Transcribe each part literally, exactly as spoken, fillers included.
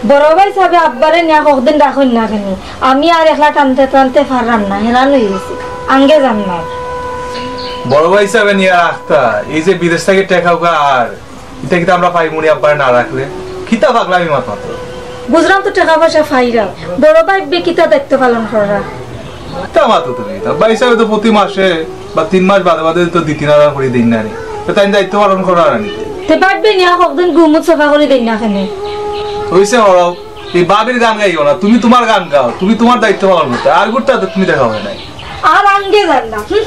বড় ভাইসাবে আব্বারে নিয়া কতদিন রাখইন না কেনে? আমি আর একলা টানতে টানতে পাররাম না, হেরান অইগেছি। আঙ্গে যান না। বড় ভাইসাবে নিয়া রাখতা, এই যে বিদেশ থাকি টেকা উকা আর, ইতা কিতা আমরা পাইমুনি আব্বারে না রাখলে? কিতা পাগলামি মাত মাতো? বুঝরাম তো টেকা পয়সা পাইরা, বড় ভাইসাবে কিতা দায়িত্ব পালন কররা? কিতা মাতো তুমি? তা ভাইসাবে তো প্রতি মাসে বা তিন মাস বাদে বাদে তো দুই তিন হাজার করি দেইন না নি। তো তাইন দায়িত্ব পালন কররা না নি। তে ভাইসাবে নিয়া কতদিন গু-মুত সাফা করি দেইন না কেনে? অইছে বড়, এই ভাবির গান গাইও না, তুমি তুমার গান গাও, তুমি তুমার দায়িত্ব পালন করতায়, আর গুরুত্ব তো তুমি দেখাও নাই। আর আঙ্গে যান না। হুম।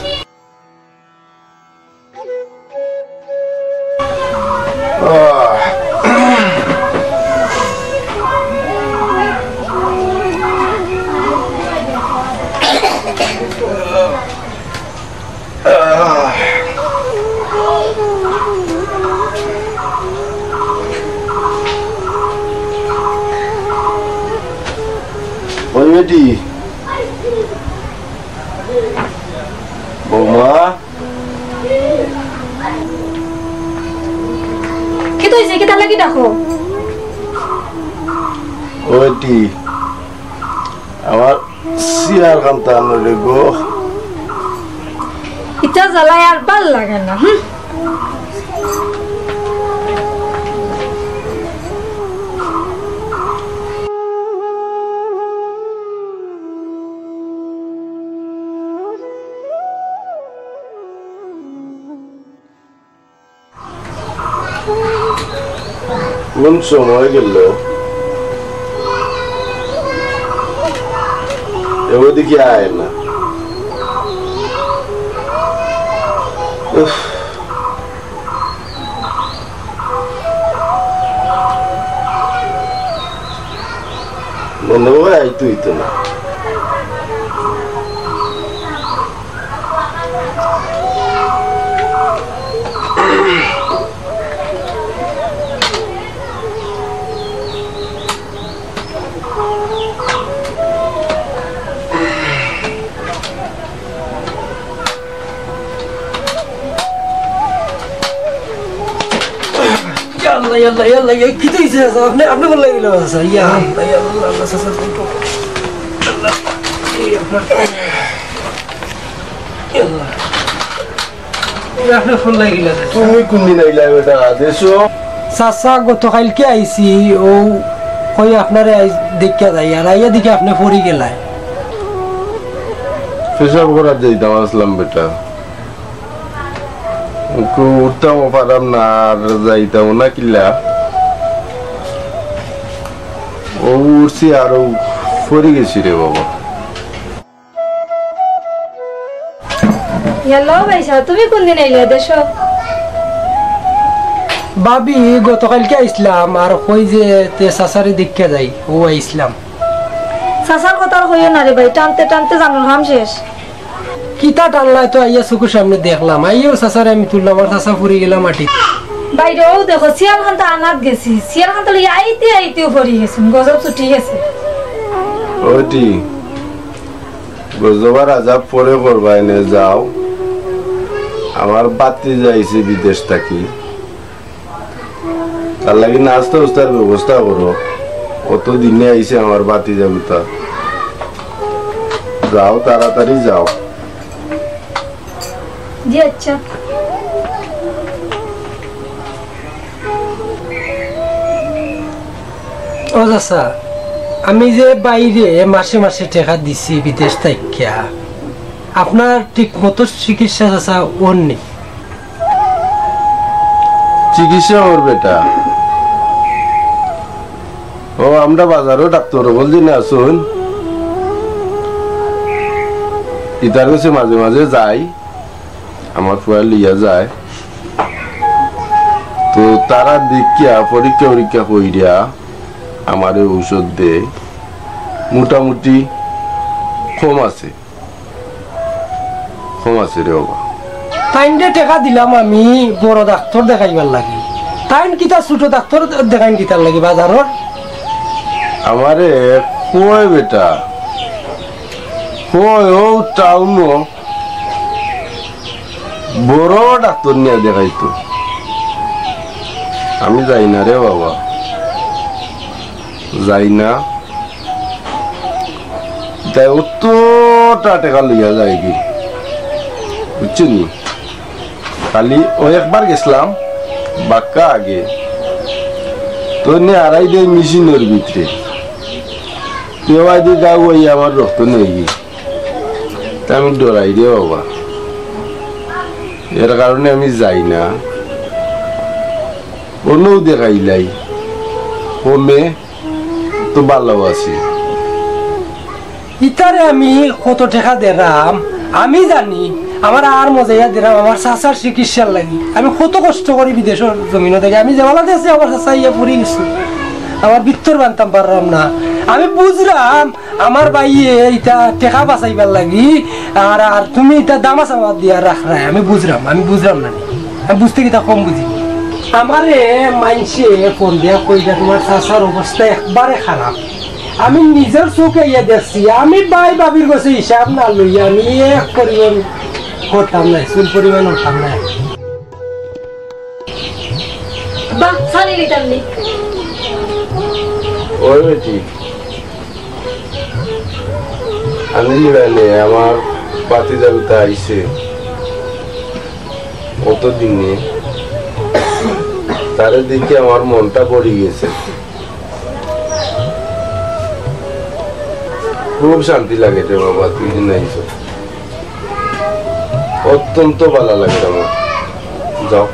ওই বেটি, বৌমা। কিতা অইছে? কিতার লাগি ডাকো? ওইটি আমার সিয়ার কান্তা আনরে গো। ইতা জ্বালায় আর ভালা লাগে না, হুম। কোন সময় গেল? এ ওদিকে আয় না। উফ। মনে হয় আইতো অইতো না। ইয়া আল্লাহ, ইয়া আল্লাহ, ইয়া আল্লাহ, ইয়া কিতা অইছে চাচা? আপনে, আপনে কোন লাগিলা চাচা? ইয়া আল্লাহ, ইয়া আল্লাহ, আল্লাহ, চাচা, আল্লাহ, এই আপনার, ইয়া আল্লাহ। তুমি কোনদিন আইলায় বেটা দেশো? চাচা, গতকাইলকে আইছি, অউ কই আপনারে আইজ দেখিয়া যাই, আর আইয়া দেখি আপনে পড়ি গেলায়। পেশাব করাত যাইতাম আছলাম বেটা, উঠতামও পাররাম না আর যাইতামও না কিলা। অউ উঠছি আর অউ পড়ি গেছি রে বাবা। ইয়াল্লা ভাইসাব, তুমি কোনদিন আইলায় দেশো? ভাবি, গতকাইলকে আইছলাম, আর কই যে তে চাচারে দেখিয়া যাই, অউ আইছলাম। চাচার কথা আর কইও না রে ভাই, টানতে টানতে জানর কাম শেষ। কিতা টানলায় তো আইয়া চকুর সামনে দেখলাম, আইয়াউ চাচারে আমি তুললাম, আর চাচা পড়ি গেলা মাটিত। ভাইরে, অউ দেখো, চেয়ার খান্তা আনাত গেছি, চেয়ার খান্তা লইয়া আইতে আইতেউ পড়ি গেছইন, গজব ছুটি গেছে। ওইটি। গজব আর আজাব পরে করবায়নে, যাও। আমার ভাতিজা আইছে বিদেশ থাকি, তার লাগি নাস্তা উস্তার ব্যবস্থা করো। অত দিনে আইছে আমার ভাতিজা গুতা। যাও, তাড়াতাড়ি যাও। জি আচ্ছা। ও চাচা, আমি যে ভাইরে মাসে মাসে টেকা দিছি বিদেশ থাকিয়া, আপনার ঠিক মতো চিকিৎসা চাচা অর নি? চিকিৎসা অর বেটা। ও, আমরা বাজারো ডাক্তর অকল যে আছইন, ইতার গেছে মাঝে মাঝে যাই। আমার ফুয়ায় লইয়া যায়। তো তারা দেখিয়া পরীক্ষা উরীক্ষা কইরা আমারে ঔষধ দেয়, মোটামুটি কম আছে, কম আছে রে বাবা। তাইনরে টেকা দিলাম আমি বড় ডাক্তর দেখাইবার লাগি, তাইন কিতা ছোট ডাক্তর দেখাইন কিতার লাগি বাজারর? আমারে কয় বেটা, কয় ও টাউনো বড় ডাক্তর নিয়া দেখাইতো। আমি যাই না রে বাবা। যাই না। তাই অতটা টেকা লইয়া যায়গি, বুঝছো নি? খালি অউ একবার গেছলাম, বাক্কা আগে। তো নে আড়াই দেয় মেশিনর ভিতরে। তুই ভাই দি গাও ওই আমার রক্ত নেই। তা আমি ডরাই রে বাবা, এর কারণে আমি যাই না। অন্যও দেখাইলাই, ও মেয়ে তো ভালো আছি। ইতারে আমি কত টেকা দিরাম, আমি জানি। আমার আর মজাইয়া দিরাম, আমার চাচার চিকিৎসার লাগি আমি কত কষ্ট করি বিদেশর জমিনো থাকি। আমি যেবালা দেশে আমার চাচা ইয়া পড়ি গেছি, আমার ভিতর বানতাম পারলাম না। আমি বুঝরাম, আমার ভাইয়ে ইতা টেকা বাঁচাইবার লাগি, আর, আর তুমি ইতা দামা চামা দিয়া রাখরায়, আমি বুঝরাম, আমি বুঝরাম না নি। আমি বুঝতে কিতা কম বুঝি। আমারে মাইনষে ফোন দিয়া কইরা তুমার চাচার অবস্থা একবারে খারাপ। আমি নিজর চউখে ইয়া দেখছি, আমি ভাই ভাবির গেছে হিসাব না লইয়া আমি এক পরিমাণ করতাম না, চুল পরিমাণ করতাম না। বাহ, ছাড়ি নিতাম নি। ওই বেটি, আমি লিবানে আমার ভাতিজা গুতা আইছে। অত দিনে তারে দেখি আমার মনটা ভরি গেছে। খুব শান্তি লাগে রে বাবা, তুই যে নাই। অত্যন্ত ভালা লাগে আমার। যাও,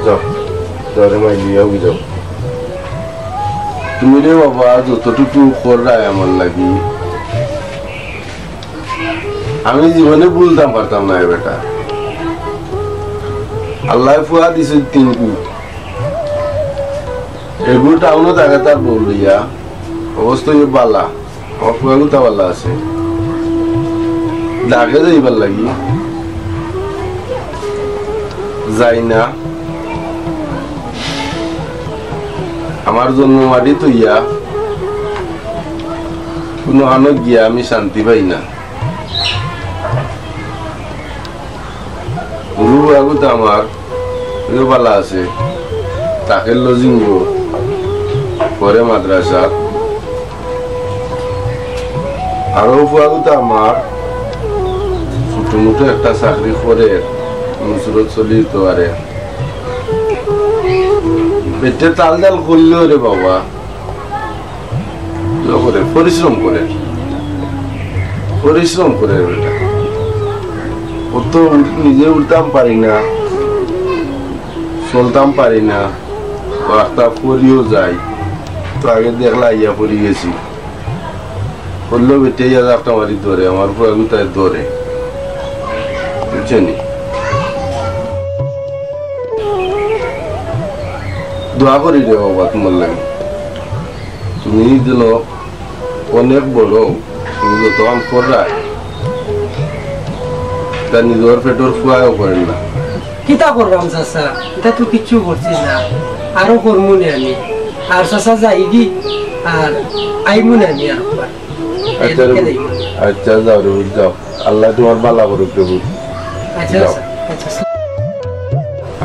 যাও, যাও রে মাই, লইয়া যাও। তুমি রে বাবা যতটুকু কররায় আমার লাগি, আমি জীবনে ভুলতাম পারতাম না এ বেটা। আল্লায় ফুয়া দিছে তিনগু, এগু টাউনো থাকে তার বউ লইয়া, অবস্থা অউ ভালা। আমার ফুয়া গুতা ভালা আছে। ঢাকা যাইবার লাগি যাই না। আমার জন্ম মাটি থইয়া কুনু হানো গিয়া আমি শান্তি পাই না। হুরু ফুয়া গুতা আমার ইও ভালা আছে, থাকে লজিংগো, পড়ে মাদ্রাসা। আর অউ ফুয়া গুতা আমার ছোট মোটো একটা চাকরি করে, নুসরত চলি তো আরে। পেটে তাল ডাল করলেও রে বাবা, ইয়ে করে, পরিশ্রম করে, পরিশ্রম করে বেটা। ও তো উঠ-, নিজে উঠতাম পারি না, চলতাম পারি না, রাস্তা পড়িও যাই। তো আগে দেখলা ইয়া পড়ি গেছি। করলো বেটে ইয়া রাস্তা মারি ধরে, আমার ফুয়া গুতায় ধরে। বুঝছো নি? দোয়া করি রে বাবা তুমার লাগি। তুমি যেন অনেক বড়, তুমি যত কাম কররায়, তা নিজর পেটর ফুয়ায়ও করের না। কিতা কররাম চাচা, ইতা তো কিচ্ছু করছি না, আরো করমু নে আমি। আর চাচা যাইগি, আর আইমু নে আমি আর একবার। আচ্ছা রে, এদিকে যাইমু। আচ্ছা যাও রে, যাও। আল্লায় তুমার ভালা করুক রে পুত। আচ্ছা, যাও। আচ্ছা, আচ্ছা।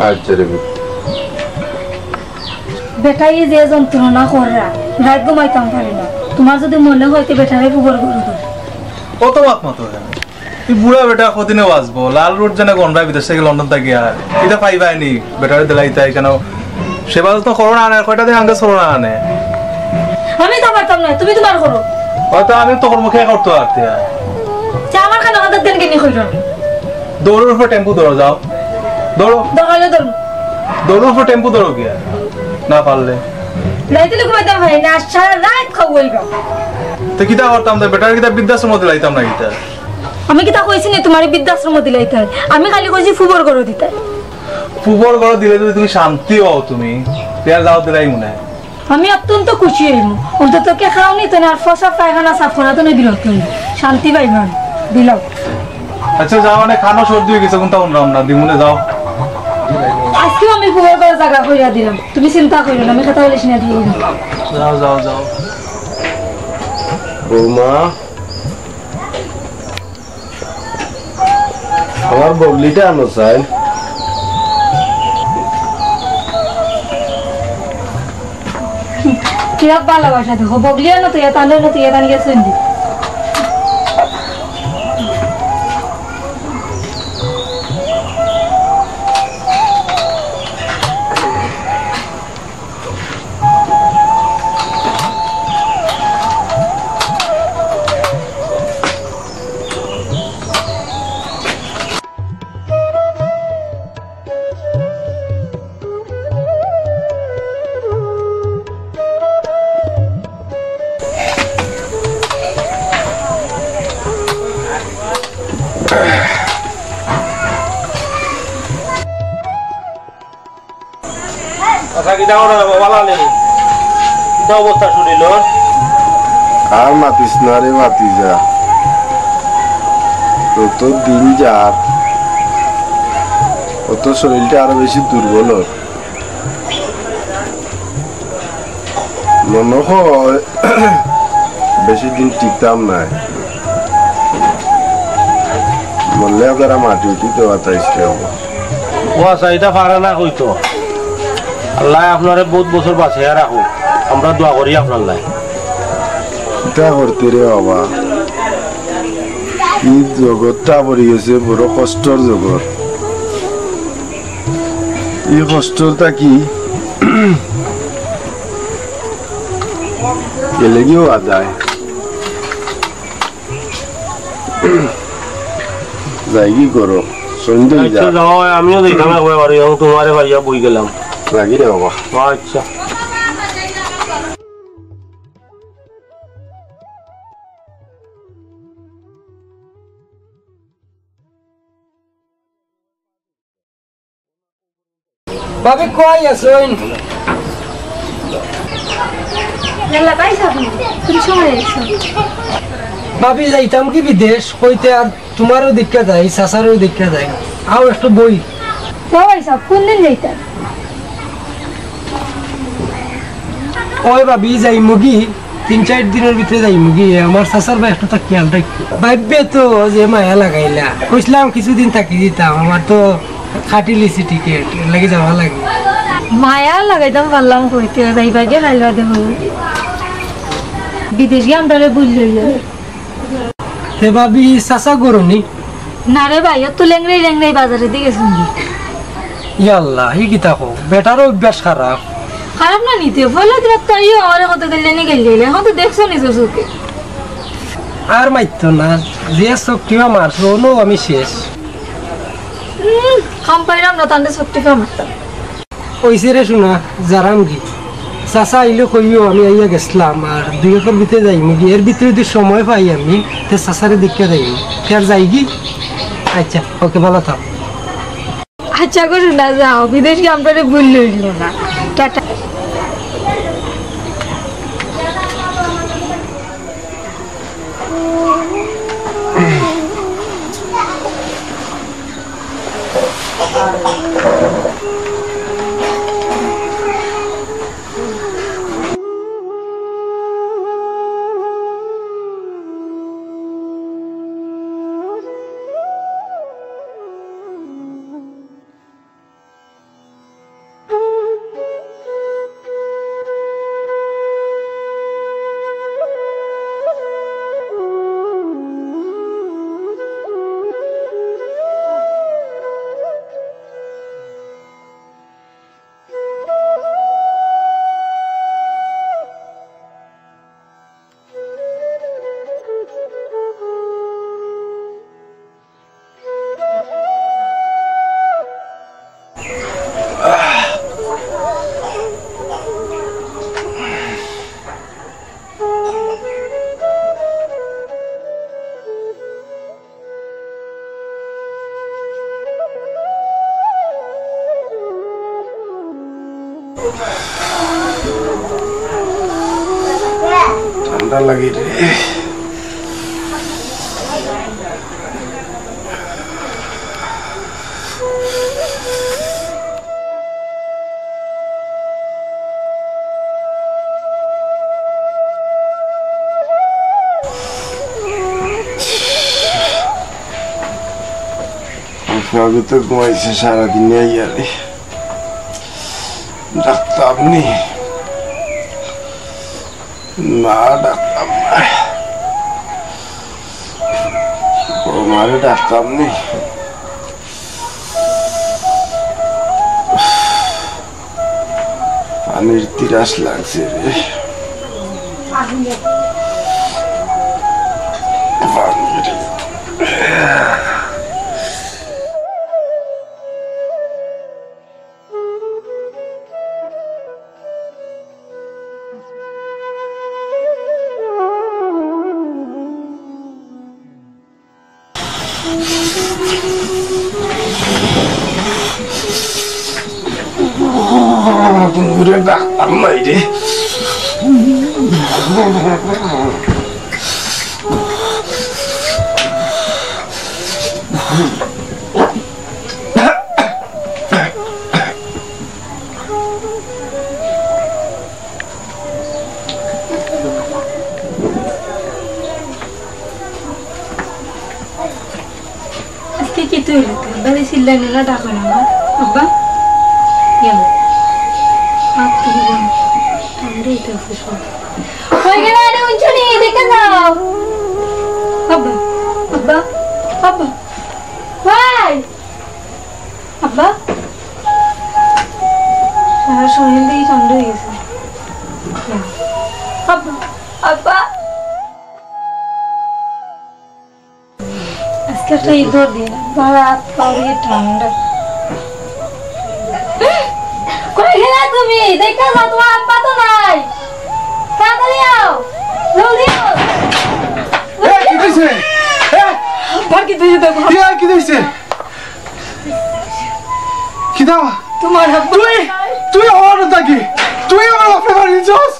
আচ্ছা রে পুত। বেটায় যে যন্ত্রণা কররা, রাইত ঘুমাইতাম পারি না। তুমার যুদি মনে অয় তে বেটারে ফুবর ঘরো দেও। অত মাত মাতো কেনে? ই বুড়া বেটা কদিনে বাঁচবো? লাল রোড জানে গন্ডায় বিদেশ থাকি লন্ডন থাকি আয়। ইতা পাইবায় নি? বেটারে দিলাইতায় কেনে? সেবা যত্ন করো না আনে, কয়টা দিন আগে চলো না আনে। আমি তো পারতাম না, তুমি তুমার করো। অয় তো আমি তো করমু, কে করতো আর তে? চা আমার খানা খাতে দেন কেনে কইরো? দৌড়র উপরে টেম্পু ধরো, যাও। দৌড়ো। দরকার অইলে দৌড়। দৌড়র উপরে টেম্পু ধরো গিয়া। না পারলে। রাইতে ঘুমাইতাম পারি না, সারা রাইত খাওয়াইবা। তো কিতা করতাম, তো বেটারে কিতা বৃদ্ধাশ্রম দিলাইতাম না কিতা? আমি কিতা কইছি নি তুমারে বৃদ্ধাশ্রম দিলাইতায়? আমি খালি কইছি ফুবর ঘরো দিতায়। ফুবর ঘরো দিলে যুদি তুমি শান্তি অও তুমি, তে আর যাও দিলাইমু নে। আমি অত্যন্ত খুশি অইমু। অন্তত কে খাওনি তো না, আর ফসা পায়খানা সাফ করা তো না দিল তুমি। শান্তি পাইমু আমি। দিলাও। আচ্ছা যাও, মানে খানো সর্দি অই গেছে, কুনতা হুনরাম না, দিমু নে যাও। আইজকেউ আমি ফুবর ঘরো জাগা কইরা দিলাম। তুমি চিন্তা কইরো না, আমি কথা বলিস না দিয়ে দিলাম। যাও, যাও, যাও। বৌমা। আমার বগলিটা আনো চাই। ইয়া ভালোবাসা দেখো, বগলিয়া না তো ইয়া তানরে না তো ইয়া তান গেছেন দি। আচ্ছা, কিতা করো বাবা, ভালা নি? কিতা অবস্থা শরীরর? আর মাতিস না রে, মাতি যা। যত দিন যার, অত শরীরটা আরো বেশি দুর্বল অর। মনে হয় বেশি দিন টিকতাম নায়। মরলে আপনারা মাটি উঠি দেওয়া তাইছে। ও আচ্ছা, ইটা পারে না কইতো। আল্লায় আপনারে বউত বছর বাঁচাইয়া রাখুক, আমরা দোয়া করি আপনার লাগি। কিতা করতে রে বাবা, ই জগতটা পড়ি গেছে বড় কষ্টর জগত। ই কষ্টর থাকি গেলে গিয়েও আদায়। যাই কি করো, সন্ধ্যে আচ্ছা, যা। যাও, আমিও দেখতাম একবার বাড়ি, আমি তোমারে পাইয়া বই গেলাম। লাগি রে বাবা। আচ্ছা। ভাবি, কই আছইন? ইয়াল্লা, ভাই সাহেব, তুমি সময় আইছো। ভাবি, যাইতাম কি বিদেশ, কইতে আর তোমারও দেখা যায়, চাচারও দেখা যায়। আও একটু বই। ও ভাই সাহেব, কোন দিন যাইতাম? ওই ভাবি, যাইমুগি, তিন চাইর দিনর ভিতরে যাইমুগি। আমার চাচার ভাই একটু তা খেয়াল রাখিও। ভাববে তো যে মায়া লাগাইলা। কইছিলাম কিছুদিন থাকি দিতাম, আমার তো কাটি লিছি টিকিট, এর লাগি যাওয়া লাগে। মায়া লাগাইতাম পারলাম কইতে, যাইবা গিয়া খাইলবা দেখো। বিদেশ গিয়া আমরারে ভুল লইলে। তে ভাবি, চাচা ঘরো নি? না রে ভাই, অত লেংড়াই লেংড়াই বাজারেদি গেছইন গি। ইয়াল্লা, ই কিতা কও? বেটারও অভ্যাস খারাপ। খারাপ না নি তে, পয়লা দিন তো আইও আমারে কত গেলে নি গেলে, এখন তো দেখছো নিজর চোখে। আর মাতিও না, যে চোখ টিপা মারছো, অনো আমি শেষ। উম, কাম পাইলাম না, তানরে চোখ টিপা মারতাম। অইছে রে সোনা, যাইরাম গি। চাচা আইলে কইও আমি আইয়া গেছলাম, আর দুই একর ভিতরে যাইমু গি। এর ভিতরে যদি সময় পাই আমি, তে চাচারে দেখিয়া যাইমু। তে আর যাই গি? আচ্ছা, ওকে, ভালা থাক। আচ্ছা গো সোনা, যাও, বিদেশ গিয়া আমরারে ভুল লইও না। টাটা। ঠান্ডা লাগে রে। আপনার তো ঘুমাইছে সারাদিন, এই আর এই। ডাক্তার নেই। না, ডাকতাম না। ও মারে ডাকতাম নি। পানির তিরাস লাগছে রে। পানির। ঘুরে ডাকতাম নাই রে। আজকে কিতা অইলো তোর? বাড়ি চিল্লাইলে না, ডাকো না, মা? আব্বা? গেল। হাত তুলি বল। আমরা এটা আছে সব। কই গেলা রে, উঞ্চনি? দেখে যাও। আব্বা, আব্বা, আব্বা। ভাই! আব্বা? সারা শরীর দিয়ে ঠান্ডা হয়ে গেছে। আব্বা, আব্বা। আজকে একটা ইঁদুর দিন, আব্বার হাত পা দিয়ে ঠান্ডা। কই গেলা তুমি? দেখে যাও, তোমার আব্বা তো নাই। তাড়াতাড়ি আও, জলদি আও। এ, কিতা অইছে? এ? আব্বার কিতা অইছে দেখো। এ, কিতা অইছে? কিতা? তোমার আব্বা তুই, তুই আমার থাকি, তুই আমার বাপরে মারি দিছস?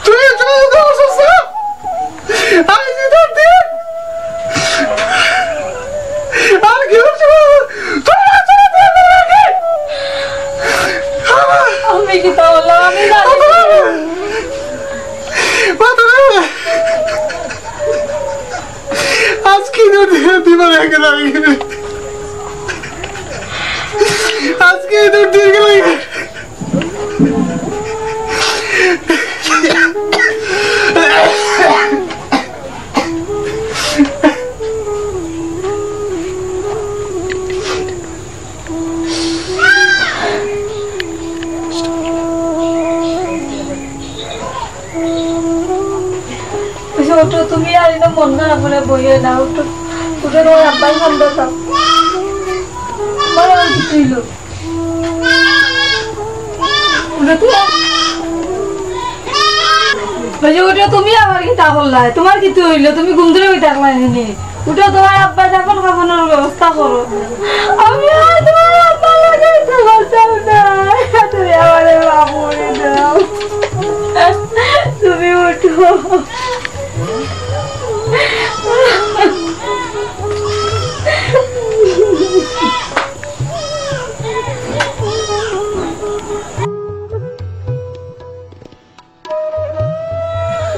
তুই, তুই তো অসুস্থ। আমি কি তোর দিন? আর কি হচ্ছে? তোর বাচ্চারা তুই আমার আগে। আমি কিতা বললাম? আমি জানি না। বাবা রে। আজকে ইঁদুর দিয়ে দিবার আগে লাগে। আজকে ইঁদুর দিয়ে গেলে। আচ্ছা, উঠো, তুমি আর এনে মন খারাপ করে বইও না, উঠো, উঠো, তোমার আব্বার ফোন দরকার। বলো, আর কিছু হইলো? উঠো তো। ওই যে উঠো, তুমি আবার কিতা করলায়? তোমার কিতা অইলো? তুমি ঘুম ধরে ওই থাকলায় নি? উঠো, তোমার আব্বা যখন খাবানোর ব্যবস্থা করো। আমি আর তোমার আব্বার লগে হইতে পারতাম না। তুমি আমারে মাফ করে দাও। তুমি উঠো।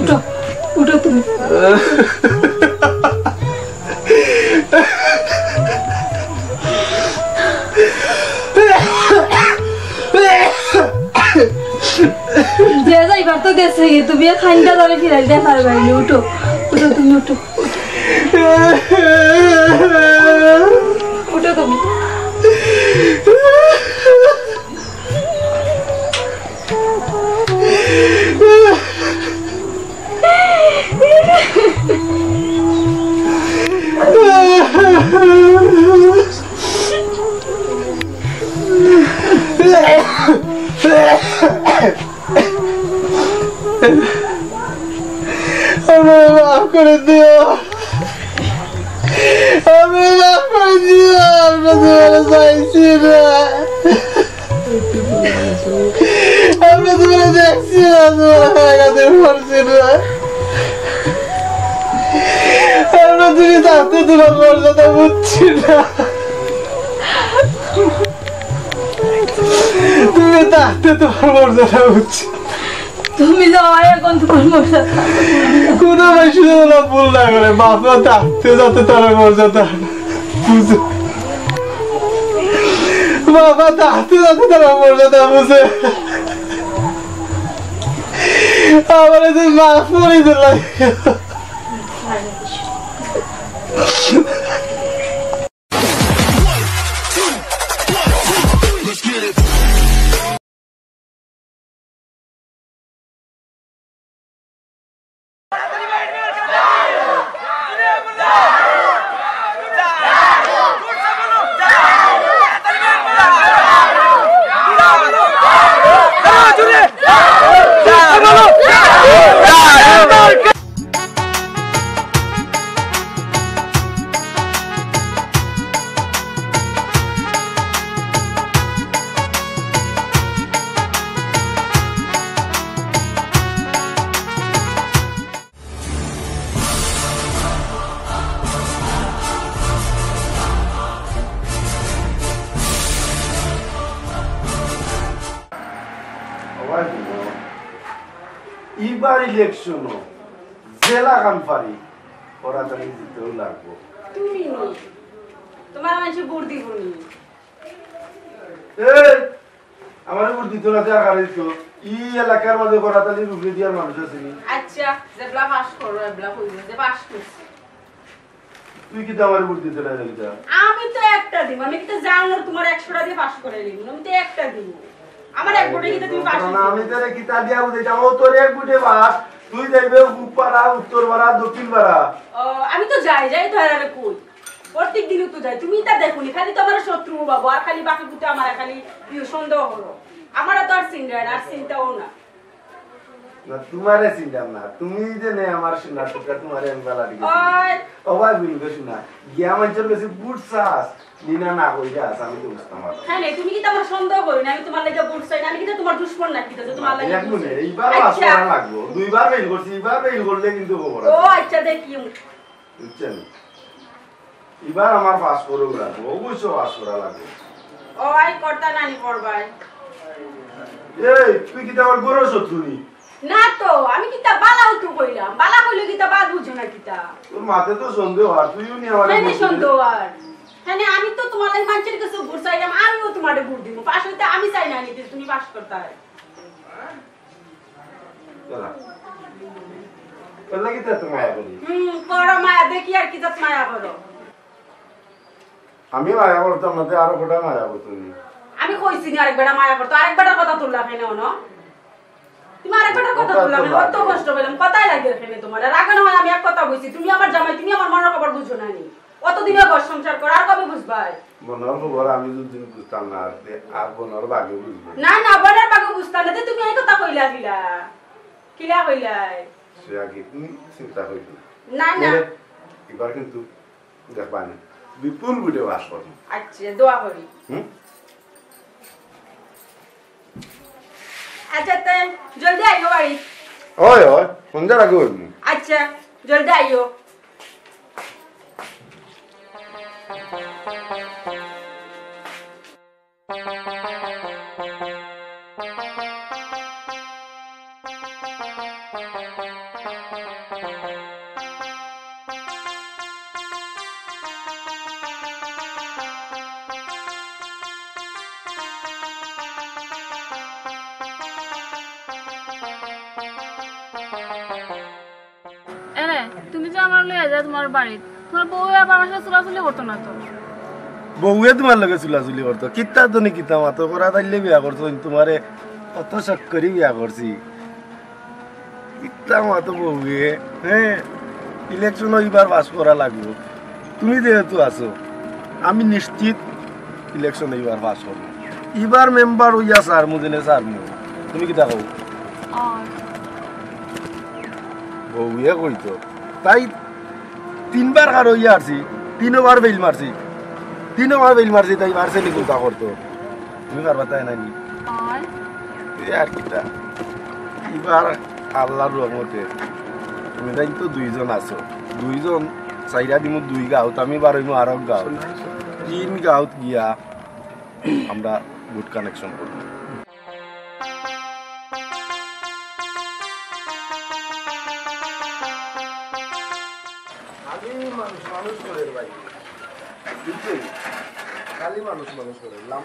উঠো, উঠো তুমি। যে যাইবার তো গেছে গি, তুমি আর খাইন্দা ধরে ফিরাই দিতে পারবায় না। উঠো, উঠো তুমি, উঠো। উঠো তুমি। আমারে মাফ করে দিও, আমারে মাফ করে দিও। আমরা তোমারে চাইছি না, আমরা তোমারে দেখছি না, তোমার আঘাতে পড়ছি না। আমরা তুমি থাকতে তোমার মর্যাদা বুঝছি না। তুমি থাকতে তোমার মর্যাদা বুঝছি। তুমি যাও, এখন তোমার মর্যাদা। কোনো মানুষ যেন ভুল না করে, বাবা থাকতে যাতে তার মর্যাদা বুঝে। বাবা থাকতে যাতে তার মর্যাদা বুঝে। আমারে তুই মাফ করি দিলাই। ইবার ইলেকশনও জেলা খান পারি, ওরা তাহলে জিততেও লাগবো। তুমি নি, তোমার মানুষে ভোট দিব নি। এই, আমারে ভোট দিত না, তে আর কারে দিত? ই এলাকার মাঝে করাতালির উপরে দিয়ার মানুষ আছে নি? আচ্ছা, যেবলা পাস করো, এবলা কইবে যে পাস করছি। তুই কিতা আমারে ভোট দিতে নাই না কিতা? আমি তো একটা দিব, আমি কিতা জানো তোমার একশোটা দিয়ে পাস করে দিব, আমি তো একটা দিব। আমার এক ভোটে কিতা তুমি পাস না, করছো? আমি তোরে কিতা দিয়া বুঝাইতাম, ও তোর এক ভোটে পাস, তুই যাইবে পূব পাড়া, উত্তর পাড়া, দক্ষিণ পাড়া। ও, আমি তো যাই, যাই তো আর আরে কই। প্রত্যেক দিনও তো যাই, তুমি তা দেখো নি, খালি তো আমার শত্রু বাবু, আর খালি বাকি পুতে আমার খালি ইয়ে সন্দেহ হলো। আমার তো আর চিন্তা, আর চিন্তাও না। না, তোমারে চিনতাম না, তুমি যে নে আমার সোনার টুকরা, তোমারে আমি বালা দিকে চিনি। ওই। ও ভাই, বুঝবে শোনা, গিয়া মানুষের কাছে বুঝছাস, নিনা না কইরা আস, আমি তো বুঝতাম পারলাম। হ্যাঁ, নে, তুমি কিতা আমার সন্দেহ করো না, আমি তোমার লাগি বুঝ চাই না, আমি কিতা তোমার দুশমন নাকি, কিতা যে তোমার লাগি এক বুঝ মিনিট, চাই? এইবার পাস আচ্ছা। করা লাগবো, দুইবার ফেল করছি, এইবার ফেল করলে কিন্তু খবর ও আছে। আচ্ছা, দেখি। বুঝছেন? এবার আমার পাস করা লাগবো, অবশ্য পাস করা লাগবো। ও, আই করতা নানি করবাই। এই, তুই কিতা আমার ঘরর শত্রু নি? না তো, আমি কিতা বালাউ তো কইলাম, বালা কইলে কিতা বাদ বুঝো না কিতা? তোর মাতে তো সন্দেহ আর, তুইও নি আমার কেনে বুঝলি। সন্দেহ আর? কেনে আমি তো তোমার লাগি মানুষের কাছে ভোট চাইলাম, আমিও তোমারে ভোট দিব। পাস হইতে আমি চাই না নি, তুমি পাস করতায়। দাঁড়া। তোর লাগি তো এত মায়া করি। হুম, করো মায়া, দেখি আর কিতা মায়া করো। আমি মায়া করতাম না, তুই আরো কটা মায়া করতো নি। আমি কইছি নি আরেক বেটা মায়া করতো, আরেক বেটার কথা তুললা কেনে অনো? তুমি আরেক বেটার কথা কথা তুললা কেনে? তুললা অত কেনে? কষ্ট পেলাম, কথাই লাগে কেনে তোমার? আর আগে না হয় আমি এক কথা কইছি, তুমি আমার জামাই, তুমি আমার মনের খবর বুঝো না নি। অতদিনে ঘর সংসার কর, আর কবে বুঝবায়? মনের খবর আমি যদি বুঝতাম না, আর তে-, আর মনের ভাগে বুঝবো। না, না, মনের ভাগে বুঝতাম না, তে তুমি এই কথা কইলা কিলা? কিলা কইলায়? সে আগে তুমি চিন্তা করিও না। না, না। এবার, এবার কিন্তু দেখবা নি, বিপুল ভোটে পাস করবো। আচ্ছা, দোয়া করি। হুম? আচ্ছা, তে জলদি আইও বাড়ি। ওই, ওই, সন্ধ্যার আগে অইবো। আচ্ছা, জলদি আইও। এরে, তুমি যে আমার লইয়া যায় তোমার বাড়িত, তোমার বউয়ে আবার আমার সাথে চুলাচুলি করতো না তো? বউয়ে তোমার লগে চুলাচুলি করতো? কিতা তুমি কিতা মাতো? করাতাইলে বিয়া করছো, তোমারে কত শখ করি বিয়া করছি। কিতা মাতো বউয়ে, হ্যাঁ? ইলেকশন ইবার পাস করা লাগবো। তুমি যেহেতু আছো, আমি নিশ্চিত ইলেকশন ইবার পাস করবো। ইবার মেম্বার অইয়া সারমু, যেনে সারমু। তুমি কিতা কও? অয়। বউয়ে কইতো, তাই তিনবার খাড়ো অইয়া আরছি, তিনবার ফেইল মারছি, তিনবার ফেইল মারছি, তাই পারছে নি চিন্তা করতো। তুমি পারবা তাই নানি? অয়। এ আর কিতা? ইবার আল্লাহর রহমতে তুমি তাই তো দুইজন আছো, দুইজন চাইরা দিমু দুই গাঁওত, আমি বারইমু আরক গাঁওত, তিন গাঁওত গিয়া আমরা গুড কানেকশন করবো। খালি মানুষ মানুষ করে ভাই, বুঝলি? খালি মানুষ মানুষ করে, লাভ।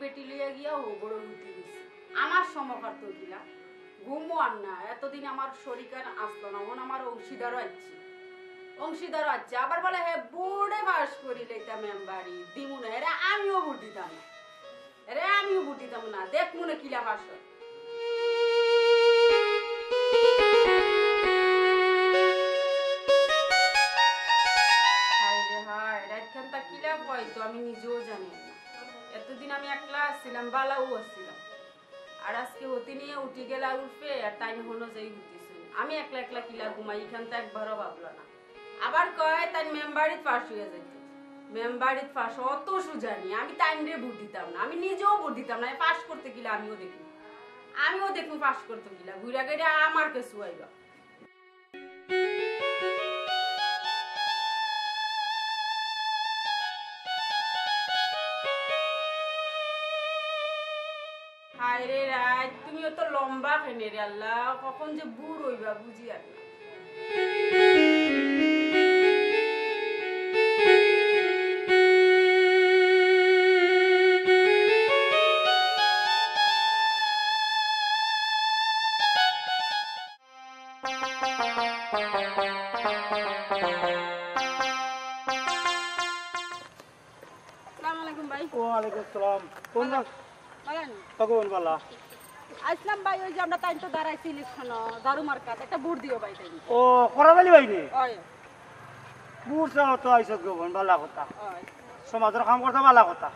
বেটি লইয়া গিয়া ও বড় লুটি দিছে। আমার সমকার তো কিলা, ঘুমও আর না। এতদিন আমার শরিকান আসলো না, অখন আমার অংশীদারও আইছে, অংশীদারও আইছে। আবার বলে হে বোর্ডে পাস করিলে ইতা মেম্বারি দিমু না। এরে আমিও ভোট দিতাম না, এরে আমিও ভোট দিতাম না। দেখমু না কিলা পাস হয়। হায় রে হায়, রাইতখান তা কিলা কয় তো আমি নিজেও জানি না। এতদিন আমি একলা আছিলাম, বালাও আছিলাম। আর আজকে হতি নিয়ে উঠি গেলা উঠবে, আর তাই হনো যাই উঠতেছে। আমি একলা একলা কিলা ঘুমাই, ইখান তো একবারও ভাবলো না। আবার কয় তাই মেম্বারিত পাস হইয়া যাইতে। মেম্বারিত পাস অত সুজানি, আমি তাইনরে ভোট দিতাম না, আমি নিজেও ভোট দিতাম না। পাস করতে কিলা আমিও দেখি, আমিও দেখি পাস করতে কিলা। ঘুরা গেড়ে আমার কাছে আইবা। হায় রে রাইত, তুমি অত লম্বা কেনে রে আল্লাহ, কখন যে বুড় হইবা বুঝি আর না। আসসালামু আলাইকুম ভাই। ওয়ালাইকুম আসসালাম। কোন ভাই? বালা নি? তখন বালা। আইসলাম ভাই, ওই যে আমরা তাইন তো দাঁড়াইছি ইলেকশন, ঝাড়ু মার্কাত, একটা ভোট দিও ভাই তাই। ও, করাত আলী ভাই নি? ওই। ভোট চাও তো আইসত গো বইন, বালা কথা। ওই। সমাজর কাম করতে বালা কথা।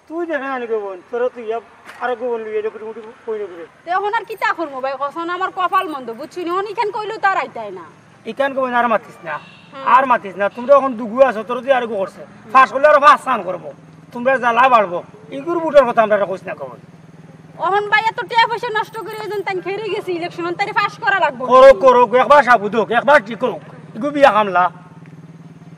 তুই দেখে আনি গো বইন, তোরা তুই ইয়া আরো গো বইন লইয়া কুটি মুটি কই না করে। তে এখন আর কিতা করমু ভাই, কছন আমার কপাল মন্দ, বুঝছো নি? অখন ইখান কইলেও তার আইতায় না। ইখান কো বইন আর মাতিস না, হুম। আর মাতিস না। তোমরা এখন দুগু আছো, তোরা তুই আরো গো করছে। পাস করলে আরো পাঁচ সান করবো, তোমরা জ্বালা বাড়বো। ইগুর ভোটর কথা আমরা আর কইস না কো বইন। অখন ভাই এত টেয়া পয়সা নষ্ট করি একজন তাই খেরি গেছি ইলেকশন, তাই পাস করা লাগবো। করুক, করুক, একবার সাবুদ হোক, একবার ঠিক হোক। ইগু বিয়া কামলা।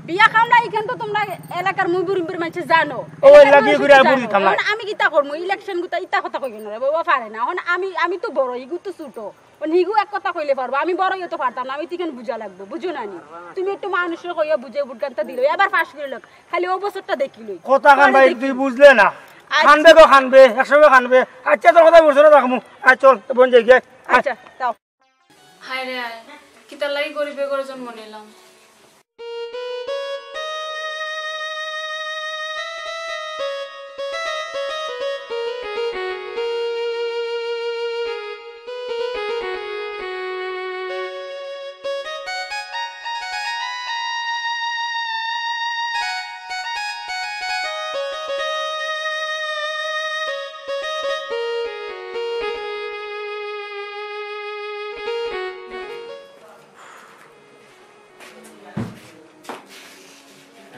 বিয়া কামলা ইখান তো তোমরা এলাকার মুই বুড়ি বুড়ি মানছে জানো। ও, এলাকার এলাকার মানুষে ঘুরে তো আর জানো। বুড়ি থামলা। এখন আমি কিতা করমু? ইলেকশন গুতা ইতা কথা কইও না রে বাবা, পারে না। এখন আমি, আমি তো বড়, ইগু তো ছোট। এখন হিগু এক কথা কইলে পারবো, আমি বড় ইয়ে তো পারতাম না, আমি তো ইখান বুঝা লাগবো, বুঝো না নি? তুমি একটু মানুষরে কইয়া বুঝে ভোটখানটা দিলো, এবার পাস করে লোক, খালি ও বছরটা দেখি লই। কথা কান পরে ভাই দেখি। তুই বুঝলে না। আচ্ছা। কানবে গো কানবে, একসময় কানবে। আচ্ছা, তোর কথা বুঝছো না রাখমু। আয় চল, বইন যাই গিয়া। আয়। আচ্ছা, তাও। হায় রে হায়, কিতার লাগি গরিবের ঘরে জন্ম নিলাম।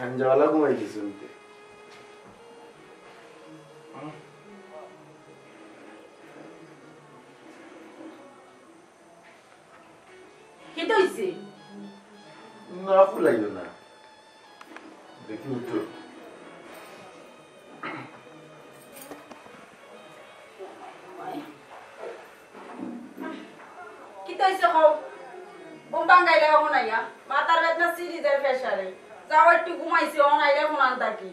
আমি যাওয়ালা ঘুমাই গেছি উনতে। কিতা অইছে? না, ফুলাইও না। দেখি উঠো। কিতা অইছে কও? ঘুম ভাঙ্গাইলে অখন আইয়া। মাথার বেদনা সিরিজের প্রেশারে। যাও একটু ঘুমাইছি, অখন আইলে অখন আনতা কি?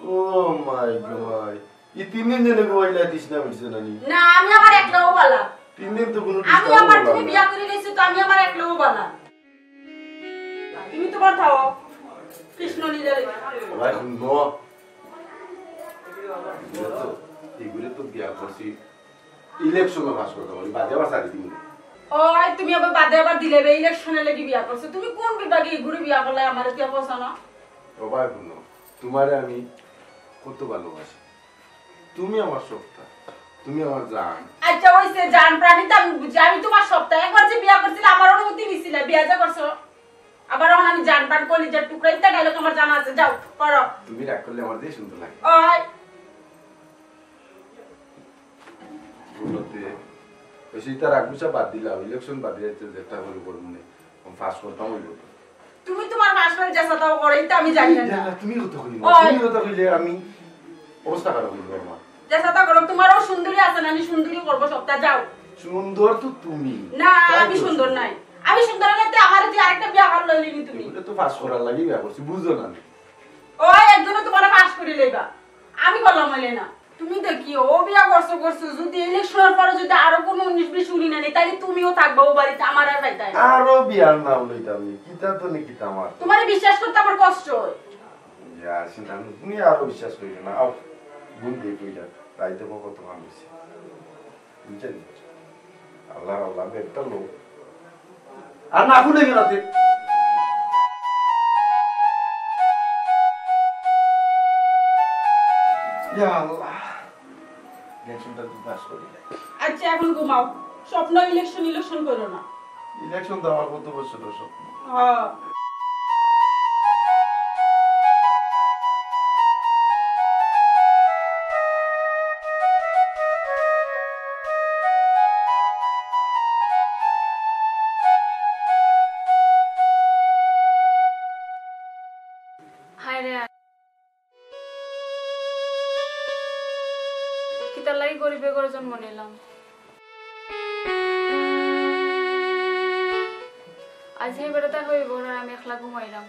ও মাই গো মাই। ই তিন দিন জেনে ঘুমাইলা, তৃষ্ণা মিটছে না নি? না, আমি আমার একলাও বালা। তিন দিন তো কোনো আমি ডিস্টার্ব আমার, করলাম তুমি না। বিয়া করে গেছো তো আমি আমার একলাও বালা। তুমি তোমার থাও। কৃষ্ণ লীলা রে। ভাই, হুনো। এগুলো তো, এগুলো তো বিয়া করছি। ইলেকশনে পাস করতে পারি, বাদে আবার চাকরি দিব। ওই, তুমি আবার বাদে আবার দিলে বে, ইলেকশনে লাগি বিয়া করছো। তুমি কোন বিভাগে এগুরে বিয়া করলে আমার ইতিয়া পছন্দ? ও ভাই, হুনো, তোমারে আমি কত ভালোবাসি। তুমি আমার সবটা, তুমি আমার জান। আচ্ছা, অইছে জান প্রাণী তো আমি বুঝি, আমি তোমার সবটা। একবার যে বিয়া করছিলে, আমার অনুমতি নিছিলে, বিয়া যে করছো, আবার অখন আমি জান প্রাণ কলিজার টুকরা, ইত্যা ডায়লগ আমার জানা আছে। যাও, পড়ো। তুমি রাগ করলে আমার যে সুন্দর লাগে। ওই। বলতে, ওই সেই তার আগুসা বাদ দিলাম, ইলেকশন বাদ দিয়ে যেটা হলো বড় মনে, আমি পাস করতাম ওই বলতো। তুমি তোমার পাস করে যেসাতাও করো, ইতা আমি জানি না। না, না, তুমি কথা কইলে, ওই। তুমি কথা কইলে আমি অবস্থা খারাপ হইল আমার। যেসাতা করো, তোমারও সুন্দরী আছে না, আমি সুন্দরী করবো সবটা, যাও। সুন্দর তো তুমি। না, তাই আমি তো সুন্দর সুন্দর। নাই। আমি সুন্দর হলে তো আমার যে আরেকটা বিয়া করার লইলি তুমি। এগুলো তো পাস করার লাগি বিয়া করছি, বুঝো না নি? ওই একজনে তোমার পাস করে লইবা। আমি বলে না। তুমি দেখি, ও বিয়া করছো, করছো, যদি ইলেকশনের পরে যদি আরো কোনো উনিশ বিশ শুনি না নি, তাইলে তুমিও থাকবা ও বাড়িতে, আমার আর পাইতায় না। আরো বিয়ার নাম লইতাম নি, কিতা তো নি কিতা আমার। তোমারে বিশ্বাস করতে আমার কষ্ট হয়। ইয়া, আসি না, তুমি আরো বিশ্বাস করিও না। আও, ঘুম দিয়ে কই যা, রাইতে কত কাম হইছে। বুঝছেন? আল্লাহ, আল্লাহ, আমি একটা লোক। আর না খুলে গেল তুই। ইয়া আল্লাহ, ইলেকশনটা তুই পাস করি নাই। আচ্ছা, এখন ঘুমাও, স্বপ্ন ইলেকশন ইলেকশন করো না। ইলেকশন তো আমার কত বছর স্বপ্ন। হ্যাঁ। হায় রে, কিতার লাগি গরিবে ঘরে জন্ম নিলাম। আজ হে বেটাটা হইব আর আমি একলা ঘুমাইলাম।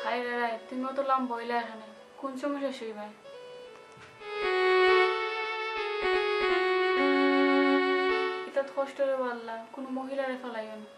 হায় রে রায়, তুমিও তো লম্বা হইলা এখানে, কোন সময় শেষ হইবে? ইতাত কষ্ট রে আল্লাহ, কোনো মহিলারে ফালাইও না।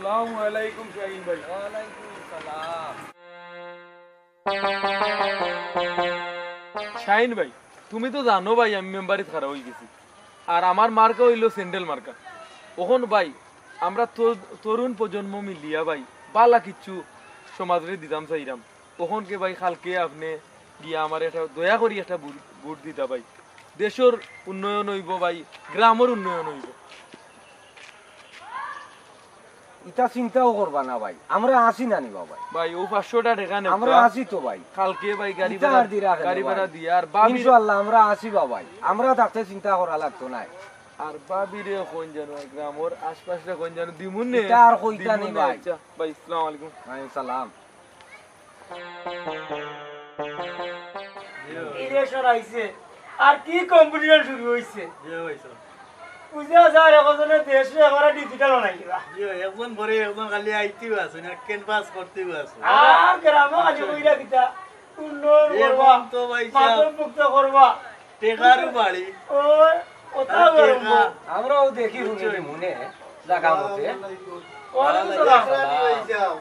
আসসালামু আলাইকুম শাহিন ভাই। ওয়ালাইকুম সালাম। শাহিন ভাই, তুমি তো জানো ভাই, আমি মেম্বারিত খাড়া হই গেছি, আর আমার মার্কা হইল স্যান্ডেল মার্কা। অখন ভাই, আমরা তো তরুণ প্রজন্ম মিলিয়া ভাই, বালা কিচ্ছু সমাজরে দিতাম চাইরাম। অখনকে ভাই, কালকে আপনে গিয়া আমার একটা দয়া করি একটা ভোট, ভোট দিতা ভাই। দেশর উন্নয়ন হইব ভাই, গ্রামর উন্নয়ন হইব। ইতা চিন্তাও করবা না ভাই, আমরা আছি না নি বা ভাই। ভাই, ও পাঁচশো টা টেকা নেব আমরা বা। আছি তো ভাই। কালকে ভাই গাড়ি ইতা ভাড়া, আর দিরা কেনে গাড়ি ভাই? ভাড়া দিয়া আর ভাবি ইনশাআল্লাহ আমরা আছি বা ভাই, আমরা থাকতে চিন্তা করা লাগতো না। আর ভাবিরে কইন জানো, গ্রামর আশপাশে কইন জানো, দিমুন নে। ইতা আর কইতা নি দিমুন নে। ভাই। আচ্ছা, ভাই, আসসালামু আলাইকুম। ওয়ালাইকুম সালাম। ইলেকশন আইছে, আর কি কম্পিটিশন শুরু হইছে। জি ভাই সাহেব। বুঝা যায়, এখন দেশে এবারে ডিজিটাল বানাই দিবা। জি ভাই, একজন পরে একজন খালি আইতেও আছে না, ক্যানভাস করতেও আছে। আর গ্রামে খালি কইরা কিতা, উন্নয়ন করবা, এখন তো ভাই সাহেব মাদক মুক্ত করবা। টেকারও বাড়ি। ওই, ওটা আর বলবো। টেকা। আমরাও দেখি হুনি বুঝছো? মনে, জাগা মতে। ওয়ালাইকুম সালাম। দেখরা নি ভাই সাহেব।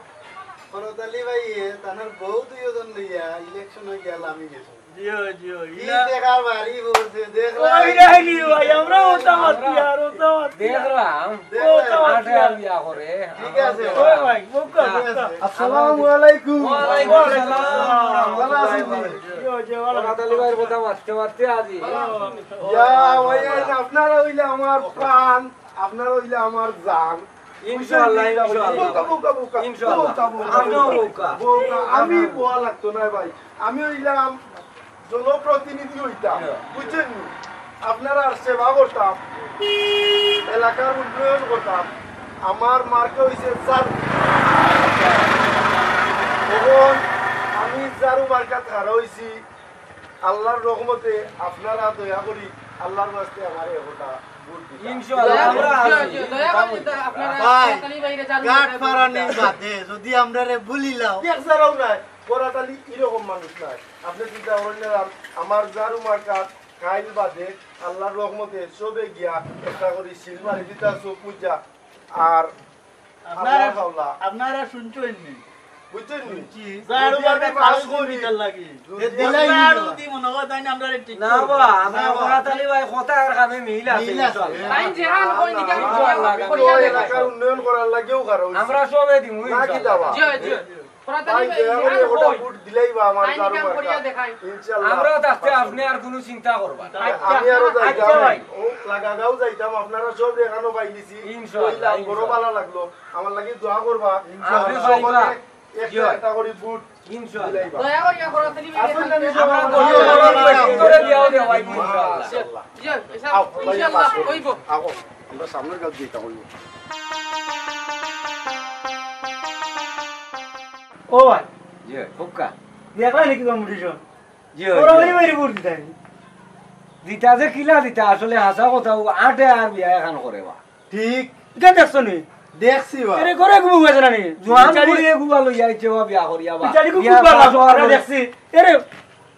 করতালি ভাই, এ, তানার বউ দুইজন লইয়া ইলেকশনে গিয়া লামি গেছে। জিও, জিও, কি ইলা। টেকার বাড়ি বলছে, দেখরা। ওই রে নি ভাই, আমরাও ওটা মাতি আর ওটা মাতি। দেখলাম, দেখলাম। ওটা মাতি আটে আর। বিয়া করে। ঠিক আছে। ওই ভাই, মৌকা, ঠিক মৌকা। আছে। আসসালামু আলাইকুম। ওয়ালাইকুম আসসালাম। ভালা আছইন নি? জিও, জিও, ভালা। করতালি ভাইর কথা মাততে মাততে আজি। ইয়া, ভাই, আপনারা অইলা আমার প্রাণ। আপনারা অইলা আমার জান। ইনশাআল্লাহ, বুঝছেন? ইনশাআল্লাহ। বোকা, বোকা, বোকা। ইনশাআল্লাহ। বোকা, বোকা, আপনিও বোকা। বোকা। বোকা। আমি বোকা লাগতো না ভাই। আমি অইলাম জনপ্রতিনিধি অইতাম। হ্যাঁ। বুঝছেন নি? আপনারার সেবা করতাম, এলাকার উন্নয়ন করতাম। আমার মার্কা অইছে ঝাড়ু। এখন আমি ঝাড়ু মার্কাত খাড়া অইছি। আল্লাহর রহমতে আপনারা দয়া করি আল্লাহর ওয়াস্তে আমারে একটা ভোট দিতা। ইনশাআল্লাহ, আমরা আছি। জি, জি, দয়া করি যদি আপনারা ভাই, করতালি ভাইরে জানান গাট দিবেন। ফারানি বাদে যদি আমরারে ভুলিলাও। এক জারাও নাই, করতালি এরকম মানুষ নাই। আপনে চিন্তা করেন না, আমার ঝাড়ু মার্কাত কাইল বাদে আল্লাহর রহমতে সবে গিয়া একটা করি সিল মারি দিতা চোখ মুজা। আর আপনারা, আল্লাহ আল্লাহ। আপনারা শুনছেন নি? বুঝছেন নি? ঝাড়ু যদি আমি মার্কাত পাস খালি করি, দিতার লাগি। যদি এ দিলাই ঝাড়ু নি। দি মনে হয় তাই না আমরা ঠিক না করবো। বা, আমরা না বা। করতালি ভাই কথা আর কামে মিল আছে, মিল আছে। ইনশাআল্লাহ। তাই যেহান কই নিকা ইনশাআল্লাহ। করিয়া তো দেখাই। এলাকার উন্নয়ন করার লাগিও কারণ। আমরা সবে দিমু না কি ইনশাআল্লাহ। দাবা? জি, জি। করতালি ভাই, ভাই, দয়া করে যেহান একটা কই। ভোট দিলাই বা আমার তাই ঝাড়ু নিকা করিয়া মার্কা। দেখাই। ইনশাআল্লাহ। আমরা থাকতে আপনি আর কোনো চিন্তা করবা না। আচ্ছা, আমি আরো আচ্ছা যাইতাম। ভাই। ও, লাগাগাঁও যাইতাম, আপনারা সব এখানো পাই দিছি। ইনশাআল্লাহ, কইলাম, বড় ইনশাআল্লাহ। ভালা লাগলো। আমার লাগি দোয়া করবা। ইনশাআল্লাহ। আর ভাই, সবকে ভাই। একটা, জি ভাই। একটা করি ভোট। ইনশাআল্লাহ। দয়া করিয়া খরচ নিবি। আসুন না, আমরা আমরা দয়া করিয়া ভিতরে দিয়াও দেওয়া অইবো ইনশাআল্লাহ। জি, ইনশাআল্লাহ। আও, ভাই, ইনশাআল্লাহ, আসুন। অইবো। আও, আমরা সামনের গাছ দিয়ে কাম অইবো। ও ভাই। জি, হুক্কা। দেখলা নাকি কম্পিটিশন? জি, ওরা ওই ওই বাড়ি ভোট দিতা নি। দিতা যে কিলা দিতা, আসলে হাছা কথা, ও আটে আর বিয়া এখান করে বা। ঠিক। ইটা দেখছো নি? দেখছি বা। আরে ঘরে গুবু গেছে না নি? জোয়ান বিচারি বুড়ি এ গুবা লইয়া আইছে বা বিয়া করিয়া বা। বিচারি খুব বিয়া ভালো, করার আমরা পরে দেখছি। আরে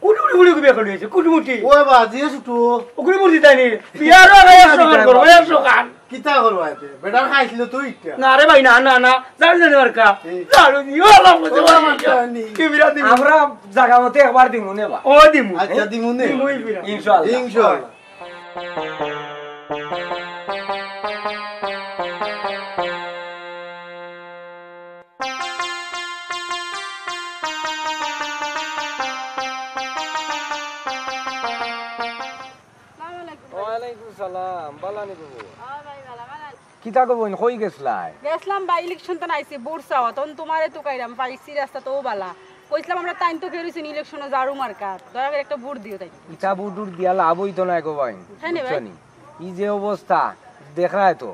কুটুমুটি বুড়ি বিয়া করে লইছে, কুটুমুটি। ওই বা, জিয়ে ছুটু। ওগুলি ভোট দিতা নি। বিয়ারও আগে একশো খান করো, একশো খান। কিতা করবা এতে? বেটার খাইছিল তো ইটা। না রে ভাই, না, না, না। জানি জানি আর কা। এই। জানো নি, ও আল্লাহ, বুঝতে ওরা পারছি। মানতে হয়নি। কি বিরাট দিমু। আমরা জাগা মতো একবার দিমু নে বা। ও দিমু। আচ্ছা, দিমু নে। দিমুই বিরাট। ইনশাআল্লাহ। ইনশাআল্লাহ। আসসালামু আলাইকুম। ওয়ালাইকুম সালাম। বালা নি গো বইন? ও ভাই, বালা, বালা। কিতা গো বইন, কই গেছলায়? গেছলাম ভাই, ইলেকশন তো নাইছে, ভোট চাওয়া। তখন তোমারে তো কাইরাম পাইছি, রাস্তা তো বালা। কইছলাম আমরা তাইন তো কেউ রইছি ইলেকশনে ঝাড়ু মার্কা। দয়া করে একটা ভোট দিও তাই। ইতা ভোট উট দিয়া লাভ অইতো নায় গো বইন। হ্যাঁ নি ভাই? বুঝছো নি? ই যে অবস্থা, দেখরায় তো।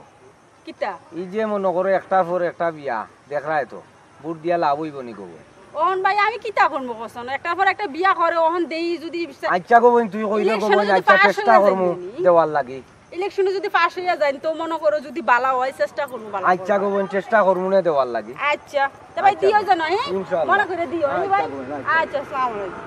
কিতা? ই যে মনো করো একটার পর একটা বিয়া, দেখরায় তো। ভোট দিয়া লাভ অইবো নি গো বইন? অহন ভাই, আমি কিতা করমু কওছাইন? একটার পর একটা বিয়া করে, অহন দেই যদি আচ্ছা গো বইন, তুই কইলে গো ইলেকশনে বইন, যদি আচ্ছা পাশ চেষ্টা অইয়া করমু যায় নি? দেওয়ার লাগি। ইলেকশনে যদি পাশ অইয়া যায়, তো মনো করো যদি বালা অয়, চেষ্টা করমু বালা আচ্ছা করমু। গো বইন, চেষ্টা করমু নে দেওয়ার লাগি। আচ্ছা, তো ভাই আচ্ছা দিও গো। যেন, হ্যাঁ? ইনশাআল্লাহ। মনে করে দিও, হ্যাঁ আচ্ছা ভাই? গো বইন, আচ্ছা। আচ্ছা, আসসালামু আলাইকুম।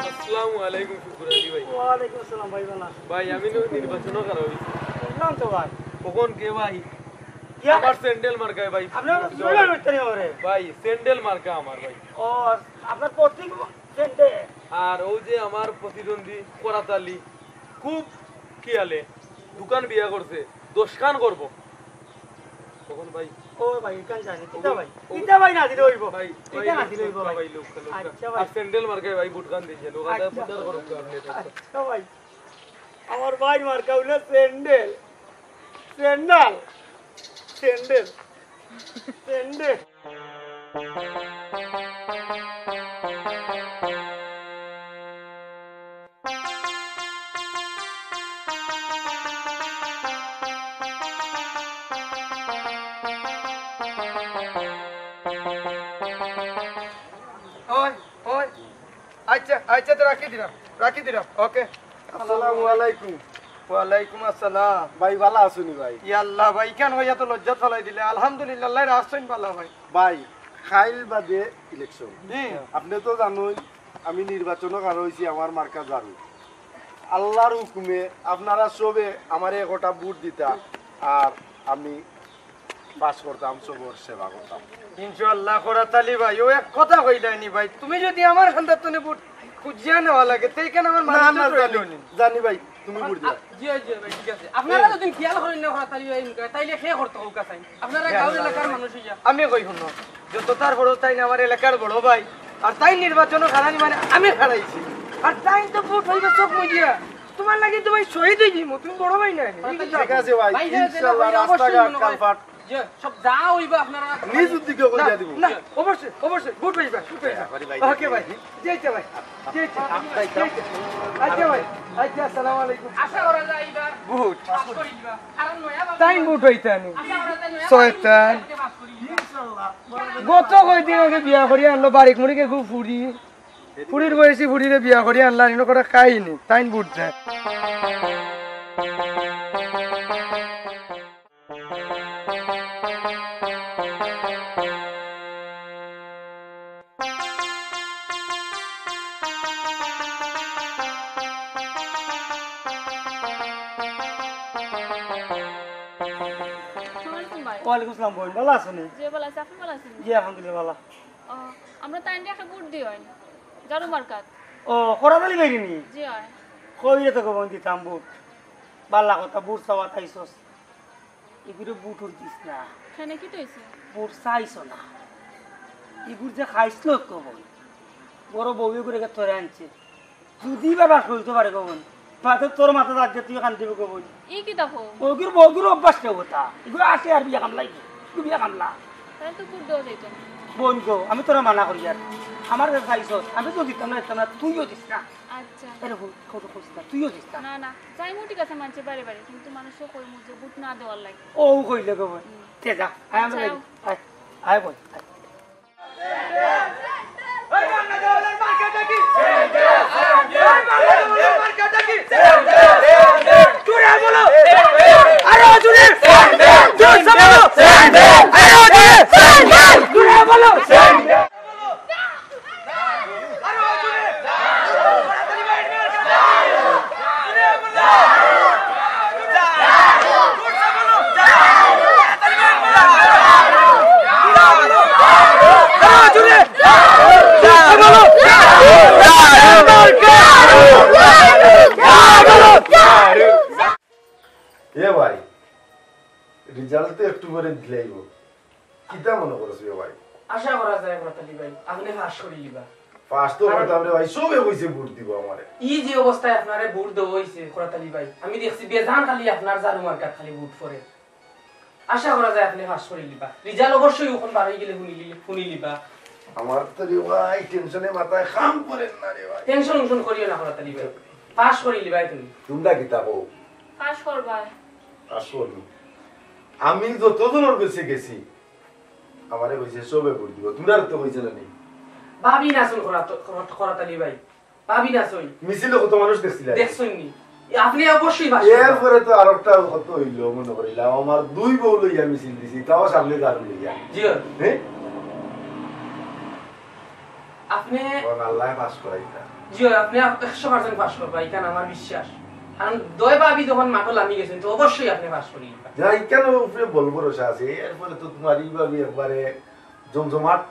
আসসালামু আলাইকুম শুকুর আলী ভাই। ওয়ালাইকুম আসসালাম ভাই, বালা। ভাই, আমি নি-, নির্বাচনও খারাপ অইছি। নাম তো ভাই। কখন কে ভাই? ইয়া। আমার স্যান্ডেল মার্কায় ভাই। আপনার ভোট দেওয়া স্যান্ডেল লাগবো। মার্কা নি ওরে? ভাই, স্যান্ডেল মার্কা আমার ভাই। ও, আপনার প্রতীক স্যান্ডেল। আর ওই যে আমার প্রতিদ্বন্দ্বী করাত আলী, খুব খিয়ালে, দুখান বিয়া করছে, দশখান করবো। কখন ভাই? ও ভাই, এখান জানি। কিতা ভাই? ও, কিতা ভাই না দিলে অইবো? ভাই, ভাই, কিতা না দিলে অইবো ভাই? ভাই, লোক, লোক। আচ্ছা ভাই। আর স্যান্ডেল মার্কায় ভাই ভোটখান দিছে, লোক আদা আচ্ছা। প্রচার করুক আপনি। আচ্ছা ভাই। আমার ভাই মার্কা অইলো স্যান্ডেল। স্যান্ডেল। স্যান্ডেল। স্যান্ডেল। ওই, ওই। আচ্ছা, আচ্ছা, তো রাখি দিলাম, রাখি দিলাম, ওকে। আসসালামু আলাইকুম। ওয়ালাইকুম আসসালাম। ভাই, ভালা আছইন নি ভাই? ইয়াল্লা ভাই, কেন ভাই এত লজ্জাত ফালাই দিলে? আলহামদুলিল্লাহ, আল্লায় রাখছইন ভালা ভাই। ভাই, কাইল বাদে ইলেকশন। হুম। আপনে তো জানইন, আমি নির্বাচনো খাড়া অইছি, আমার মার্কা ঝাড়ু। আল্লার হুকুমে আপনারা সবে আমারে একটা ভোট দিতা, আর আমি পাস করতাম, সবর সেবা করতাম। ইনশাআল্লাহ, করাত আলী ভাই, ও এক কথা কইলায় নি ভাই, তুমি যদি আমার খান্দাত তনে ভোট খুজিয়া নেওয়া লাগে, তে ইখান আমার না, মানুষ না, তো জানি, রইলো নি। জানি ভাই, তুমি ভোট দিবা। জি, জি ভাই, ঠিক আছে। আপনারা যদি খেয়াল করইন না করাত আলী ভাই, তাইলে কে করতো কউক্কা চাইন? আপনারা গাঁও এলাকার মানুষ অইয়া। আমি কই হুনো, যত তার বড় তাইন আমার এলাকার বড় ভাই, আর তাইন নির্বাচনো খাড়া নি মানে আমি খাড়াইছি, আর তাইন তো ভোট অইবো চোখ মুজিয়া। তোমার লাগি তো ভাই শহীদ অই যিমু, তুমি বড় ভাই না? ঠিক আছে ভাই, ভাই, ইনশাআল্লাহ ভাই, অবশ্যই রাস্তাঘাট মনে হয়। কালভার্ট যে সব যা অইবো আপনারা নিজর দিকে কইয়া দিমু। না, অবশ্যই, অবশ্যই, ভোট পাইবা, ভোট পাইবা। ওকে ভাই, যাইতে ভাই, যাইতে, যাইতে। আচ্ছা ভাই, আচ্ছা, আসসালামু আলাইকুম। আশা করা যায় এবার ভোট পাস করি দিবা। কারণ নয়া বাবু তাইন ভোট অইতা নি। আশা করা যায় নয়া শয়তান। বাবু পাস করি দিবা। ইনশাআল্লাহ। গত কয়দিন আগে বিয়া করি আনলো, বারিক মুড়িকে খুব ফুড়ি। ফুড়ির বয়সী ফুড়িরে বিয়া করি আনলা, ইনো করে খাইনি, তাইন ভোট দেয়। আসসালামু আলাইকুম ভাই। ওয়ালাইকুম আসসালাম বইন, ভালা আছো নি? জি, ভালা আছি, আপনি ভালা আছেন? জি, আলহামদুলিল্লাহ, ভালা। ও, আমরা তাইনরে একটা ভোট দিওয়াইন, ঝাড়ু মার্কাত। ও, করাত আলী ভাইরে নি? জি, অয়। কইরে তো গো বইন দিতাম ভোট। ভালা কথা, ভোট চাওয়াত আইছস। ইগুরে ভোট উট দিস না। কেনে কিতা অইছে? ভোট চাইছ না। ইগুর যে খাইছলত গো বইন। বড় বউয়ে ইগুরে ধরে আনছে। যদি বা বাস করতে পারে গো বইন। মাঝে তোর মাথাত আগে তুই কান্দিবে গো বইন। ই কিতা কও? ওগুর বউগুর অভ্যাস কেউ কথা। ইগুর আসে আর বিয়া কাম লাগি। তুমি কামলা। তাহলে তো ভোট দেওয়া যাইতো না। বন্ধু, আমি তোরা মানা করি আর। আমার কাছে চাইছস, আমি তো দিতাম না, দিতাম না, তুইও দিস না। আচ্ছা। আরে হুন, কথা কইস না, তুইও দিস না। না, না, যাইমু ঠিক আছে, মানছে বারে বারে, কিন্তু মানুষও কইমু যে ভোট না দেওয়ার লাগে। ও কইলে গো বল। হুম। তে যা, আয় আমরা যাই। আয়, আয় বল, আয়। এ ভাই, রেজাল্ট তো একটু পরে দিলাইব, কিতা মনে করছো রে ভাই? আশা করা যায় খরাত আলী ভাই, আপনে পাস করি লিবা। পাস তো করতাম রে ভাই, সবে কইছে ভোট দিব আমারে। ই যে অবস্থায় আপনারে ভোট দেওয়া হইছে খরাত আলী ভাই, আমি দেখছি বেজান খালি আপনার ঝাড়ু মার্কাত খালি ভোট পড়ে। আশা করা যায় আপনে পাস করি লিবা। রেজাল্ট অবশ্যই অখন বার হই গেলে হুনি লিবা। আমার তো রে ভাই টেনশনে মাথায় কাম করে না রে ভাই। টেনশন উনশন করিও না খরাত আলী ভাই, পাস করি লিবায় তুমি। তোমরা কিতা কও? পাস করবায়। পাস করবো। আমি যতজনর গেছে গেছি, আমারে কইছে সবে ভোট দিব। তোমরা তো কইছে না নি? ভাবি না শুন খরাত-, খরাত-, খরাত আলী ভাই। ভাবি না শুন। মিছিলে কত মানুষ দেখছিলা? দেখছইন নি? এ, আপনে অবশ্যই পাস করবা। এরপরে তো আরেকটা কত হইল মনে করিলাম, আমার দুই বউ লইয়া মিছিল দিছি, তাও সামনে দাঁড় লইয়া। জি। হ্যাঁ? আপনে কোন আল্লাহ পাস করাইতা? জি, আপনে একশো পার্সেন্ট পাস করবা, ইখান আমার বিশ্বাস। কারণ দয় ভাবি যখন মাঠো লামি গেছেন, তো অবশ্যই আপনে পাস করি। যা, ইখান উপরে বল ভরসা আছে, এরপরে তো তোমার এই ভাবি একবারে জমজমাট,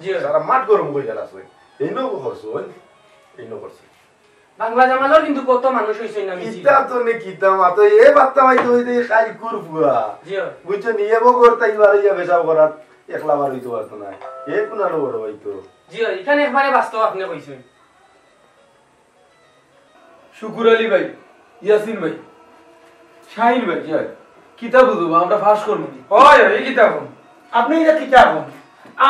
জি। সারা মাঠ গরম করে গেল আছে। এই নৌ করছো, এই নৌ করছো। বাংলা জামালর কিন্তু কত মানুষ হইছে না মিছিল। কিতা তো নে কিতা মাতো, এ বার্তা ভাই তো হইতে খাই কুরফুয়া। জি। বুঝছো নি, এ বগর তাই বারে ইয়া বেচাও করার একলা বার হইতে পারতো না। এ কোন আরো বড় হইতো। জি, ইখান একবারে বাস্তব আপনে কইছেন। শুকুর আলী ভাই, ইয়াসিন ভাই, শাহিন ভাই, জি ভাই। কিতা বুঝবো, আমরা পাস করবো নি? ওই, ওই কিতা কম। আপনে ইটা কিতা কম?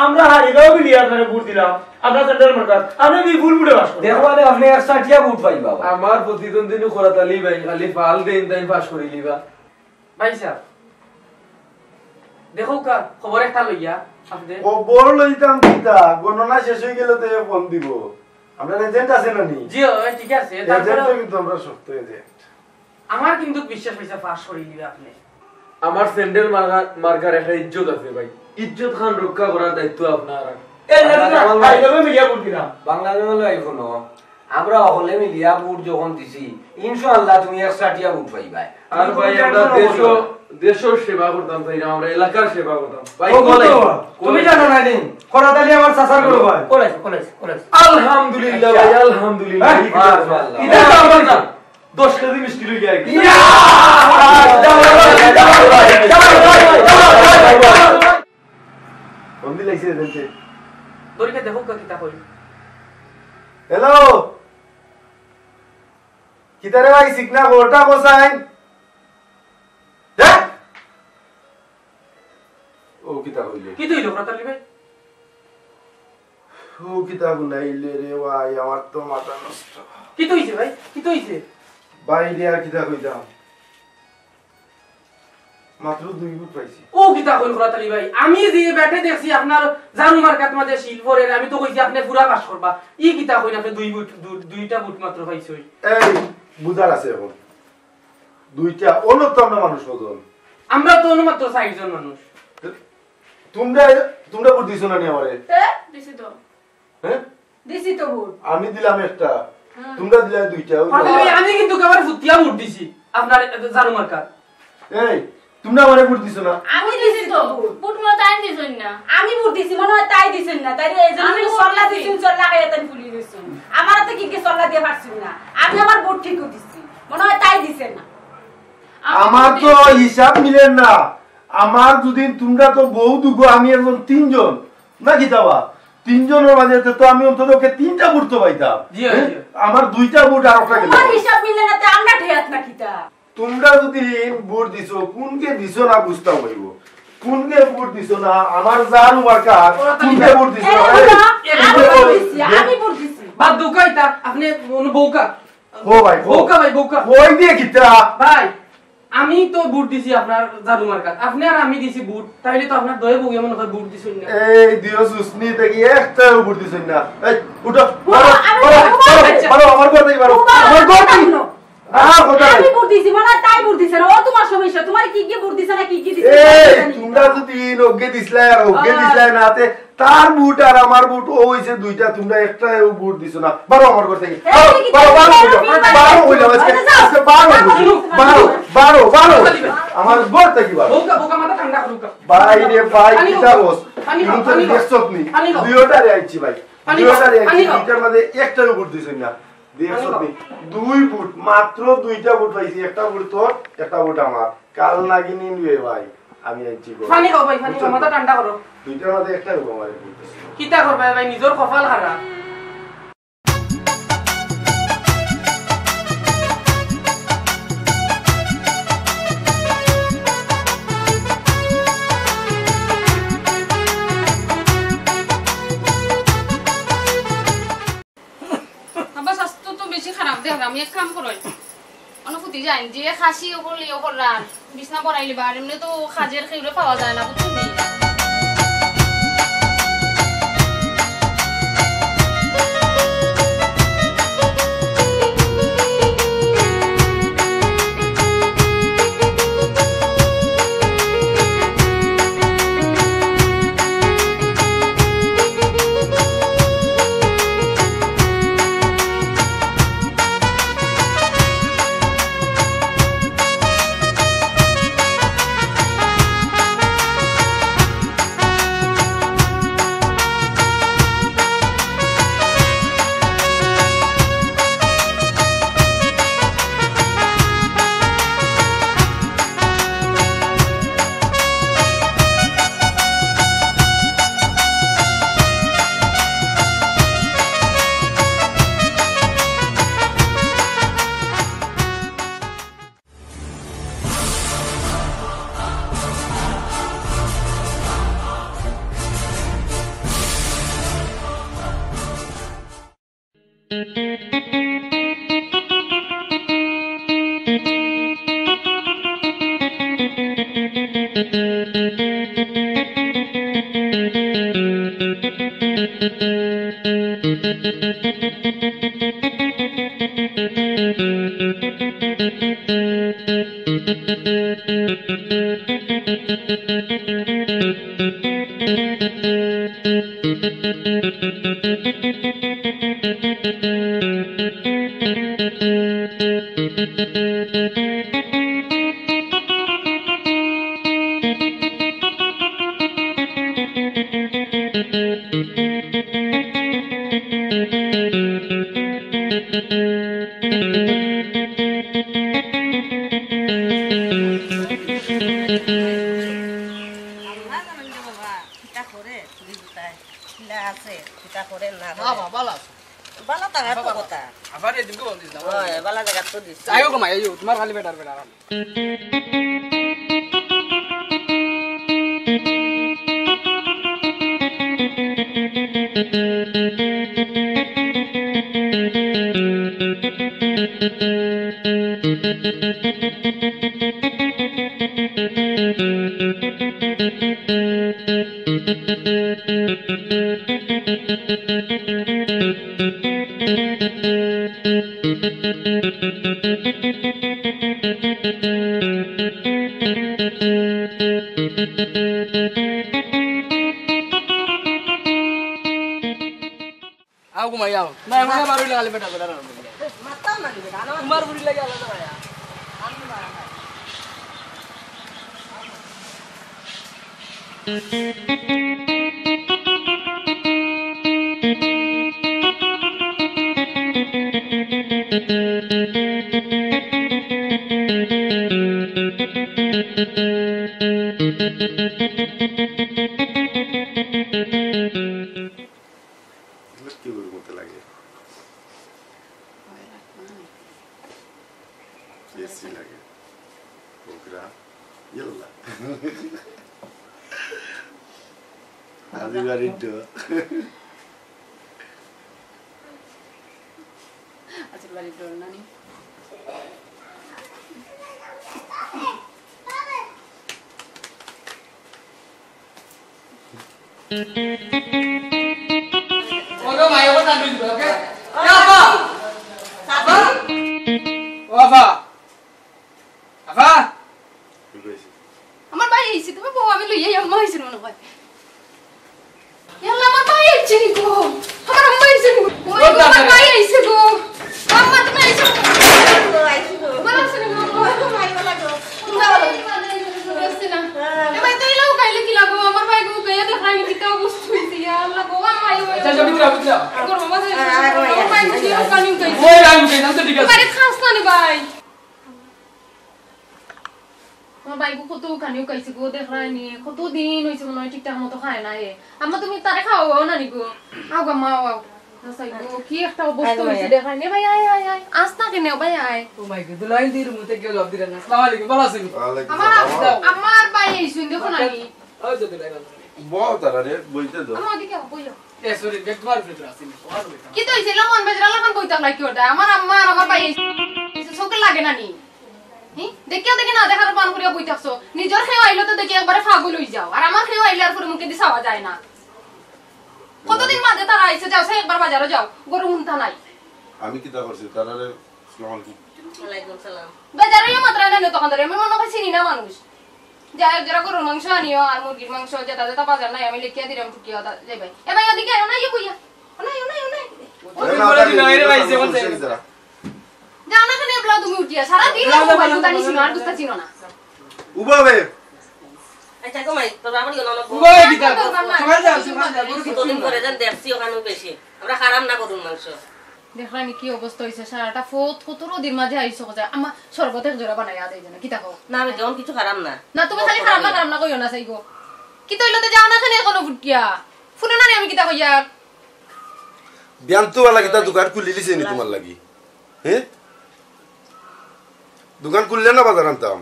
আমরা হারিগাঁও মিলিয়া আপনারে ভোট দিলাম, আপনার সেন্ট্রাল মার্কাত, আপনে বিপুল ভোটে পাস করলেন। দেখো, মানে আপনে একশো টিয়া ভোট পাইবা। আমার প্রতিদ্বন্দ্বী নু খরাত আলী ভাই, খালি ফাল দেইন, তাইন পাস করি লিবা। ভাই সাহেব, দেখো কা, খবর একটা লইয়া, আপনে। খবর লইতাম কিতা, গণনা শেষ হয়ে গেলে তো এ ফোন দিব। আপনার এজেন্ট আছে না নি? জি, ওই ঠিক আছে, তারপরে এজেন্ট তো কিন্তু আমরা শক্ত এজেন্ট। আমার কিন্তু বিশ্বাস হইছে পাস করি লিবা আপনে। আমার স্যান্ডেল মার্কা-, মার্কার একটা ইজ্জত আছে ভাই। ইজ্জত খান রক্ষা করার দায়িত্ব আপনার। এই না, না, না, বাংলা ভাই, তবে মিলিয়া ভোট দিলাম। বাংলা জঙ্গল ভাই, হুনো, আমরা হকলে মিলিয়া ভোট যখন দিছি, ইনশাআল্লাহ তুমি একশো টিয়া ভোট পাইবায়। আর তুমি ভাই, কোনো আমরা টেনশন দেশও, করিও না। দেশর সেবা করতাম চাই না, আমরা এলাকার সেবা করতাম। ভাই, ও, কলাই, তো, তুমি কলাই। জানো না নি? খরাত আলী আমার চাচার গরু ভাই। কলাই, কলাই, কলাই। আলহামদুলিল্লাহ ভাই, হ্যাঁ? আলহামদুলিল্লাহ। হ্যাঁ? এই কি মাশাআল্লাহ। এটা তো আমার না। দশ কেজি মিষ্টি লইয়া আর কি। ইয়া! বন্দি লাগছে এজেন্টে। দড়িকে দেখো কা কিতা কই। হ্যালো। কিতা রে ভাই, সিগনা গোলটা কোথায়? দেখ। ও কিতা কইলে? কিতা হইল খরাত আলী ভাই? ও কিতা হুনাইলে রে ভাই, আমার তো মাথা নষ্ট। কিতা হইছে ভাই? কিতা হইছে? ভাই রে, আর কিতা কইতাম? মাত্র দুই ভোট পাইছি। ও কিতা কইন খরাত আলী ভাই? আমি যে ব্যাটে দেখছি আপনার জানু মার্কাত মাঝে শিল পড়ের, আমি তো কইছি আপনে পুরা পাস করবা। ই কিতা কইন আপনে দুই ভোট, দু-, দুইটা ভোট মাত্র পাইছইন। এই, বুঝার আছে এখন। দুইটা, অন্য তো আমরা মানুষ কতজন? আমরা তো অন্য মাত্র চারজন মানুষ। তোমরা, তোমরা ভোট দিছো না নি আমারে? এ, দিছি তো। হ্যাঁ? দিছি তো ভোট। আমি দিলাম একটা, হুম। তোমরা দিলায় দুইটা, ওই তো। আমি, আমি কিন্তু একেবারে ফুতিয়া ভোট দিছি আপনার জানু মার্কাত। এই, তোমরা আমারে ভোট দিছো না? আমি দিছি তো ভোট। ভোট মনে হয় তাই দিছইন না। আমি ভোট দিছি, মনে হয় তাই দিছইন না। তাই এই জন্য আমি তো ভোট সল্লা দিছি। দিছইন, সল্লা খাইয়া তাই ফুলি দিছইন। আমার হাতে কি কি সল্লা দিয়া পারছইন না? আমি আমার ভোট ঠিকও দিছি, মনে হয় তাই দিছে না। আমি আমার ভোট তো দিছি। হিসাব মিলের না। আমার যদি তোমরা তো বউ দুগো, আমি একজন তিনজন, না কিতা বা? তিনজনর মাঝে তো আমি অন্তত ওকে তিনটা ভোট তো পাইতাম। জি, হ্যাঁ? জি। আমার দুইটা ভোট আর একটা গেল। তোমার হিসাব মিলে না, তে আমরা ঠেয়াত না কিতা? তোমরা যদি ভোট দিছো, কোনকে দিছো না বুঝতাম হইব। কুনকে ভোট দিছো না? আমার জান মার্কা। কুনকে ভোট দিছো না? এই, আমি ভোট দিছি, আমি ভোট দিছি। বাদ দুকা ইতা, আপনে বউকা। ও ভাই, ও। বউকা ভাই, বউকা। কই দিয়ে কিতা? ভাই, আমি তো ভোট দিছি আপনার জাদু মার্কাত। আপনে আর আমি দিছি ভোট, তাইলে তো আপনার দয়ে বউয়ে মনে হয় ভোট দিছইন না। এই দিও সুসনি দেখি একটাও ভোট দিছইন না। এই, উঠো, বাবা, বারো, আমি বারো, বাবা, বারো, আচ্ছা। বারো, আমার ঘর থেকে বারো। বাবা, আমার ঘর থেকে। আমি না, কথা আমি নাই। ভোট দিছি, মানে তাই ভোট দিছে না। ও তোমার সমস্যা, তোমার কি কি ভোট দিছে না, কি কি দিছে, এই, জানি না। তোমরা যদি ইন ওকে দিছলাই আর ওকে আহ। দিছলাই না, তে তার ভোট আর আমার ভোট ও হইছে দুইটা, তোমরা একটাও ভোট দিছো না। বারো আমার ঘর থেকে। এই, বারো, কি বারো, বারো, কি বারো, বারো, বারো, বারো, বারো, আচ্ছা, আচ্ছা, আচ্ছা, বারো, বারো, বারো, বারো, বারো। আমার ঘর থেকে বারো। বউকা, বউকা, মাথা ঠান্ডা করো। ভাই রে ভাই, পানি কিতা খাও। বস? পানি খাও, তুমি তো পানি খাও। দেখছত নি? পানি খাও। দুইটারে আইছি ভাই। পানি খাও, দুইটারে আইছি, পানি খাও। দুইটার মাঝে একটাও ভোট দিছইন না। দেখছত পানি খাও। নি? দুই ভোট, মাত্র দুইটা ভোট পাইছি। একটা ভোট তোর, একটা ভোট আমার। কাল নাগিনী নিবে ভাই। আমি আইছি গো। পানি খাও ভাই, পানি খাও, বুঝছো? মাথা ঠান্ডা করো। দুইটার মাঝে একটাও ভোট আমার ভোট দিছে। কিতা করবে ভাই, নিজর কপাল খারাপ। আব্বা, স্বাস্থ্য তো বেশি খারাপ দেখলাম, এক কাম করো, অনুভূতি যাইন যে খাসি ওগুলি ওগুলার বিছনা পড়াইলিবা, আর এমনি তো কাজের কেউরে পাওয়া যায় না, বুঝছেন নি? আল্লাহ জানইন রে বাবা, কিতা করে, বুঝি কোথায়, কিলা আছে, কিতা করে না করে। বাবা, বালা আছে। বালা থাকার তো কথা। আবার এই দিনকে বল দিস না। ওই, বালা জাগাত তো দিস। আইও গো মা, আইও, তোমার খালি বেটার বেটার। আও ঘুমাই আও। না, এখন আবার ওই লাগালে বেটা, বেটা, বেটা। মাথা মারি বেটা, আমার তোমার বুড়ি লাগে আলাদা ভাইয়া। আমি মারা খাই। এগুলো কি ওর মতো লাগে? এসি লাগে। ওগরা। ইয়াল্লা। আজি বাড়ির ডর। আচ্ছা, বাড়ির ডর নানি। ওগো ভাই, ওগো না, দুই দিন, ওকে? এ আফা! আফা! ও আফা! আফা! কি কইছে? আমার ভাই আইছে, তুমি বউ আমি লইয়া আম্মা আইছে মনে হয়। ইয়াল্লা, আমার ভাই আইছে নি গো? আমার আম্মা আইছে নি গো? ওই গো, আমার ভাই আইছে গো। আম্মা, তুমি আইছো? ভালো আছো নি গো? তোমরা ভালো আছো? আইছে না? এ ভাই, তাই লাও খাইলে কি লাগবো? আমার ভাই গো, গায়ে দেখাই কিতা অবস্থা হইছে, ইয়া আল্লাহ গো, আমার ভাই আচ্ছা, আচ্ছা, ভিতরে আও, ভিতরে আও। গরম আছে। আমার ভাই গো, পানি উঠাইছে। ওই, আমি উঠাই, আমি তো ঠিক আছে। আরে খাস না রে ভাই। আমার ভাই গো কত খানি উকাইছে গো, দেখরায় নি, কত দিন হইছে মনে হয় ঠিকঠাক মতো খায় না এ। আম্মা, তুমি তারে খাওয়াও না নি গো? আও গো, আম্মা, আও, আও। না, সাই গো, কি একটা অবস্থা আয়, হইছে, আয়। দেখরায় নি। ভাই, আয়, আয়, আয়। আস না কেনে, ভাই, আয়। ও মাই গড, দুলাইল দি রুমু থাকি লাভ দিরা না। আসসালামু আলাইকুম, ভালো আছেন? ওয়ালাইকুম আমার, সালাম। আমার ভাই আইছইন, দেখো না নি। ওই যে দুলাইল। বও তারা রে, বইতে দাও। আম্মা, ওদিকে আও, বইও। এ, সরি, ব্যাগ তোমার ভিতরে আছে নি, তোমার ভিতরে। কি তো হইছে? মন বেজার লাখান বই থাকলাই কি ওটা? আমার আম্মা আর আমার ভাই আইছে, চোখে লাগে না নি? হি? দেখিও দেখি না দেখার পান করিয়া বই থাকছো। নিজর খেয়ে আইলে তো দেখি একবারে পাগল হই যাও। আর আমার খেয়ে আইলে আর করে মুখে দি চাওয়া যায় না। কতদিন মাঝে তারা আইছে, যাও, সে একবার বাজারো যাও, গরু হুনতা নাই। আমি কিতা করছি? তারারে, আসসালামু আলাইকুম। ওয়ালাইকুম সালাম। বাজারো ইয়া মাত্র না, তখন ধরে আমি মনে হয় চিনি না মানুষ। যা, এক জোড়া গরুর মাংস আনিও, আর মুরগির মাংস, যেটা যেটা বাজার নাই, আমি লিখিয়া দিলাম, টুকিয়া দা-, যাইবাই। এ ভাই, ওদিকে আয়, ওনাই, ইয়ে কইয়া। ওনাই, ওনাই, ওনাই। ওই দিন বলে দিন, আরে ভাই, যেমন যাই। যাও না কেনে, এবলা তুমি উঠিয়া, সারা দিন মোবাইল গুতা নিছি, আর গুতা চিনো না। উবা বে। আচ্ছা, গো মাই, তোর বাবার ইয়ে নাম উবা বে, কিতা? সকাল যাও, সকাল যাও, গরু কতদিন পরে যেন দেখছি, ওখানেও বেশি। আমরা খারাপ না গরুর মাংস। দেখলাম কি অবস্থা হইছে, সারাটা ফত কত রোদির মাঝে আইছো কোথায়? আমার শরবত এক জোড়া বানাইয়া দেই যেন, কিতা কও? না, আমি তেমন কিছু খারাপ না। না, তুমি খালি খারাপ না, খারাপ না কইও না, চাইবো। কিতা হইলো তে যাও না কেনে কোনো ফুটিয়া? ফুটো না নি আমি কিতা কইয়া? বিয়ান তো বালা কিতা দোকান খুলি দিছে নি তোমার লাগি? হে? দোকান খুললে না বাজার আনতাম?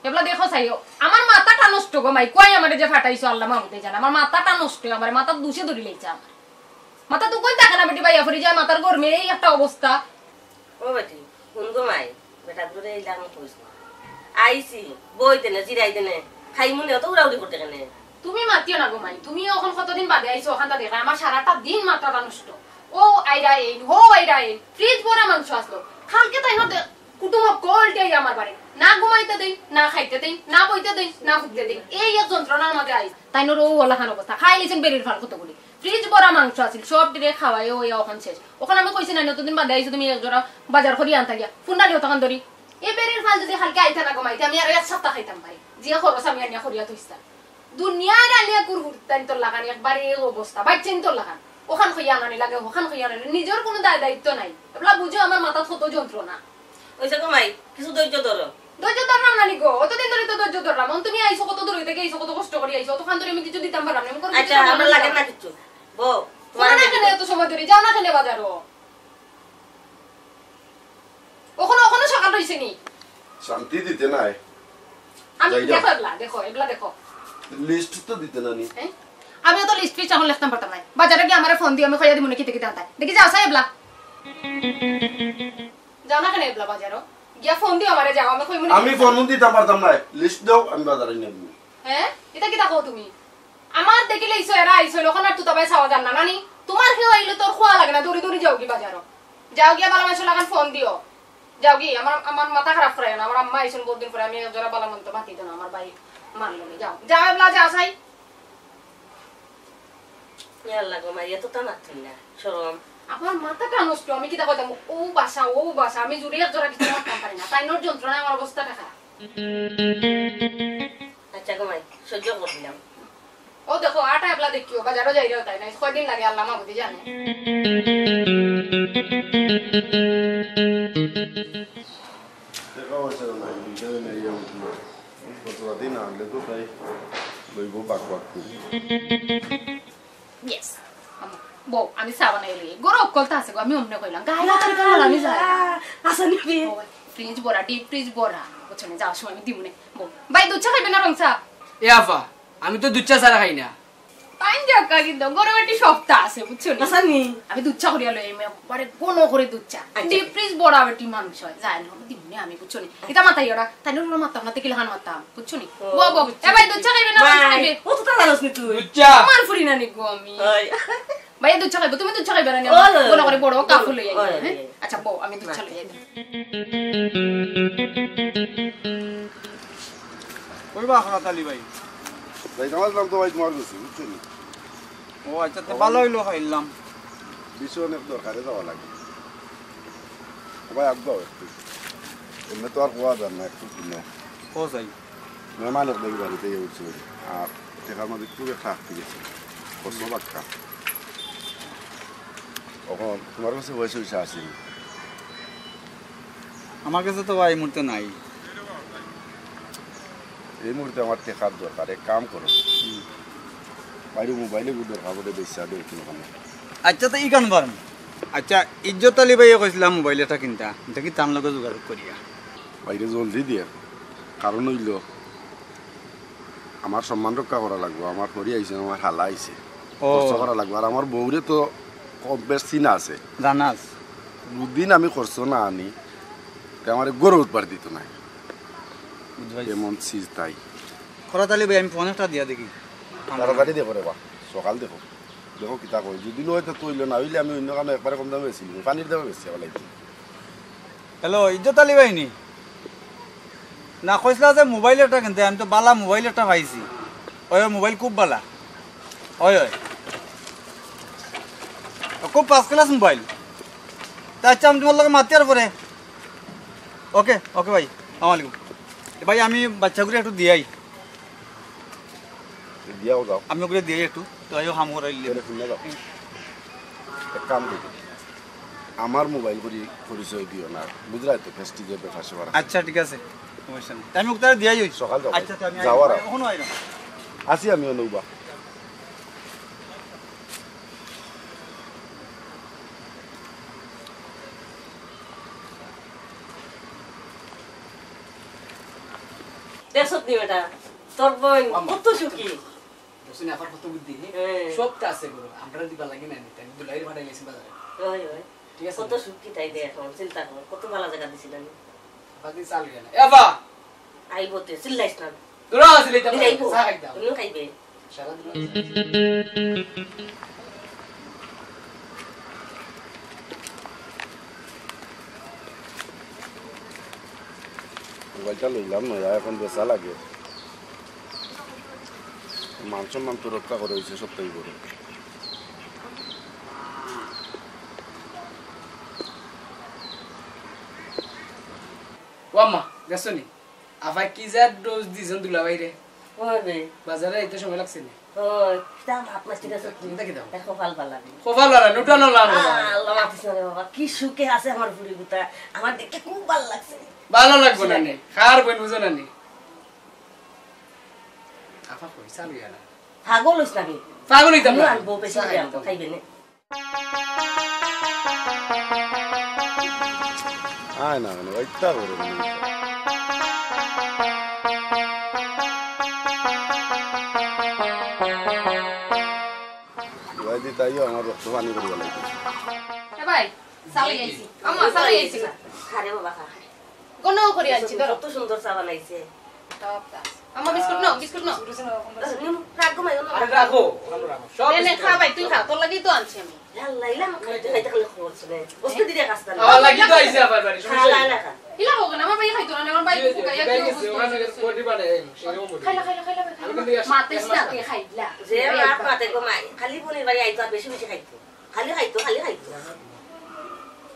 এবলা দেখো চাইও, আমার মাথাটা নষ্ট গো মাই, কই আমারে যে ফাটাইছো আল্লাহ মাহমুদে জানে, আমার মাথাটা নষ্ট, আমার মাথার দুষে ধরি লাইছে আমার। মাথা তো কই থাকে না বেটি, বাইয়া পড়ি যায়, মাথার গরমে এই একটা অবস্থা। ও বেটি, হুন গো মাই, বেটা দূরে এইলাম কইস না। আইছি, বই দেনে, জিরাই দেনে, খাই মনে অত উড়াউড়ি করতে কেনে? তুমি মাতিও না গো মাই, তুমি এখন কতদিন বাদে আইছো, ওখানটা দেখা, আমার সারাটা দিন মাথাটা নষ্ট। ও আইরা এইন, হো আইরা এইন, ফ্রিজ ভরা মাংস আসলো। কালকে তাই হতে কুটুম হকল টিয়াই আমার বাড়ি। না ঘুমাইতে দেই, না খাইতে দেই, না বইতে দেই, না ফুটতে দেই। এই এক যন্ত্রণার মাঝে আইস। তাই নর ও ওলাখান অবস্থা। খাই লিছেন বেরির ফাল কতগুলি। ফ্রিজ ভরা মাংস আছিল, সব টিরে খাওয়াই ওই অখন শেষ। ওখানে আমি কইছি না, নতুন দিন বাদে আইছো তুমি এক জোড়া বাজার করি আনতা গিয়া। ফুন্ডা নিও তখন ধরি। এই বেরির ফাল যদি কালকে আইতা না ঘুমাইতে, আমি আর এক সপ্তাহ খাইতাম পারি। যে খরচ আমি আনিয়া করিয়া থইস্তা। দুনিয়ার আলিয়া কুরহুর তাইন তোর লাগানি একবারে এই অবস্থা। বাইচ্চাইন তোর লাগান। ওখান কইয়া আনানি লাগে, ওখান কইয়া আনানি। নিজর কোনো দায় দায়িত্ব নাই। এবলা বুঝো আমার মাথাত কত যন্ত্রণা। ওই যে গো মাই, কিছু ধৈর্য ধরো। ধৈর্য ধরলাম না নি গো, অতদিন ধরি তো ধৈর্য ধরলাম। অন তুমি আইছো কত দূর হইতে গিয়ে আইছো, কত কষ্ট করি আইছো, অতখান ধরি আমি কিছু দিতাম পারলাম না। আমি কোনো কিছু আচ্ছা, দিতাম আমরা লাগে পারলাম না না। কিচ্ছু। বউ, তোমার তোমার না লাগে কেনে না। এত সময় ধরি? যাও না কেনে বাজারো? ওখানে, ওখানে সকাল হইছে নি? শান্তি দিতে নাই। আমি যাই যাও। দেখো এবলা, দেখো, এবলা দেখো। লিস্ট তো দিতে না নি। হ্যাঁ? আমিও তো লিস্ট ফিস্ট এখন লিখতাম পারতাম না। বাজারে গিয়া আমারে ফোন দিও, আমি কইয়া দিমু নি কিতা কিতা আনতায়। দেখি যাও, চাই এবলা। যাও না কেনে এবলা বাজারো? গিয়া ফোন দিও আমারে, যাও, আমি কইমু নি আমি কিতা। ফোন দিতাম পারতাম না। লিস্ট দাও, আমি বাজারে নিয়ে দিমু। হ্যাঁ? ইতা কিতা কও তুমি? আমার দেখিলে ইসো এরা আইসইন, ওখান আর তুতাবাই চাওয়া যার না, নানি? তোমার কেউ আইলে তোর খোয়া লাগে না, দৌড়ি দৌড়ি যাওগি বাজারো। যাওগি, ভালা মানষর লাখান ফোন দিও। যাওগি, আমার, আমার মাথা খারাপ করাইও না, আমার আম্মা আইসইন বহুত দিন পরে, আমি এক জোড়া ভালা মন্দ মাতি দেন আমার ভাই মার লগে। যাও, যাও, এবলা যাও, চাই। ইয়া আল্লাহ গো, মাইয়া তো তা মাতছইন না, শরম। আমার মাথাটা নষ্ট, আমি কিতা কইতাম, ও বাসা, ও বাসা, আমি জুড়ি এক জোড়া কিছু মাততাম পারি না, তাইনর যন্ত্রণায় আমার অবস্থাটা খারাপ। আচ্ছা গো মাই, সহ্য করলাম। ও দেখো, আটা এবলা দেখিও, বাজারো যাইরাও তাই নাই, কয়দিন লাগে আল্লাহ মাবুদি জানে। দেখা হয়েছে না, এই জায়গায় নেই, আমি তো কত রাতেই না আনলে তো তাই লইব বাক বাক করি। ইয়েস। বউ, আমি চা বানাই লই। গরু অকল তো আছে গো, আমি অমনে কইলাম। গায়ে হাতের গায়ে আমি যাই। আহ, আছে নাকি? বউ, ফ্রিজ ভরা, ডিপ ফ্রিজ ভরা। বুঝছো না, যাওয়ার সময় আমি দিমু নে। বউ, ভাই, দুধ চা খাইবে না রং চা? এ আফা, আমি তো দুধ চা ছাড়া খাই না। তাইন যাউক্কা কিন্তু, গরু বেটি সপ্তাহ আছে, বুঝছো নি? আচ্ছা নি? আমি দুধ চা করিয়া লই, আমি একবারে ঘন করি দুধ চা। আচ্ছা। ডিপ ফ্রিজ ভরা বেটি মানুষ অয়, যায় না, দিমুনে আমি, বুঝছো নি? ইতা মাতাই ওরা, তাইন ওরা মাতাম না, তে কিলাখান মাতাম, বুঝছো নি? ও, বো, বো। বুঝছি, এ ভাই, বুঝছি। দুধ চা খাইবে না, ভাই, মাংস খাইবে? অত তাড়া আছনি তুই। দুধ চা। আমার ফুরি নানি গো আমি। ওই। ভাই, দুধ চা খাইবো, তুমি দুধ চা খাইবে না নি? ওই, ওই, ঘন করি বড় ওই, কাপড় লই আই, ওই, হ্যাঁ? ওই। আচ্ছা, বো, আমি দুধ চা লই আই। কইবা খরাত আলী ভাই? যাইতাম আছলাম তো ভাই তুমার গেছে, বুঝছো নি? ও আচ্ছা, তে ভালা অইলো, খাইলাম। বিষয় অনেক দরকারে যাওয়া লাগে। ও ভাই, আগুয়াও একটু। এমনে তো আর কওয়া যায় না, একটু কিনা। ও যাই। মেহমান এক দেখি বাড়িত আইয়া উঠছে। আর টেকার মাঝে খুব একটা আটকি গেছে। কষ্ট বাক্কা। অখন তুমার কাছে পয়সা-উইসা আছে নি? আমার কাছে তো ভাই এই মুহূর্তে নাই। এই মুহূর্তে আমার টেকার দরকার, এক কাম করো। হুম। বাইরে মোবাইল এগু দরকার পড়ে, বেচা দেও কিনো কেনে। আচ্ছা, তো ইখান পারমু। আচ্ছা, ইজ্জত আলী ভাইয়ে কইছিলা মোবাইল এটা কিনতা, দেখি তান লগে যোগাযোগ করিয়া। বাইরে জলদি দিয়া, কারণ অইলো আমার সম্মান রক্ষা করা লাগবো, আমার হরি আইছে, আমার হালা আইছে, ও। খরচ করা লাগবো। আর আমার বউরে তো কম বেশ চিনা আছে। জানা আছে। দুদিন আমি খরচ না আনি, তে আমার গরু উৎপার দিত নাই। বুঝবাই। এমন চিজ তাই। খরাত আলী ভাই, আমি ফোন একটা দিয়া দেখি। তাড়াতাড়ি দেখো রে বা, সকাল দেখো। দেখো কিতা কয়, যদি নয় তো তৈল, না অইলে আমি অন্য কানো একবারে কম দামে বেচি, পানির দামে বেচি আবার লাগি। হ্যালো, ইজ্জত আলী ভাই নি? না, কইছিলা যে মোবাইল একটা কিনতে, আমি তো বালা মোবাইল একটা পাইছি। ওই, ওই মোবাইল খুব বালা। ওই, ওই। খুব ফার্স্ট ক্লাস মোবাইল। তা আচ্ছা, আমি তুমার লগে মাতিয়ার পরে। ওকে, ওকে ভাই, আসসালামু আলাইকুম। এ ভাই, আমি বাচ্চাগুলো একটু দিয়াই। দিয়াও যাও। আমি ওগুলো দিয়াই একটু, তো আইও হাম করাইলে। এটা শুনে যাও। এক কাম করো, আমার মোবাইল করি পরিচয় দিও না, বুঝলাই তো, ফেস্টিজের ব্যাপার স্যাপার আছে। আচ্ছা, ঠিক আছে, সমস্যা নাই। আমি ওগুলো দিয়াই হই। সকাল যাও। আচ্ছা, আচ্ছা, আমি যাও আর আইও। এখনো আইলাম। আসি আমি অনুবা। দেখছত নি বেটা, তোর বইন আম্মা। কত সুখী। বুঝছো নি, আফার কত বুদ্ধি, হে? হ্যাঁ। সবটা আছে গরু, আমরা দিবা লাগে না নিতে, আমি দুলাইরে পাঠাই গেছি বাজারে। ওই, ওই। ঠিক আছে? কত সুখী তাই দে এখন, চিন্তা কর, কত ভালা জাগা দিছিল আমি। আফা দিন চাল গেল। এ আফা! আইবো তে, চিল্লাইস না। দূরা আসলে এটা দিলে আইবো। চা খাই দাও। তুমি খাইবে। সারা দিন। মোবাইলটা লইলাম না, এখন বেচা লাগে। মান সম্মান তো রক্ষা করে হইছে সবটাই বড়। ও আম্মা, গেছো নি? আফায় কি যে ডোজ দিছইন দুলাভাইরে। ওই রে। বাজারে আইতে সময় লাগছে নি? ওই, কিতা মাত মাছ ঠিক আছে তুই? কিতা কিতা? দেখো, ফাল ফাল লাগে। কপাল আর নুটা না লাগে। আল্লাহ, মাতিস না রে বাবা, কি সুখে আছে আমার ফুড়ি গুতা। আমার দেখে খুব ভালো লাগছে। ভালো লাগবো না নি? কার বইন বুঝো না নি? আফা কই, চালু ইয়া না। পাগল হইস নাকি? পাগল হইতাম আমিও না। আনবো, বেশি করে আনবো, খাইবে নে। আয় না, মানে, ওইটা করে নি। ওই দি তাইও আমার রক্ত পানি করে গেল। এ ভাই, চালাই আইছি। আম্মা, চালাই আইছি। আরে বাবা, খা। গন্ধ করি আনছি, ধরো। কত সুন্দর চা বানাইছে। আম্মা, বিস্কুট নাও, বিস্কুট নাও। রাখো, মাই, অন্য আরে রাখো, রাখো, রাখো। সব নে, নে, বিস্কুট খা ভাই, তুই খা, তোর লাগি তো আনছি আমি। আল্লাহ, ইলা আমার খাইতে খাইতে খালি খরচ নে। বসতে দিদি কাজ না। আমার লাগি তো আইছে আবার বাড়ি, সমস্যা নাই। খা, খা, খা। ইলা হোক না, আমার ভাই খাইতো না, আমার ভাই ঠিক আছে, ঠিক আছে, ওখানে বডি বানায়, এই, সেরকম বডি। খাইলা, খাইলা, খাইলা, খাইলা। আমি কিন্তু মাতিস না, তুই খাইলা। যে মাত মাতে গো মাই, খালি বলি ভাই আইতো আর বেশি বেশি খাইতো। খালি খাইতো, খালি খাইতো।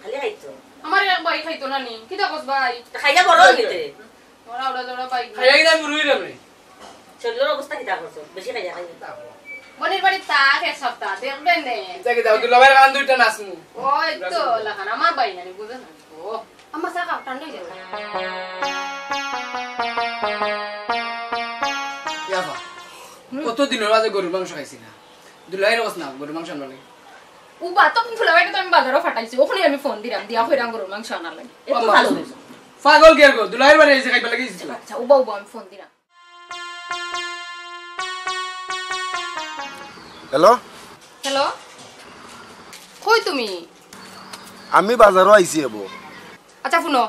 খালি খাইতো। আমার এক ভাই খাইতো না নি, কিতা কস ভাই? খাইয়া বড় হইতে। ওরা, ওরা, ওরা ভাই। খাইয়া গেলে আমি রুই রে। শরীরের অবস্থা কিতা করছো? বেশি খাইয়া খাইয়া। বোনের বাড়ি থাক এক সপ্তাহ, দেখবেন নে। ইটা কিতা, দুলাভাইর কান দুইটা নাচমু। ওই তো, লাখান, আমার ভাই নানি, বুঝো না। ও, আমার চা কাপ ঠান্ডা হয়ে যাবে। ইয়াবা, কত দিনের মাঝে গরুর মাংস খাইছি না। দুলাভাইরে কস না, গরুর মাংস আনবার লাগি। ও বা তো দুলাভাইরে তো আমি বাজারও ফাটাইছি, ওখানে আমি ফোন দিলাম, দিয়া কইরাম গরুর মাংস আনার লাগি। এত ভালো হয়েছে। পাগল কি আর গো, দুলাভাইর বাড়ি আইছে খাইবার লাগি আইছিল। আচ্ছা, উবা, উবা, আমি ফোন দিলাম। হ্যালো। হ্যালো, কই তুমি? আমি বাজারো আইছি এবো। আচ্ছা, হুনো,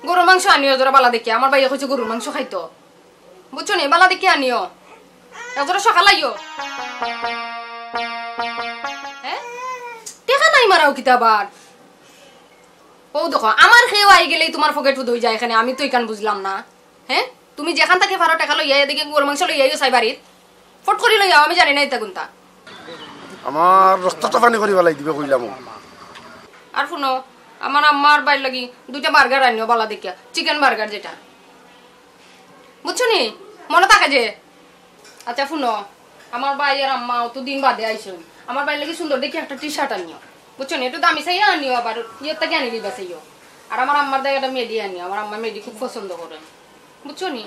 গরুর মাংস আনিও জরা বালা দেখিয়া। আমার ভাইয়ে কইছে গরুর মাংস খাইতো, বুঝছো নি? বালা দেখিয়া আনিও, একজরা সকাল আইও। হ্যাঁ, টেকা নাই মারাও কিতা আবার? ও দেখো, আমার কেউ আই গেলেই তুমার পকেট ফুদ অই যায় কেনে, আমি তো ইখান বুঝলাম না। হ্যাঁ, তুমি যেখান থাকি পারো টেকা লইয়া এদিকে গরু মাংস লইয়া আইও চাই বাড়িত। ফট করি লইয়া আও, আমি জানি না ইতা কুনতা। আমার রক্তটা পানি করি ফালাই দিবে কইলাম। আর হুনো, আমার আম্মার ভাইর লাগি দুইটা বার্গার আনিও বালা দেখিয়া, চিকেন বার্গার যেটা। বুঝছো নি? মনো থাকে যে। আচ্ছা, হুনো, আমার ভাই আর আম্মা অত দিন বাদে আইছইন। আমার ভাইর লাগি সুন্দর দেখি একটা টি শার্ট আনিও, বুঝছো নি? একটু দামি চাইয়া আনিও, আবার ইয়ের থাকি আনি দিবা চাইও। আর আমার আম্মার দায় একটা মেডি আনিও, আমার আম্মা মেডি খুব পছন্দ করে, বুঝছো নি?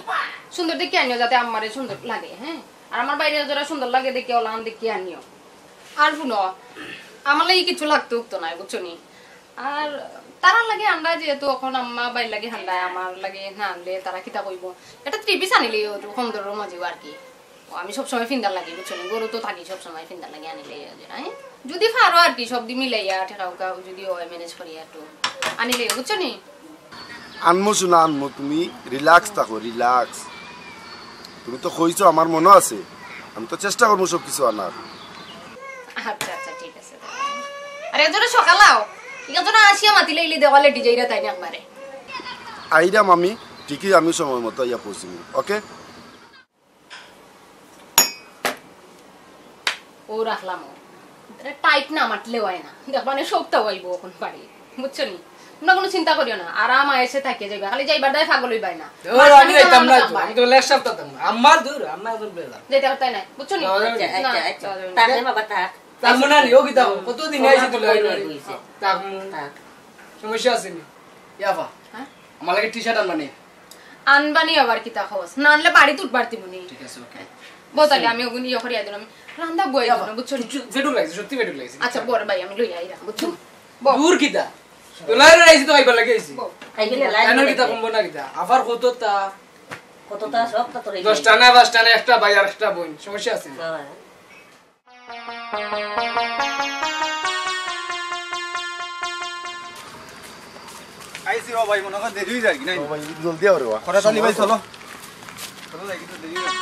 সুন্দর দেখি আনিও, যাতে আম্মারে সুন্দর লাগে, হ্যাঁ? আর আমার ভাইরে যারা সুন্দর লাগে দেখি, ওলান দেখি আনিও। আর হুনো, আমার লাগি কিছু লাগতো উঠতো নাই, বুঝছো নি? আর তারার লাগি আনরা যেহেতু, অখন আম্মা ভাইর লাগি আনরায়, আমার লাগি না আনলে তারা কিতা কইবো? একটা থ্রি পিস আনিলেই অইতো, কম দরর মাঝেউ আর কি। ও, আমি সবসময় ফিন্দার লাগি, বুঝছো নি? গরু তো থাকি সবসময় ফিন্দার লাগি আনিলেই অইতো, হ্যাঁ? যদি পারো আর কি, সব দি মিলাইয়া, টেকা উকা যদি অয়, ম্যানেজ করিয়া একটু আনিলেই, বুঝছো নি? আনমু সোনা, আনমু, তুমি রিল্যাক্স থাকো, রিল্যাক্স। তুমি তো কইছো, আমার মনো আছে, আমি তো চেষ্টা করমু সব কিছু আনার। আচ্ছা, আচ্ছা, ঠিক আছে। আরে, এজন্য সকাল আও, এজন্য আসিয়া মাতিলে ইলে দেওয়ালে ডিজাইরা তাই না একবারে। আইরাম আমি, ঠিকই আমি সময় মতো আইয়া পৌঁছিমু, ওকে? ও রাখলাম ও। আরে টাইট না মাতলে অয় না। দেখবা নে সবতা অইবো অখন বাড়ি। বুঝছো নি? তোমরা কুনু চিন্তা করিও না। আরাম আয়েশে থাকিয়া যাইবা। খালি যাইবার দায় পাগল অইবায় না। ও, আমি যাইতাম না তো। আমি তো লেকচার দিতাম না। আম্মা দূর, আম্মা দূর বেলা। যাইতা পারতায় না। বুঝছো নি? আচ্ছা, আচ্ছা, আচ্ছা। তাহলে বাবা থাক। তার মনে নেই, ও কি তাও? কতদিন আইছি তো লই লই। থাক। সমস্যা আছে নি? ইয়াফা। হ্যাঁ? আমার লাগি টি শার্ট আনবা নি? আনবা নি আবার কিতা খোঁজ? না আনলে বাড়িত উঠবার দিমু নি। ঠিক আছে, ওকে। বউ, তাইলে আমি ওগুন ইয়ে করিয়া দিলাম। রান্দা বই দিলাম, বুঝছো নি? জেডু লাগছে, সত্যি বেডু লাগছে। আচ্ছা, বড় ভাই, আমি লইয়া আইরাম, বুঝছো? বউ। দূর কিতা? তো লাইরে আইছি তো খাইবার লাগি আইছি। বউ। খাইবার লাগি আইছি। কিতা কমবো না কিতা? আবার কততা? কততা সব তো তোর এই দশটা না, পাঁচটা না, একটা ভাই আর একটা বোন। সমস্যা আছে নি? না। আইছি রে ভাই, মনে হয় দেরি অই যায় কি নাই? ও ভাই, জলদি আও রে বা। খরা তালি ভাই, চলো। চলো যাই, কিন্তু দেরি অই যায়।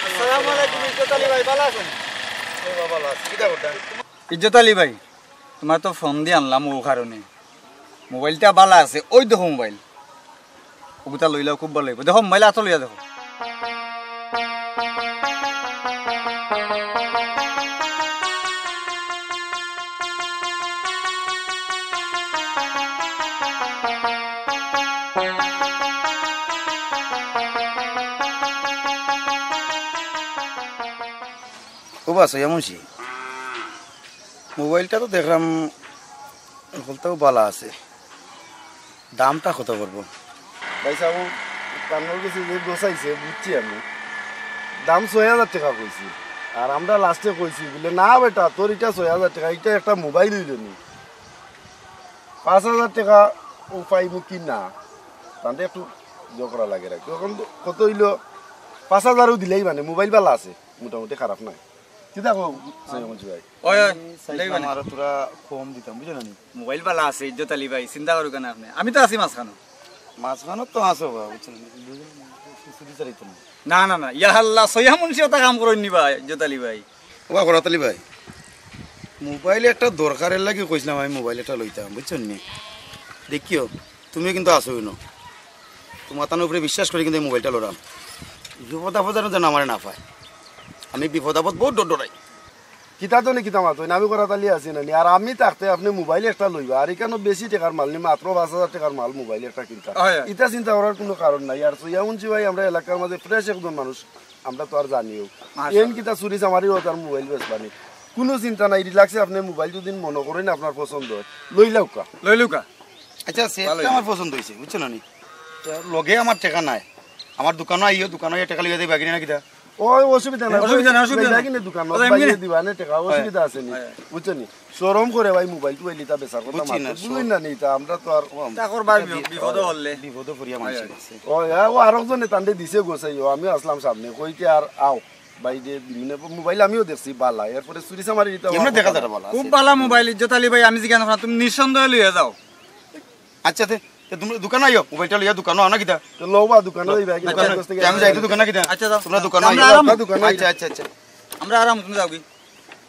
আসসালামু আলাইকুম, ইজ্জত আলী ভাই, ভালা আছইন? এই বাবা, ভালা আছি। কিতা করতা? ইজ্জত আলী ভাই, তুমারে তো ফোন দি আনলাম অউ কারণে। মোবাইলটা ভালা আছে, অউ দেখো মোবাইল। অগুতা লইলাও খুব ভালা অইবো। দেখো মোবাইল আতো লইয়া দেখো। ও বা সৈয়া মুন্সি, মোবাইলটা তো দেখলাম হকলতাউ ভালা আছে, দামটা কত পড়বো? ভাই সাব, কানোর গেছে যে গোছাইছে, বুঝছি আমি, দাম ছয় হাজার টেকা কইছি। আর আমরা লাস্টে কইছি বুলে, "না বেটা, তোর ইটা ছয় হাজার টেকা, ইটা একটা মোবাইল অইলো নি, পাঁচ হাজার টেকা ও পাইমু কি না?" তানতে একটু জোর করা লাগে রাখি। অখন তো কত অইলো, পাঁচ হাজারও দিলেই মানে মোবাইল ভালা আছে। মোটামুটি খারাপ নায়। কিতা কও, সৈয়দ মঞ্জু ভাই? ওই, ওই, আমি চাইছিলাম আরো থুড়া কম দিতাম, বুঝলা নি? মোবাইল ভালা আছে, ইজ্জত আলী ভাই, চিন্তা করুক্কা না আপনে। আমি তো আছি মাঝখানো। মাঝখানো তো আছো বা, বুঝছো নি? দুইজন চুরি চারি তো না। না, না, না, ইয়া আল্লাহ, সৈয়া মুন্সি অতা কাম করইন নি ভাই, ইজ্জত আলী ভাই। ও বা, করাত আলী ভাই, মোবাইল একটা দরকারের লাগি কইছিলাম আমি মোবাইল একটা লইতাম, বুঝছো নি? দেখিও, তুমিও কিন্তু আছো না। তুমার তানোর উপরে বিশ্বাস করি কিন্তু এই মোবাইলটা লইলাম। বিপদ আপদ যেন আমারে না পায়। আমি বিপদ আপদ বউত ডর ডরাই। কিতা তো নি কিতা মাতো, আমি করাত আলী আছি না নি? আর আমি থাকতে আপনে মোবাইল একটা লইবা, আর ইখানো বেশি টেকার মাল নি, মাত্র পাঁচ হাজার টেকার মাল মোবাইল একটা কিনতা। হয়, হয়। ইতা চিন্তা করার কুনু কারণ নাই। আর সৈয়া মুন্সি ভাই আমরা এলাকার মাঝে fresh একজন মানুষ, আমরা তো আর জানিও। মাশাআল্লাহ। এন কিতা চুরি চামারি অয় তার মোবাইল বেচবা নি। কুনু চিন্তা নাই, relax-এ আপনে মোবাইল যদি মনো করইন আপনার পছন্দ অয়, লইলাউক্কা। লইলাউক্কা। আচ্ছা, সেটটা ভালোই। আমার পছন্দ অইছে, বুঝছো না নি? তো লগে আমার টেকা নাই, আমার দোকানো আইও, দোকানো আইয়া টেকা লইয়া যাইবা কিনা না কিতা? ওই অসুবিধা নাই, অসুবিধা নাই, অসুবিধা নাই। কিনে দোকানো আচ্ছা, এমনি বাইরে দিবা নে টেকা, হয়। অসুবিধা আছে নি? হয়। বুঝছো নি? শরম করে ভাই মোবাইল টুবাইল ইতা বেচার কথা বুঝছি মাতো, না, বুঝইন না নি ইতা, আমরা তো আর ও, তা করবা, এটা বি-, বি-, বিপদে পড়লে। বিপদে পড়িয়া হয়, মানুষ হয়। আছে। ও, হ্যাঁ, ও আরক জনে তানরে দিছে গোছাই, ও আমিও আসলাম সামনে, কইতে আর আও, ভাই যে বিভিন্ন মোবাইল আমিও দেখছি বালা, এরপরে চুরি চামারি দিতে এমনি আমার দেখা কথা যায় না। বালা খুব আছে। বালা মোবাইল, ইজ্জত আলী ভাই, আমি জিজ্ঞাসা করলাম, তুমি নিঃসন্দেহে লইয়া যাও। আচ্ছা, তে, তে তুমি দোকানো আইও, মোবাইলটা লইয়া দোকানো আও না কিতা? তো লও বা দোকানো যাই ভাই, দোকানো, দোকান থেকে তে আমি যাই তো দোকানো কিতা? আচ্ছা, যাও। তোমরা দোকানো আমরা আইও। আরাম। দোকানো আচ্ছা, আইও। আচ্ছা, আচ্ছা। আমরা আরাম, তুমি যাও কি?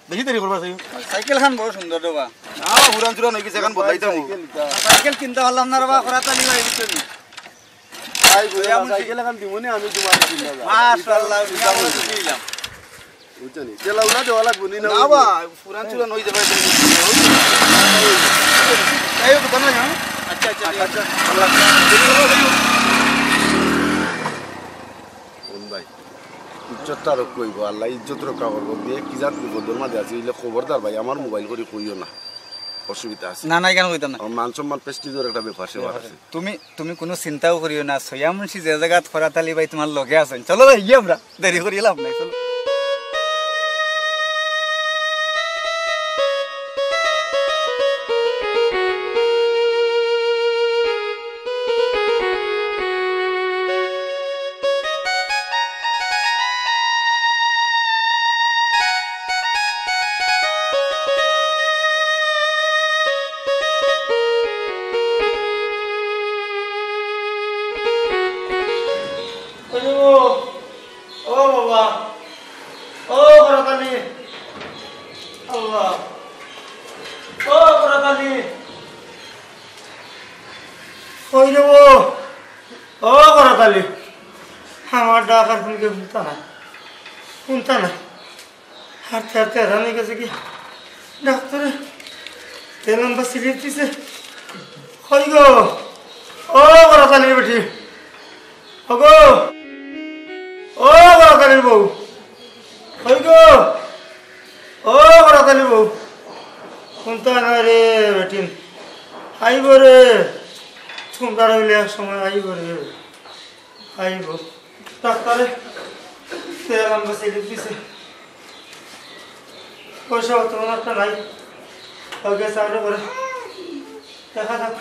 বেশি দেরি করবা, যাইও। সাইকেল খান বড় সুন্দর দেবা। না, পুরান চুরান অই গেছে, এখন বদলাইতাম। সাইকেল কিনতে পারলাম না রে বা, করাত আলী ভাই, বুঝছো নি? ভাই, বুঝলাম, এমন কি? সাইকেল এখন দিমুনি আমি তোমার কিনতে যাও। মাশাআল্লাহ, বুঝলাম, বুঝলাম। বুঝছো নি? তেলা উলা দেওয়া লাগবো নি না? না বা, পুরান চুরান অই যাবে। যাই হোক, দোকানে যাও। আচ্ছা, আচ্ছা, আচ্ছা, আচ্ছা। ভালো লাগছে। কোন ভাই? ইজ্জতটা রক্ষা অইবো, আল্লায় ইজ্জত রক্ষা করবো। বিয়ে কি জাত বিপদর মাঝে আছে, ইলে খবরদার ভাই, আমার মোবাইল করি কইও না, অসুবিধা আছে। না, না, কেন কইতাম না? আমার মান সম্মান prestige-র একটা ব্যাপার স্যাপার আছে। তুমি, তুমি কুনু চিন্তাও করিও না, সৈয়া মুন্সি যে জাগাত করাত আলী ভাই তুমার লগে আছইন। চলো যাই গিয়া আমরা, দেরি করি লাভ নাই, চলো। ও বাবা, ও করাত আলী, আল্লাহ, ও করাত আলী, কই রে ও, ও করাত আলী, আমার ডাক আর কুনু কেউ হুনতা নায়, হুনতা নায়। হাঁটতে হাঁটতে হেরান অই গেছে কি? ডাক্তারে তে লম্বা slip দিছে। কই গো? ও করাত আলীর বেটি। ও গো। ও করাত আলীর বউ। কই গো? ও করাত আলীর বউ। হুনতা নায় রে বেটিন। আইবো রে। তুমরার অইলে এক সময় আইবো রে। আইবো। ডাক্তারে তে লম্বা slip দিছে। পয়সা অত একটা নাই। ওকে সামনে করে। দেখা যাক।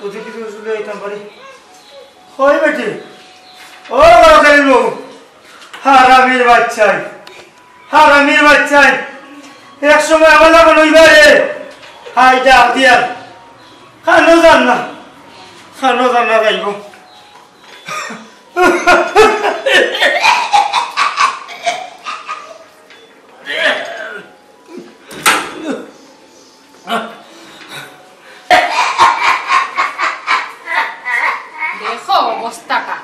ওদের কিছু ওষুধ দিতাম পারি। কই বেটি? ও বাবা, বউ। হারামির বাচ্চাই। হারামির বাচ্চাই। এক সময় আমার লাখান অইবা রে। হাই যা, দিয়া। খানো জান না। খানো জান না যাইবো। দেখো অবস্থাটা।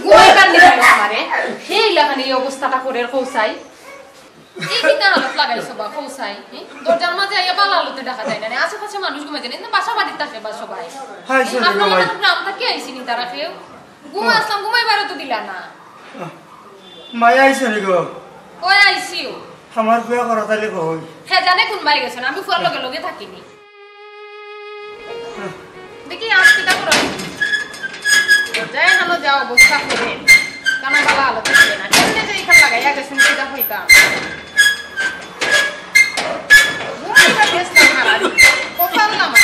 ঘুমাইবার নি পারে। সেই লাখান এই অবস্থাটা করের কও চাই। এই কিতা হালত লাগাইছো বা, কও চাই, হি? দরজার মাঝে আইয়া বালা আলোতে দেখা যায় না রে। আশেপাশে মানুষ ঘুমাইছে না, বাসা বাড়িত থাকে বা সবাই। হায়, এই sorry গো আপনার ভাই। লাখান গ্রাম থাকি আইছি নি তারা কেউ? ঘুম হ্যাঁ। আসলাম, ঘুমাইবারও তো দিলা না। মায়া আইছে নি গো? কই আইছিও? আমার ফুয়া করাত আলী কই? হে জানে কুনবায় গেছে না, আমি ফুয়ার লগে লগে থাকি নি। দেখি, আজ কিতা করো? দরজায় এখানো যা অবস্থা করে, কানা বালা আলো থাকবে না। কেমনে যে এখান লাগাইয়া গেছেন, কিতা হইতাম? ঘুমাইবার গেছিলাম হারানি। কপাল না আমার।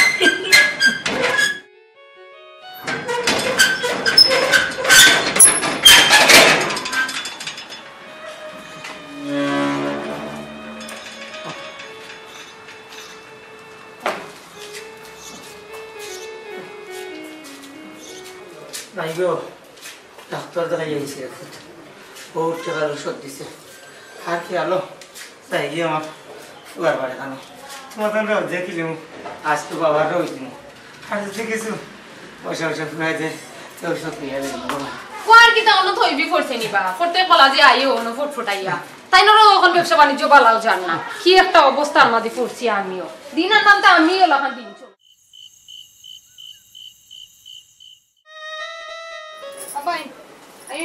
ভাই গো, ডাক্তার দেখাই আইছি এখন। বহুত টেকার ঔষধ দিছে। আর কি আলো? যাই গিয়া আমার ফুয়ার বাড়ি খানো। তোমার তো আমরা দেখিলিমু, আজকে বাবার রোজ দিন। আর যদি কিছু পয়সা পয়সা ফুরাই যায়, তো ঔষধ নিয়ে যাই না বাবা। কুয়ার কিতা অনো থইবি পড়ছে নি বা? পড়তে কলা যে আইও অনো ফটফটাইয়া। তাইনরও অখন ব্যবসা বাণিজ্য বালাও যার না। কি একটা অবস্থার মাঝে পড়ছি আমিও। দিন আর নাম তো আমিও লাখান দিন চল। আব্বাই, আই।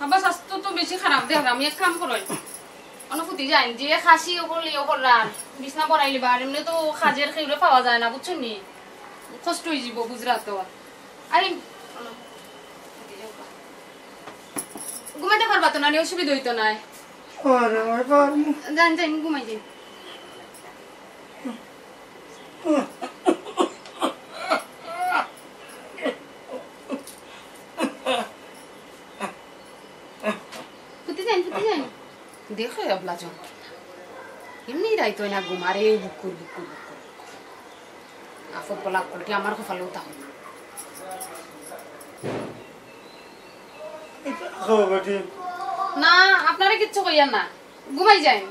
আব্বা, স্বাস্থ্য তো বেশি খারাপ দেখলাম। এক কাম করইন। অনো ফুতি যাইন, যে খাসি অকল ইয়ে কররান, বিছনা বনাইলিবা। আর এমনে তো কাজের কেউরে পাওয়া যায় না, বুঝছো নি? কষ্ট অইযিবো, বুঝরা তো। আই, অনো ফুতি যাও। ঘুমাইতে পারবা তো না, অসুবিধা অইতো নায়। আরে, আমি পারমু। যাইন, যাইন, ঘুমাই যাইন। ফুতি যাইন, ফুতি যাইন। দেখো, এবলা জন। এমনি রাইত অয় না ঘুম, আরে বুকুর, বুকুর, বুকুর, বুকুর। আফত বলা কলটি আমার কপালেও তা হয় না। এটা খাওয়া বেটি। না, আপনারে কিচ্ছু কইয়ার না। ঘুমাই যাইন।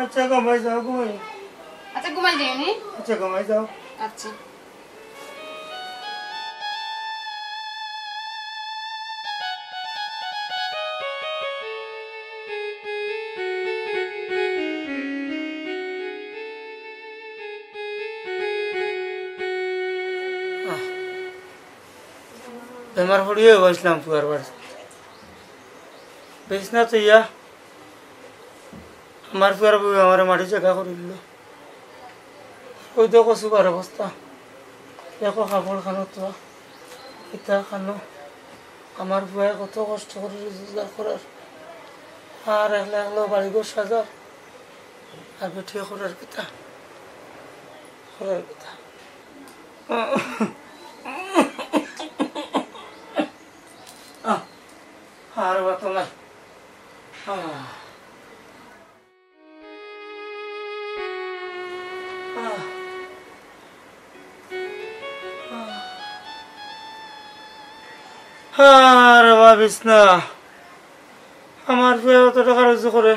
আচ্ছা, ঘুমাই যাও, ঘুমাই। আচ্ছা, ঘুমাই যাইন, নি? আচ্ছা, ঘুমাই যাও। আচ্ছা। আহ, বেমার পড়িয়া বসলাম ফুয়ার বাড়ি। বিছনা থইয়া আমার ফুয়ার বউ আমারে মাটি জাগা করি দিল। ওই দেখো সুগার অবস্থা, দেখো কাপড় খানো তো, ইতা খানো। আমার ফুয়ায় কত কষ্ট করি রোজগার করার, আর একলা একলা বাড়ি ঘর সাজার, আর বেটিয়ে করার কিতা, করার কিতা। আহ, আর বাতো নাই। আহ। আরে বা বিছনা, আমার ফুয়ায় অত টেকা রুজি করে,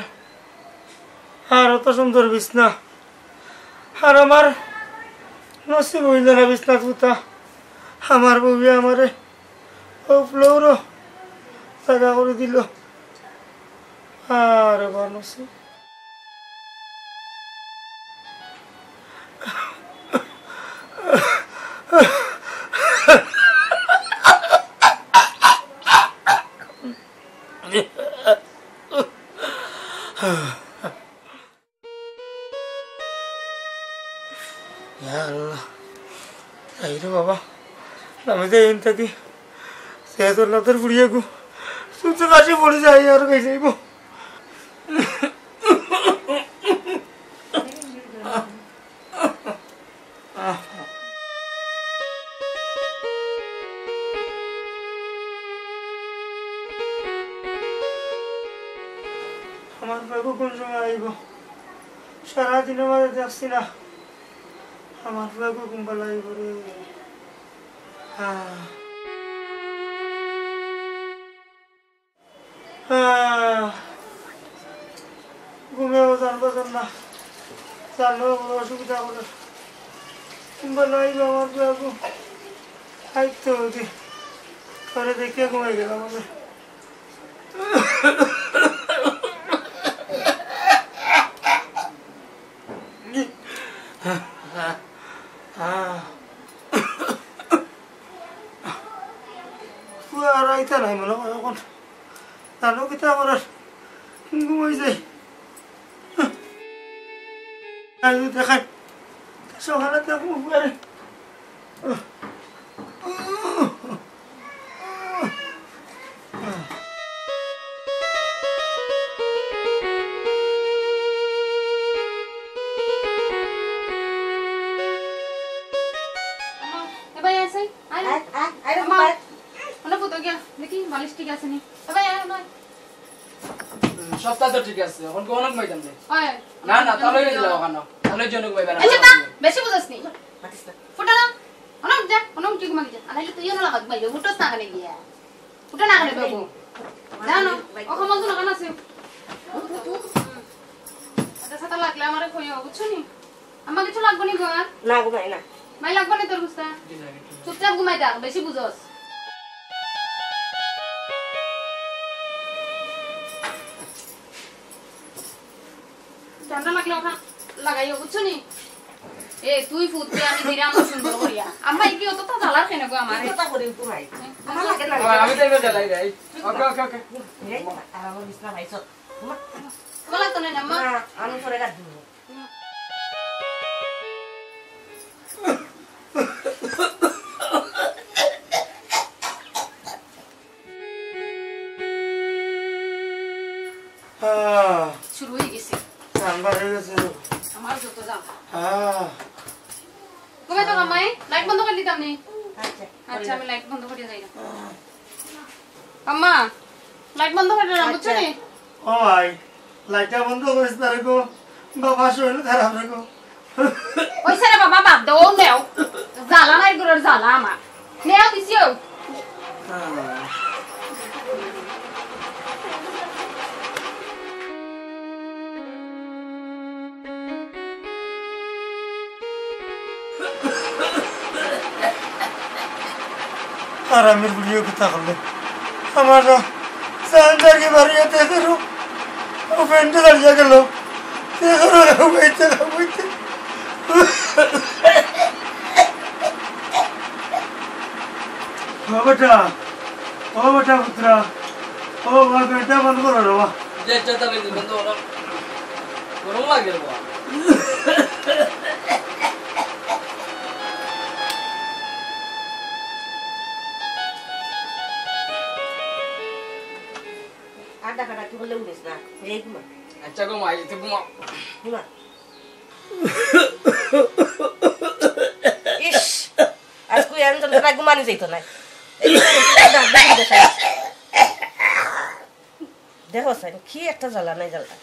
আর অত সুন্দর বিছনা, আর আমার নসিব অইল না বিছনাত হুতা। আমার বউয়ে আমারে ও ফ্লোরও জাগা করি দিল। আরে বা নসিব। ইয়া আল্লাহ। এই রে বাবা, আমি যে ইন থাকি, সে তোর লাতের বুড়িয়ে গু, শুনতে কাশি পড়ে যায় আর কই যাইব। আমার বাবু কোন সময় আইব? সারাদিনর মাঝে দেখছি না। আমার বাবু ঘুম পালাইব রে। হ্যাঁ। আহ, ঘুমেও জানবো জান না, জানলেও বড় অসুবিধা করে। কিংবা লাইব আমার বাবু, খাইতে হইতে, পরে দেখে ঘুমাই গেলাম আমি। আহ। ফুয়া আর আইতা নাই মনে হয় এখন। জানো কিতা করার? ঘুমাই যাই। আর যদি দেখাই, সকালে তো ঘুম পারে। এবার আছে? আয়। আয়, আয়, আয় রে আম্মা, বাবা। ওনা ফুতো গিয়া, দেখি বালিশ ঠিক আছে নি? এবার আয়, আয়। সপ্তাহ তো ঠিক আছে, এখন কোন ঘুমাইতাম রে? ওই, না, না, তাহলে দিলাও ওখানে। তাহলে জন্য ঘুমাইবে না। এই যে না, বেশি বুঝছ নি। মাতিস না। ফুটা না। অনক যা, অনক তুই ঘুমাবি যা। আর নাইলে তুইও না লাগাবি, বাইরে উঠোস না কেনে গিয়া। উঠো না কেনে বাবু। জানো, ও কমল তো লাগানো আছে। আচ্ছা, সাথে লাগলে আমারে কইও, বুঝছো নি? আমার কিছু লাগবো নি গো আর? না গো, ভাই, না। ভাই, লাগবো নি তোর গুস্তা? চুপচাপ ঘুমাই থাক, বেশি বুঝোস। ঠান্ডা লাগলে ওখান লাগাইও, বুঝছো নি? এ, তুই ফুটতে আমি দিরাম সুন্দর করিয়া। আম্মা, এই কি অত তো জ্বালার কেন গো আমার? কথা করে তো ভাই। আমার লাগে না। ও, আমি তো এবার জ্বালাই যাই। ওকে, ওকে, ওকে। এই, আর আমার বিছনা ভাই সব। তোমার তো নেই না, আম্মা? না, আমি পরে কাট দিব। আহ, শুরু হয়ে গেছে। ঠান্ডা হয়ে গেছে। আমার যত যা। আহ। কবে তো আম্মাই? লাইট বন্ধ করে দিতাম নি। আচ্ছা। আচ্ছা, আমি লাইট বন্ধ করে যাই না। আহ। আম্মা, লাইট বন্ধ করে দিলাম, বুঝছো আচ্ছা। নি? ও ভাই, লাইটটা বন্ধ করিস না রে গো। বাবা শরীর খারাপ রে গো। ওই সারা বাবা বাদ দাও, নেও। জ্বালা নাই গুরুর জ্বালা আমার। নেও দিছিও। আর আমি ভিডিও কথা করলে আমার সান্তার কি বাড়ি আছে, দেখো, ও ফ্রেন্ডে দাঁড়িয়ে গেল। দেখো, ঘুমাইতে, ঘুমাইতে। ও বেটা, ও বেটা পুত্রা, ও বাবা, বেটা বন্ধ করো রে বাবা। যে চেতা বেঁধে বন্ধ করো। গরম লাগে রে বাবা। আর ডাকাডাকি করলে উঠিস না, এই ঘুমা। আচ্ছা গো মাই, তুই ঘুমাও। ঘুমা। ইস, আজকে এমন যন্ত্রণায় ঘুমানি যাইতো না। এই দেখো সাইন, কি একটা জ্বালা নাই জ্বালা।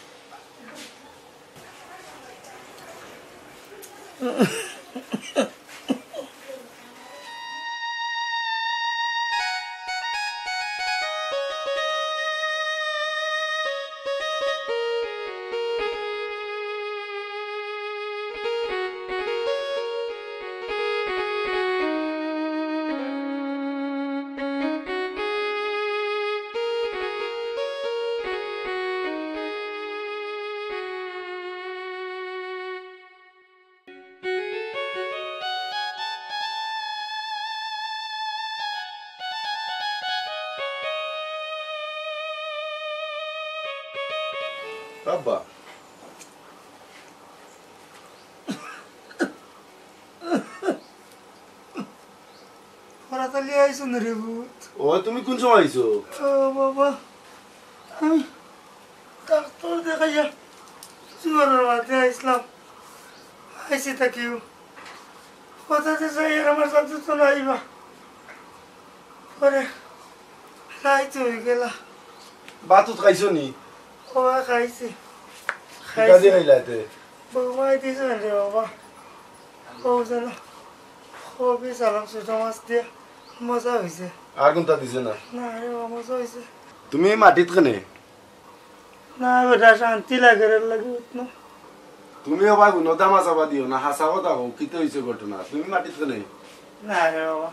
আব্বা। পড়া চালিয়ে আইছো না রে ভূত? ও, তুমি কোন সময় আইছো? ও বাবা, আমি ডাক্তার দেখাইয়া জোয়ারের মাঝে আইছিলাম। আইছি তা কেউ কথা যে চাই আর আমার সাথে তো নাইবা। পরে রাইত হয়ে গেলা। ভাত উত খাইছো নি? ও, খাইছি। কিতা দি খাইলা এতে? বৌমায় দিছে রে বাবা। বউ যেন কবি সালাম ছোট মাছ দিয়া মজা হইছে। আর কোনটা দিছে না? না রে বাবা, মজা হইছে। তুমি মাটিত কেনে? না বেটা, শান্তি লাগে রে, লাগে উঠ না। তুমিও ভাই হুনো, দামা চাপা দিও না, হাছা কথা কও, কিতা হইছে ঘটনা? তুমি মাটিত কেনে? না রে বাবা,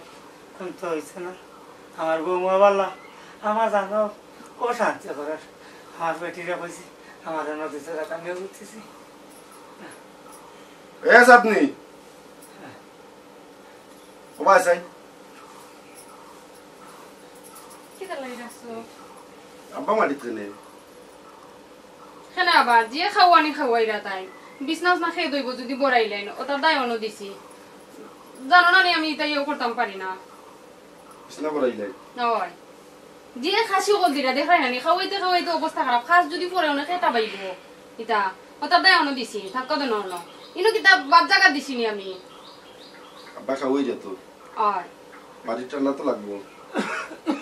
আমি তো হইছে না। আমার বৌমা বালা, আমার জানো, ও শান্তি করার। আমার বেটিরে কইছি, আমার নদীতে রাত আমিও উঠতেছি। এ চাঁদনি, ও ভাই সাই। কিতা লাগি রাখছো? আব্বা মাটিত কেনে? কেনে আবার? যে খাওয়ানি খাওয়াইরা তাই। বিছনা না খেয়ে দইব যদি বড়াইলেন, ওটার দায় অনো দিছি। জানো না নি আমি এটা ইয়েও করতাম পারি না। বিছনা বড়াইলাই? হয়। যে খাসি কল দিরা, দেখরায় না নি, খাওয়াইতে খাওয়াইতে অবস্থা খারাপ। খাস যদি পরে অনেকে তাবাইব। ইতা, ওটার দায় অনো দিছি, থাকো দে নন। ইনো কিতা বাদ জাগা দিছি নি আমি? আব্বা খাওয়াই যেত। আর? বাড়ির ঠান্ডা তো লাগবো।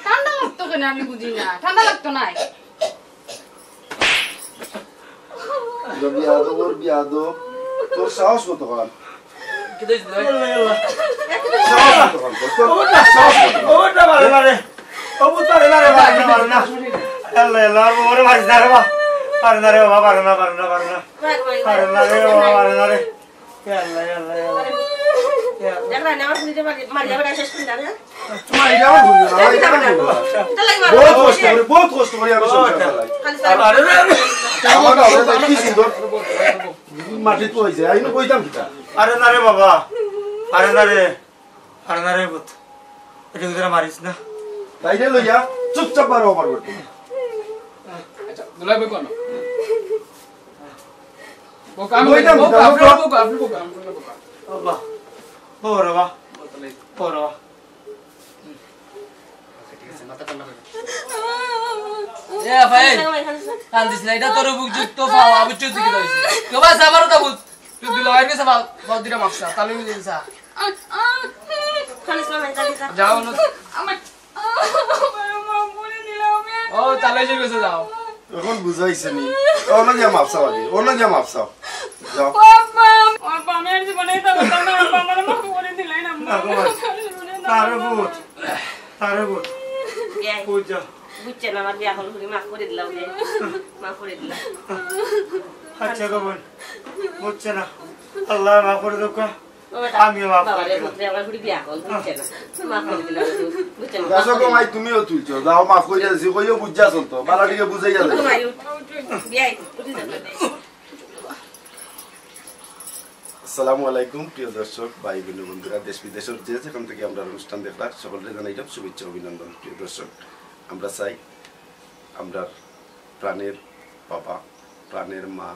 ঠান্ডা লাগতো কেনে আমি বুঝি না। ঠান্ডা লাগতো নাই। বিয়াদব ওর বিয়াদব। তোর সাহস কত কম? আল্লাহ, আল্লাহ। সাহস কত কম, কত? ওটা সাহস কত কম? ওটা পারে না রে। ও বুঝ পারে না রে, পারে না, পারে না। আল্লাহ, আল্লাহ, আর বউরে মারিস না রে বা। পারে না রে বাবা, পারে না, পারে না, পারে না। পারে না রে বাবা, পারে না রে। ইয়া আল্লাহ, ইয়া আল্লাহ, ইয়া আল্লাহ। ইয়া আল্লাহ। দেখ না, আমার হুনিতে মারি, মারি যাবে না, শেষ করে যাবে। মারি যাবে, হুনি না, মারি যাবে, হুনি না। এটা লাগবে না। বহুত কষ্ট করি, বহুত কষ্ট করি আমি সংসার চালাই। খালি আর আরে রে, আরে। আমার বাবা কি সুন্দর। মাটিত বইছে, আইনো বইতাম কিতা? আরে না রে বাবা, আরে না রে, আরে না রে পুত, এটা তোরা মারিস না। তাইরে লইয়া চুপচাপ বারো ওভার করতে। আচ্ছা, দুলাভাই বউক না। বউক, আমি বউক, বউক, বউক। আপনি বউক, আপনি বউক, আপনি বউক। বাবা, ও রে বাবা, ও রে বাবা। এ ভাই, কান্দিস না, এটা তোর উপযুক্ত পাওয়া, বুঝছস কি কইছি? তো বাস, আমারও তা বুঝ। তুই দুলাভাইর কাছে বাদ, বাদ দিরা মাফ চা, তাহলে আমি দিন চা। কান্দিস না, কান্দিস না। যাও, অনু। আমার, আমার মা মরে দিলাম আমি। ও, তাহলে এসে গেছে, যাও। এখন বুঝাইছে নি? অনো গিয়া মাফ চাও আগে, অনো গিয়া মাফ চাও। যাও। ও আব্বা, ও আব্বা, আমি আর জীবনে এটা করতাম না, আব্বা, আমার মাফ করে দিলাই না, আব্বা। না গো মা। আমার জীবনে এটা তারে করতাম না। বুঝ, তারে বুঝ। বিয়াই। বুঝ যা। বুঝছে না, আমার বিয়া হল ঘুরি মাফ করে দিলাম ওকে। মাফ করে দিলাম। আচ্ছা গো বোন, বুঝছে না। আল্লাহ মাফ করে দেউক্কা। ও বেটা, আমিও মাফ বাবা করে রে, দিলাম। পুত্রে আমার ঘুরি বিয়া হল, বুঝছে না। মাফ করে দিলাম, বুঝছে না। দর্শক মাই তুমিও তুলছো, যাও মাফ করে দিছি, কইও বুঝা চলতো, বালা টিকে বুঝাইয়া যাও। মাই উঠ, উঠ, উঠ, বিয়াই, উঠি যাও। আসসালামু আলাইকুম প্রিয় দর্শক, ভাই বোন বন্ধুরা, দেশ বিদেশর যে যেখান থাকি আমরার অনুষ্ঠান দেখরা, সকলরে জানাইলাম শুভেচ্ছা অভিনন্দন। প্রিয় দর্শক, আমরা চাই আমরার প্রাণের বাবা, প্রাণের মা,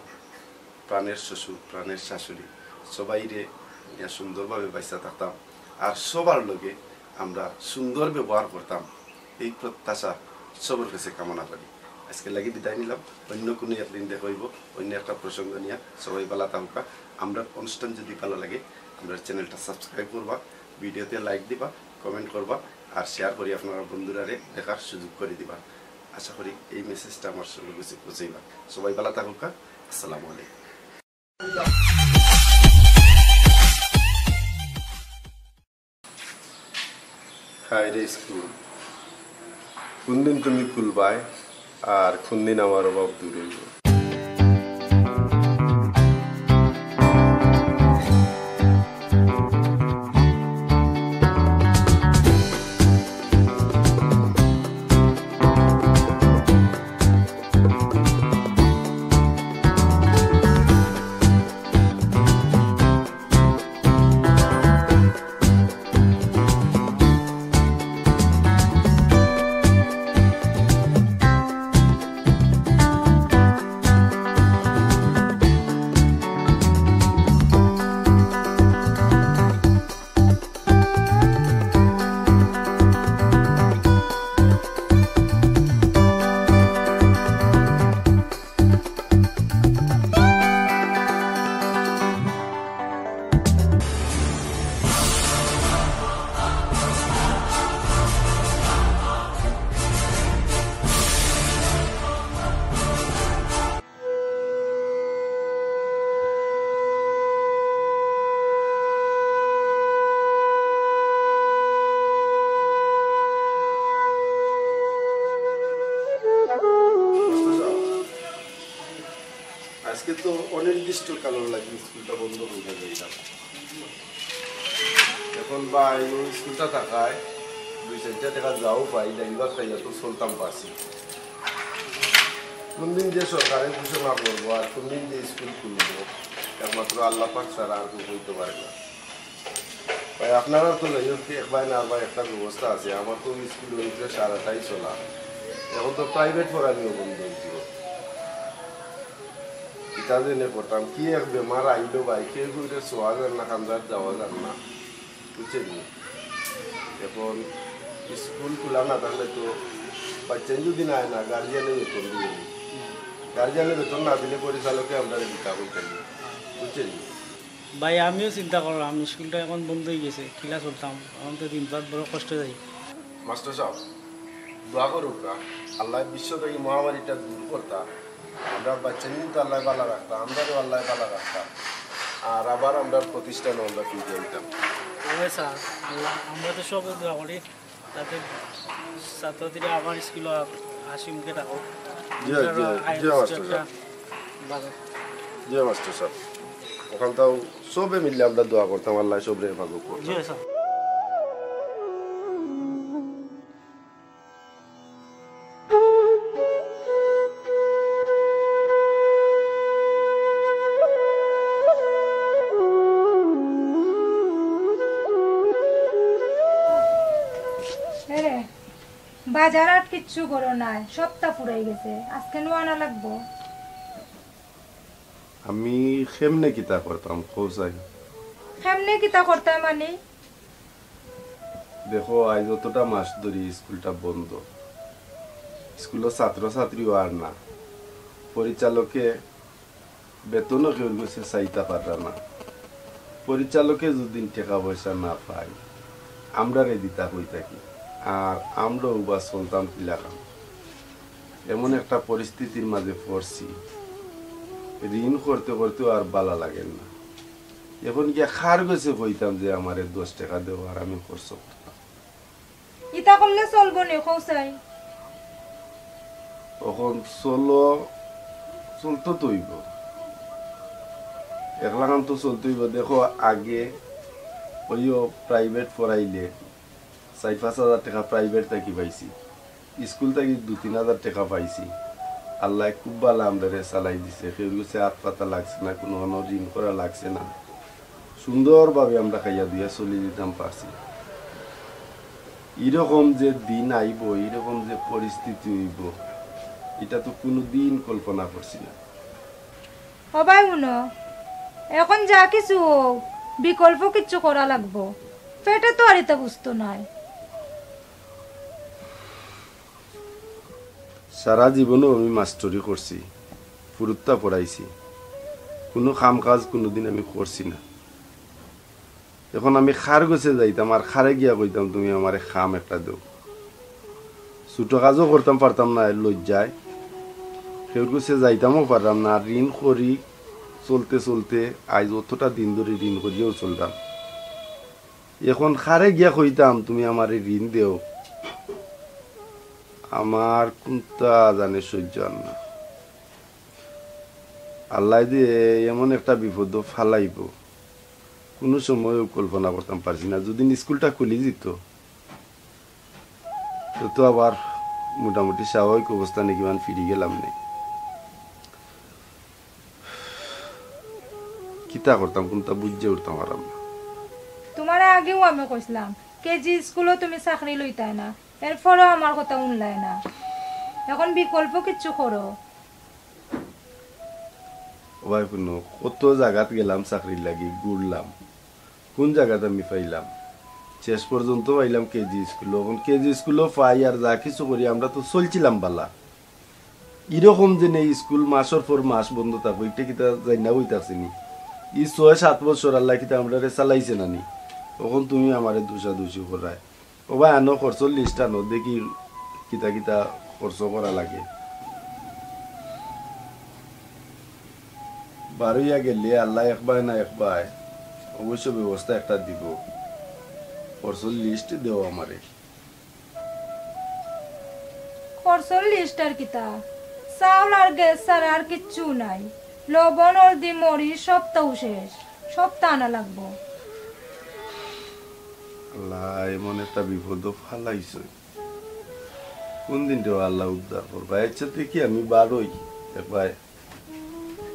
প্রাণের শ্বশুর, প্রাণের শাশুড়ি, সবাইরে নিয়া সুন্দরভাবে বাইচা থাকতাম, আর সবার লগে আমরা সুন্দর ব্যবহার করতাম, এই প্রত্যাশা সবার কাছে কামনা করি। আজকে লাগি বিদায় নিলাম, অন্য কোনো একদিন দেখা অইবো অন্য একটা প্রসঙ্গ নিয়া। সবাই বালা থাকুক্কা। আমরার অনুষ্ঠান যদি বালা লাগে, আমরার চ্যানেলটা সাবস্ক্রাইব করবা, ভিডিওতে লাইক দিবা, কমেন্ট করবা, আর শেয়ার করি আপনারা বন্ধুরারে দেখার সুযোগ করি দিবা। আশা করি এই মেসেজটা আমার সবার কাছে পৌঁছাইবা। সবাই বালা থাকুক্কা। আসসালামু আলাইকুম। হায় রে স্কুল, কোনদিন তুমি খুলবায় আর কোনদিন আমার অভাব দূর অইবো? আজকে তো অনির্দিষ্ট কালর লাগি স্কুলটা বন্ধ করি দিলাম। এখন বা এই স্কুলটা থাকায় দুই চাইরটা টেকা যাও পাই, ডেইলি ভাত খাইয়া তো চলতাম পারছি। কোনদিন যে সরকারে ঘোষণা করবো আর কোনদিন যে স্কুল খুলবো, একমাত্র আল্লাহ পাক ছাড়া আর কেউ কইতে পারে না। ভাই, আপনারার তো যাই হোক, এক ভাই না ভাই একটা ব্যবস্থা আছে। আমার তো স্কুল অইছে সারাটাই চলা, এখন তো প্রাইভেট পড়ানিও বন্ধ অইছে। ইটা জেনে পড়তাম, কি এক বেমার আইলো ভাই, কেউ কেউরে ছোঁয়া যার না, কান্দাত যাওয়া যার না, বুঝছেন নি? এখন স্কুল খোলা না থাকলে তো বাচ্চা যদি না আয় না, গার্জিয়ানে বেতন দিবে নি। গার্জিয়ানে বেতন না দিলে পরিচালকে আমরারে দিতা কইতা নি, বুঝছেন নি? ভাই, আমিও চিন্তা করলাম, স্কুলটা এখন বন্ধ অই গেছে, কিলা চলতাম, এখন তো দিন রাত বড় কষ্ট যাই। মাস্টার সাব, দোয়া করুক্কা, আল্লায় বিশ্ব থাকি মহামারীটা দূর করতা, আমরার বাচ্চাইন্তরে আল্লায় বালা রাখতা, আমরারেও আল্লায় বালা রাখতা। আর আবার আমরা প্রতিষ্ঠানে আমরা ফিরে আইতাম। ওই স্যার, আল্লাহ, আমরা তো সবে দোয়া করি, যাতে ছাত্রছাত্রীরা আবার স্কুলে আসি মুখে থাকো। জি, জি, জি, মাস্টার সাহেব। ভালো। জি, মাস্টার সাহেব। ওখানটাও সবে মিললে আমরা দোয়া করতাম, আল্লাহ সবরে হেফাজত করতাম। জি, স্যার। বাজার আর কিচ্ছু করো নাই, সপ্তাহ ফুরাই গেছে, আজকে নুয়ানা লাগবো। আমি কেমনে কিতা করতাম, কও চাই? কেমনে কিতা করতাম মানে? দেখো, আজ অতটা মাস ধরি স্কুলটা বন্ধ। স্কুলও ছাত্রছাত্রীও আর না। পরিচালকে বেতনও কেউর গেছে চাইতা পাররা না। পরিচালকে যদি টেকা পয়সা না পায়, আমরারে দিতা কই থাকি? আর আমরাও বা চলতাম কিলাখান? এমন একটা পরিস্থিতির মাঝে পড়ছি, ঋণ করতে করতেও আর বালা লাগের না। এখন গিয়া কার গেছে কইতাম যে আমারে দশ টেকা দেও আর আমি খরচ করতাম? ইতা করলে চলবো নি, কও চাই? অখন চলো, চলতো তো অইবো, একলাখান তো চলতো অইবো। দেখো, আগে ওইও প্রাইভেট পড়াইলে চাইর পাঁচ হাজার টেকা প্রাইভেট থাকি পাইছি, স্কুল থাকি দুই তিন হাজার টেকা পাইছি। আল্লায় খুব বালা আমরারে চালাই দিছে, কেউর গেছে আত পাতা লাগছে না, কুনু কুনু ঋণ করা লাগছে না, সুন্দরভাবে আমরা খাইয়া দিয়া চলি দিতাম পারছি। ইরকম যে দিন আইবো, ইরকম যে পরিস্থিতি অইবো, ইটা তো কুনুদিন কল্পনা করছি না। ও ভাই, হুনো, এখন যা কিছু হোক, বিকল্প কিচ্ছু করা লাগবো। পেটে তো আর ইতা বুঝতো নায়। সারা জীবনও আমি মাস্টরি করছি, ফুরুত্তা পড়াইছি, কুনু কাম কাজ কুনুদিন আমি করছি না। এখন আমি কার গেছে যাইতাম আর কারে গিয়া কইতাম, "তুমি আমারে কাম একটা দেও"? ছোট কাজও করতাম পারতাম না, লজ্জায় কেউর গেছে যাইতামও পারতাম না। আর ঋণ করি চলতে চলতে আইজ অতটা দিন ধরি ঋণ করিয়াও চলতাম। এখন কারে গিয়া কইতাম, "তুমি আমারে ঋণ দেও"? আমার কুনতা জানে সইজ্য আর না। আল্লায় যে এমন একটা বিপদো ফালাইবো, কুনু সময়ও কল্পনা করতাম পারছি না। যদি স্কুলটা খুলি যিতো, তো, তো আবার মোটামুটি স্বাভাবিক অবস্থা নাকি মান ফিরি গেলাম নে। কিতা করতাম, কুনতা বুঝিয়া উঠতাম পারলাম না। তুমারে আগেও আমি কইছলাম, কেজি স্কুলো তুমি চাকরি লইতায় না, এরপরেও আমার কথা হুনলায় না। এখন বিকল্প কিচ্ছু করো। ও ভাই, হুনো, কত জাগাত গেলাম চাকরির লাগি, ঘুরলাম, কুন জাগাত আমি পাইলাম? শেষ পর্যন্ত পাইলাম কেজি স্কুলো। এখন কেজি স্কুলো পাই আর যা কিছু করি, আমরা তো চলছিলাম বালা। ইরকম যে নেই স্কুল মাসর পর মাস বন্ধ থাকবো, ইটা কিতা জানি না অই থাকছে নি? ই ছয় সাত বছর আল্লায় কিতা আমরারে চালাইছে না নি? এখন তুমি আমারে দুষাদুষি করায়। ও ভাই, আনো খরচর লিস্ট আনো, দেখি কিতা কিতা খরচ করা লাগে। বারইয়া গেলে আল্লায় একবায় না একবায় অবশ্য ব্যবস্থা একটা দিবো। খরচর লিস্ট দেও আমারে। খরচর লিস্ট আর কিতা? চাউল আর গ্যাস ছাড়া আর কিচ্ছু নাই। লবণ, হলদি, মরিচ সবতাউ শেষ। সবতা আনা লাগবো। আল্লাহ, এমন একটা বিপদো ফালাইছে। কুন দিনটাও আল্লাহ উদ্ধার করবা। আচ্ছা, দেখি আমি বারই একবার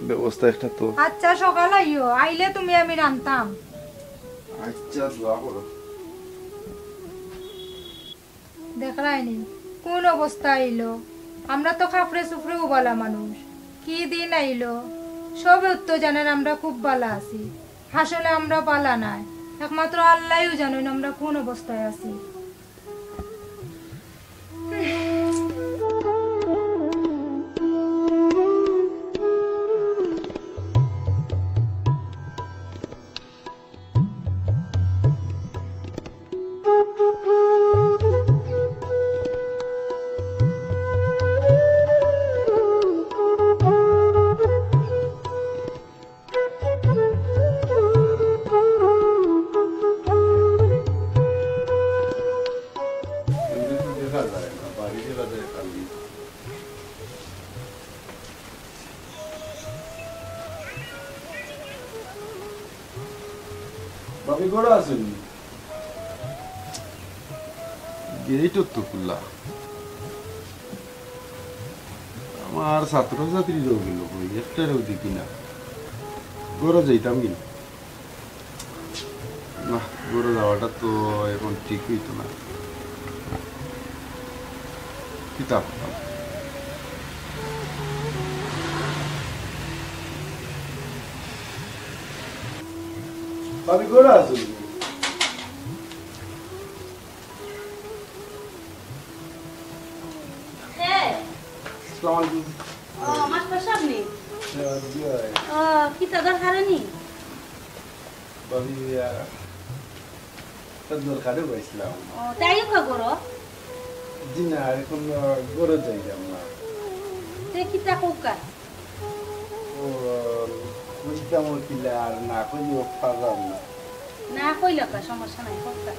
ব্যবস্থা একটা তো। আচ্ছা, সকাল আইও, আইলে তুমি আমি রানতাম। আচ্ছা, দোয়া করো। দেখরায়নি কুন অবস্থা আইলো। আমরা তো খাপড়ে চুপড়ে উবালা মানুষ, কি দিন আইলো। সবে উত্তর জানেন আমরা খুব বালা আছি, আসলে আমরা বালা নাই। একমাত্র আল্লাহই জানেন আমরা কোন অবস্থায় আছি। ভাবি ঘরো আছইন নি? গেইটও তো খুলা। আমার ছাত্র ছাত্রীরাও গেল কই, একটারেও দেখি না। ঘরো যাইতাম কিনা? না, ঘরো যাওয়াটা তো এখন ঠিক অইতো না। কিতা করতাম? ভাবি ঘরো আছইন নি? কে? আসসালামু আলাইকুম। ও, মাস্টার সাব নি? জি, জি, ভাই। ও, কিতা দরকারে নি? ভাবি, আহ, একটা দরকারে পাইছিলাম। ও, তাই কা করো? জি না, এখন, আহ, ঘরো যাইতাম না। তে কিতা কউক্কা? ও, কইতাম কিলা আর না কইলেও পারলাম না। না কইলে কা, সমস্যা নাই, কউক্কা।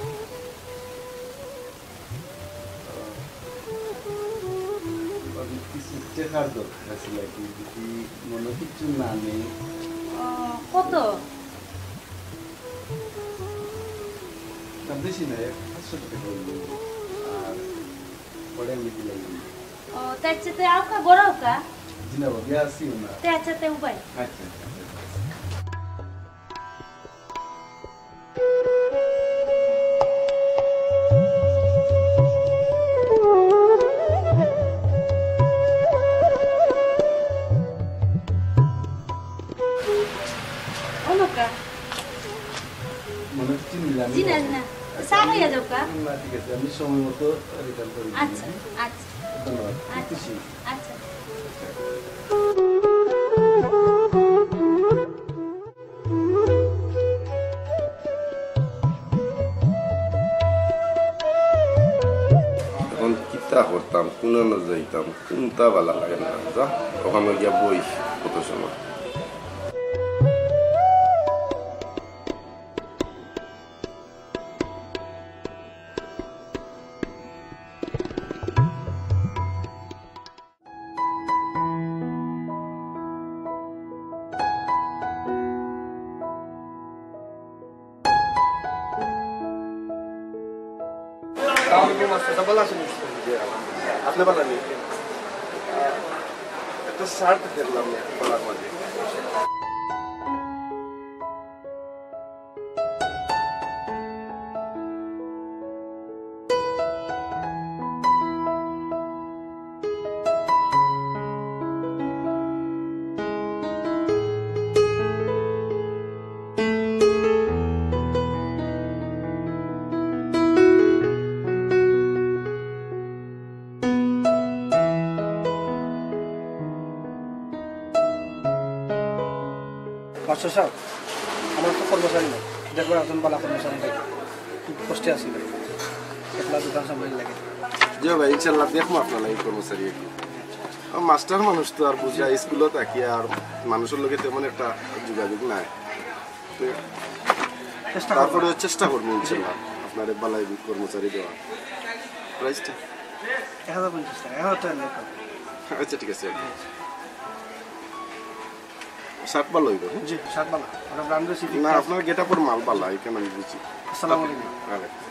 ওর কিছু টেকার দরকার আছিল আর কি, যদি মনে কিছু না নেই। ও, কত? না, বেশি না, এক পাঁচশো টেকা অইবো। আর পরে আমি দিলাম। ও, তাই আচ্ছা, তে আউক্কা, ঘরো আউক্কা। জি না, ভাবি, আছি না। তে আচ্ছা, তে উবাই। আচ্ছা, আচ্ছা, আচ্ছা। অনুকা। মনে হচ্ছে নিলামি জি না, জি না। চা খাইয়া যাও কা? না, ঠিক আছে, আমি সময় মতো রিটার্ন করে দিই। আচ্ছা, আচ্ছা। ধন্যবাদ। আচ্ছা, খুশি। আচ্ছা। এখন কিতা করতাম, কুনানো যাইতাম, কুনটা ভালা লাগে না। যা, ওখানো গিয়া বই, কত সময়। আসসালামু আলাইকুম, মাস্টার সাব, ভালা আছইন? জি, আলহামদুলিল্লাহ। আপনি ভালা আছইন? একটা শার্ট দেখলাম না, ভালা মানে। মাস্টার সাব, আমার তো কর্মচারী নাই, দেখবার একজন ভালা কর্মচারী নাই, খুব কষ্টে আছি ভাই, একলা দোকান সামলাই লাগে। জি ভাই, ইনশাল্লাহ দেখমু আপনার লাগি কর্মচারী একজন। আমার মাস্টার মানুষ তো আর বুঝা, স্কুলো থাকি আর মানুষর লগে তেমন একটা যোগাযোগ নাই। তো চেষ্টা করবো। তারপরে চেষ্টা করবো ইনশাল্লাহ আপনারে ভালা কর্মচারী দেওয়া। প্রাইসটা? এক হাজার পঞ্চাশ টাকা, এক হাজার টাকা লেখা। আচ্ছা, ঠিক আছে। শার্ট ভালা অইবো, হ্যাঁ? জি, শার্ট ভালা। ওটা ব্র্যান্ডের সিটি না, ক্লাস। আপনার গেটআপর মাল ভালা, এখান আমি বুঝি। আসসালামু আলাইকুম। ওয়ালাইকুম।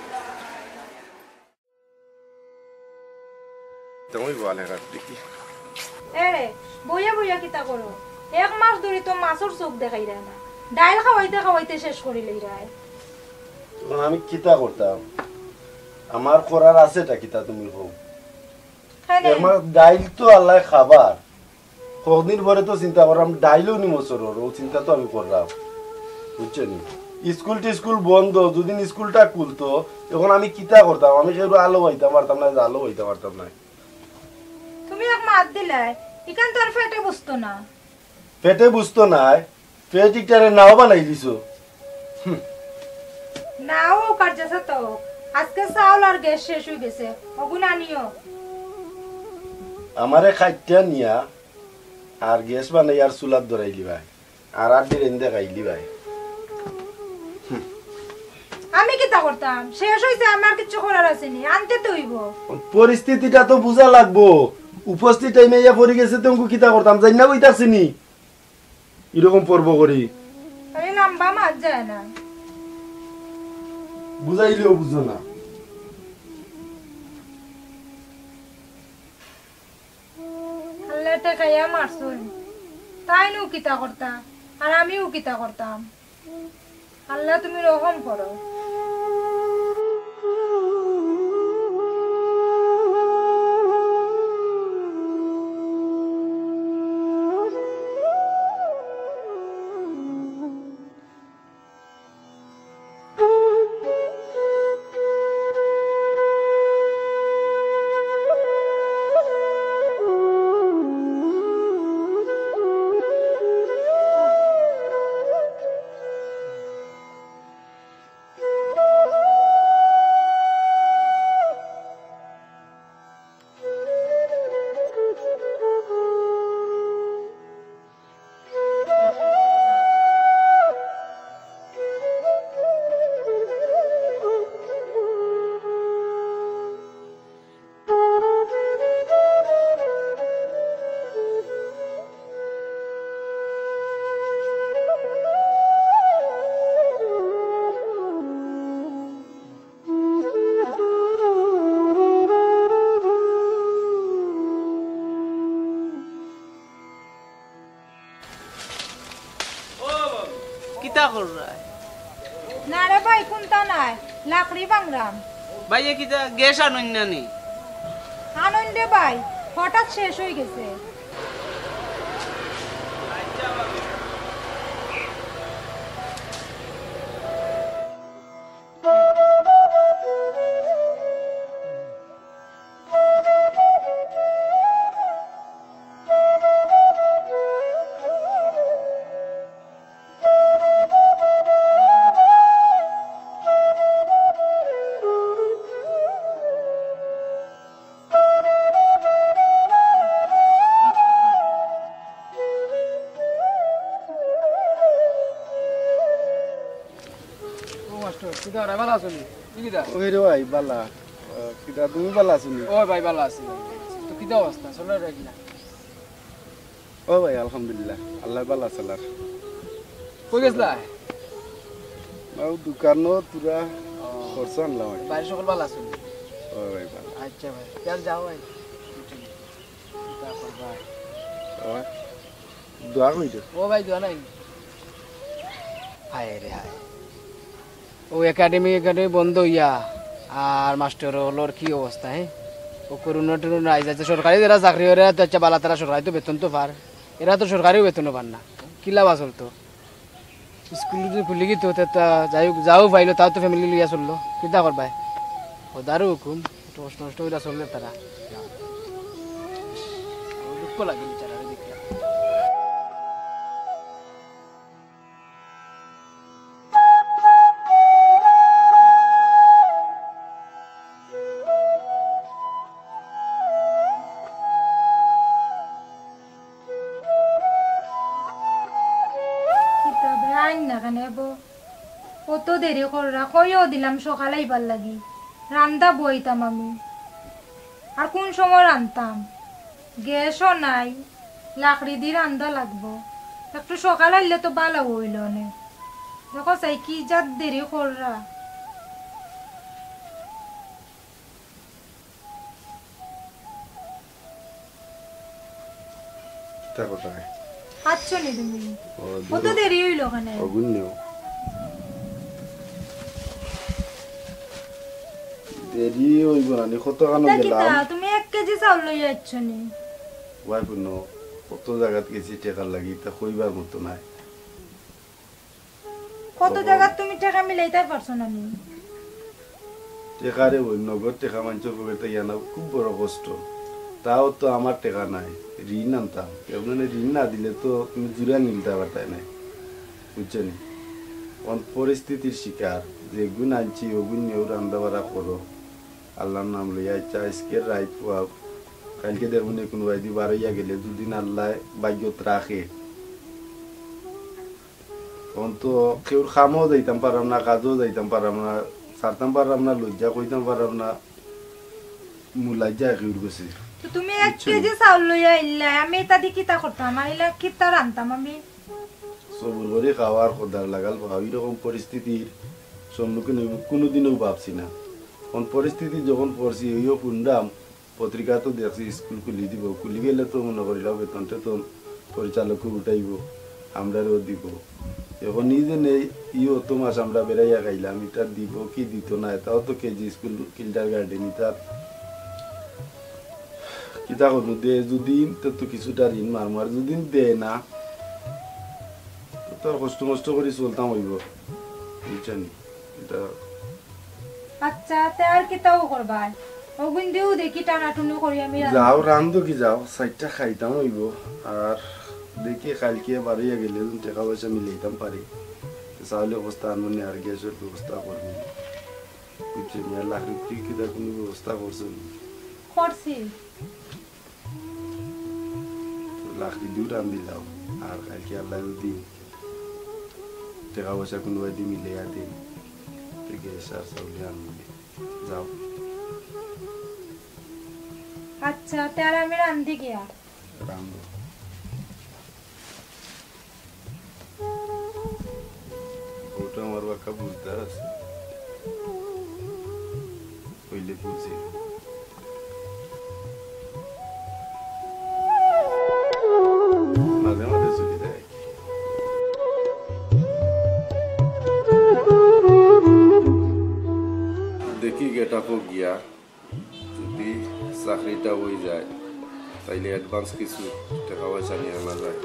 তুমি বলে রাখ দেখি। এ রে, বইয়া বইয়া কিতা করো? এক মাস ধরি তো মাছর চোখ দেখাইরায় না। ডাইল খাওয়াইতে খাওয়াইতে শেষ করিলাইরায়। এখন আমি কিতা করতাম? আমার করার আছেটা কিতা তুমি কও? খাই নাই। এক মাস ডাইল তো আল্লায় খাবার। কতদিন পরে তো চিন্তা করলাম, ডাইলও নি মসুরর, অউ চিন্তা তো আমি করলাম, বুঝছো নি? স্কুল টিস্কুল বন্ধ, দুদিন স্কুলটা খুলতো, এখন আমি কিতা করতাম? আমি কেউ আলো পাইতাম পারতাম না, আলো পাইতাম পারতাম না। তুমি এক মাত দিলায়, ইখান তো আর পেটে বুঝতো না। পেটে বুঝতো নায়, পেট ইটারে নাও বানাই দিছো। হুম। নাও কার যেছে তো, আজকে চাউল আর গ্যাস শেষ অই গেছে, অগুন আনিও। আমারে খাইতে নিয়া আর গ্যাস বানাই আর চুলাত ধরাইলি ভাই, আর আর দিন দেখাইলি ভাই। আমি কিতা করতাম? শেষ অইছে, আমার কিচ্ছু করার আছে নি, আনতে তো অইবো। পরিস্থিতিটা তো বুঝা লাগবো। উপস্থিত টাইমে ইয়া পড়ি গেছে, তো কিতা করতাম? যাই না, ওইটা চিনি। এরকম পর্ব করি। আরে, লম্বা মাছ যায় না। বুঝাইলেও বুঝো না। আল্লায় ঠেকাইয়া মারছইন, তাইন অউ কিতা করতা, আর আমি অউ কিতা করতাম? আল্লাহ, তুমি রহম করো। কিতা কররায়? না রে ভাই, কুন্তা নায়, লাকড়ি ভাংরাম। ভাইয়ে কিতা গ্যাস আনইন না নি? আনইন রে ভাই, হঠাৎ শেষ অইগেছে। ও মাস্টার, কিতা রে, ভালা আছো নি? ই কিতা? ওই রে ভাই, ভালা। আহ, কিতা তুমি ভালা আছো নি? ও ভাই, ভালা আছি ভাই। তো কিতা অবস্থা? চলে রে কিনা? ও ভাই, আলহামদুলিল্লাহ, আল্লায় ভালা চালার। কই গেছলা? ও দোকানো থুড়া ও। খরচ আনলাম আর কি। বাড়ির সকল ভালা আছো নি? ও ভাই, ভালা। আচ্ছা ভাই, তাহলে যাও ভাই। কিতা করবা? ও ভাই, দোয়া করি দে। ও ভাই, দোয়া নাই। হায় রে হায়। ও একাডেমি, একাডেমি বন্ধ অইয়া আর মাস্টার অকলর কি অবস্থা, হে? ও করোনা টরোনা আইজ আছে, সরকারি যেরা চাকরি অর এরা তো আচ্ছা ভালা, তারা সরকারি তো বেতন তো পার, এরা তো সরকারিও বেতনও পার না, কিলা বা চলতো? স্কুল যদি খুলি গেতো, তে তা যাই হোক, যাও পাইলো, তাও তো ফ্যামিলি লইয়া চললো, কিতা করবায়? খোদারও হুকুম, একটু কষ্ট নষ্ট অইয়া চললে তারা। দুঃখ লাগে বেচারারে দেখিয়া। কিতা বে, আইন না কেনে বো? অত দেরি কররা, কইও দিলাম সকালে আইবার লাগি, রান্দা বওয়াইতাম আমি। আর কুন সময় রানতাম? গ্যাসও নাই, লাকড়ি দি রান্দা লাগবো। একটু সকালে আইলে তো ভালা অইলো নে। দেখো চাই কি জাত দেরি কররা। কিতা কথা? আচ্ছা নি তুমি? ও, কত দূর। দেরি অইলো কেনে? অগুন নেও। দেরি অইবো না নি, কতখানো ইতা গেলাম। কিতা? তুমি এক কেজি চাউল লইয়া আইছো নি? ওয়াই হুনো, কত জাগাত গেছি টেকার লাগি, ইতা কইবার মতো নায়। কত জাগাত তুমি টেকা মিলাইতায় পারছো না নি? টেকা রে বইন, নগদ টেকা মানষর পকেট থাকি আনা খুব বড় কষ্ট। তাও তো আমার টেকা নাই, ঋণ আনতাম। একজনে ঋণ না দিলে তো তুমি জুড়া নিলতা পারতায় নায়, বুঝছো নি? অন পরিস্থিতির শিকার, যেগুন আনছি, ওগুন নিয়েও রান্দা বাড়া করো। আল্লার নাম লইয়া, আচ্ছা, আইজকের রাইত পুয়া, কাইলকে দেখমু নি কুনুবায়দি বারইয়া গেলে, দুদিন আল্লায় ভাগ্যত রাখে। অখন তো কেউর কামও যাইতাম পাররাম না, কাজও যাইতাম পাররাম না, ছাড়তাম পাররাম না, লজ্জা কইতাম পাররাম না, মুলাজ্জা কেউর গেছে। তো তুমি এক বুঝছো নি? কেজি চাউল লইয়া আইলায়, আমি ইতা দি কিতা করতাম? আর ইলা কিতা রানতাম আমি? সবুর করি খাওয়ার খোদার লাগাল পাও, ইরকম পরিস্থিতির সম্মুখীন অইব, কুনুদিনও ভাবছি না। অখন পরিস্থিতি যখন পড়ছি, অইও হুনরাম, পত্রিকাত দেখছি স্কুল খুলি দিব, খুলি গেলে তো মনে করিলাম বেতন টেতন পরিচালকও উঠাইব, আমরারেও দিব। অখন ই যে নেই, ই অত মাস আমরা বেড়াইয়া খাইলাম, ইটা দিব কি দিত না, ইটাও তো কেজি স্কুল, কিন্ডারগার্ডেন, ইটা কিতা করবো, দে যুদি তো, তো কিছুটা ঋণ মারমু, আর যুদি দে না, তো তার কষ্ট মষ্ট করি চলতাম অইব, বুঝছো নি? ইটা আচ্ছা, তে আর কিতাও করবায়? অগুইন দিও দেখি টানাটুনি করি আমি রান্ধি। যাও, রান্ধো কি যাও, চাইরটা খাইতাম অইব। আর দেখি কাইলকে বারইয়া গেলে যদি টেকা পয়সা মিলাইতাম পারি, তো চাউলর বস্তা আনমু নে আর গ্যাসর ব্যবস্থা করমু। বুঝছো নি? আর লাকড়ি উকড়ি কিতা কুনু ব্যবস্থা করছো নি? করছি। লাকড়ি দিও রান্ধি যাও। আর কাইলকে আল্লায় যদি টেকা পয়সা কুনুবায়দি মিলাইয়া দেইন, তে গ্যাস আর চাউল আনমু নে। যাও। আচ্ছা, তে আর আমি রান্ধি গিয়া। রান্ধো। বউটা আমার বাক্কা বুঝদার আছে। অইলে বুঝে। মাঝে মাঝে চুরি দেয়। দেখি গেটাফো গিয়া, যদি চাকরিটা অই যায়, তাইলে অ্যাডভান্স কিছু টেকা পয়সা নিয়া আনা যায়।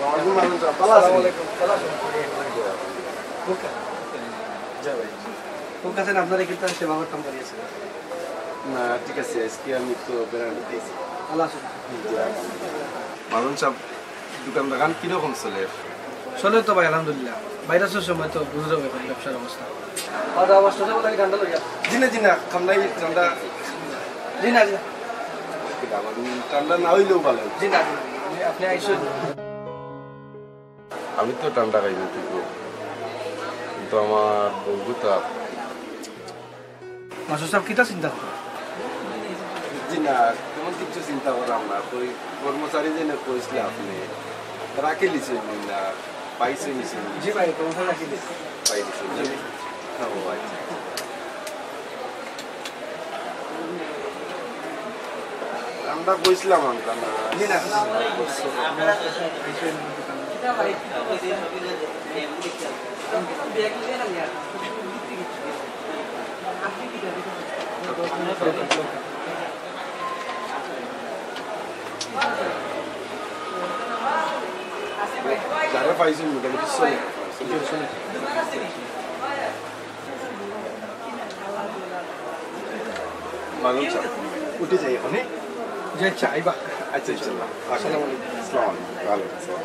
ওয়ালাইকুম আসসালাম, ভালা আছইন? আসসালামু আলাইকুম, ভালা আছইন? জি ভাই। আপনারে কিতা সেবা করতাম পারি আইছি? না, ঠিক আছে, আইজকে আমি তো বেড়াইতে আইছি। ভালা আছইন? জি, আলহামদুলিল্লাহ। মামুন সাব, দোকান-দোকান কিরকম চলের? চলের তো ভাই, আলহামদুলিল্লাহ। ভাইরাসর সময় তো বুঝরা অখন ব্যবসার অবস্থা। খাওয়া দাওয়া অবস্থা সব লাগে ঠান্ডা লইয়া। জি না, জি না, ঠান্ডা, ঠান্ডা। জি না, জি না। ঠান্ডা না অইলেও ভালা। জি না, জি না। আপনে, আপনে আইছইন। আমি তো ঠান্ডা খাই না, কিন্তু আমার বউগুতা মাসুদ সাব, কিতা চিন্তা কররা? জি না, তেমন কিচ্ছু চিন্তা কররাম না। তো ওই কর্মচারী যেন কইছিলা আপনে, রাখি লিছইন নি না, পাইছইন নি? জি ভাই, কর্মচারী রাখি লিছি। পাই লিছইন নি? জি। ও আচ্ছা, আচ্ছা। আমরা কইছিলাম আনতাম না। জি না। যারা পাইছইন মোটামুটি চলে। মামুন সাব, উঠি যাই অখন, হ্যাঁ? জি, আচ্ছা, আইবা। আচ্ছা, ইনশাআল্লাহ। আসসালামু আলাইকুম। আসসালামু আলাইকুম। ওয়ালাইকুম আসসালাম।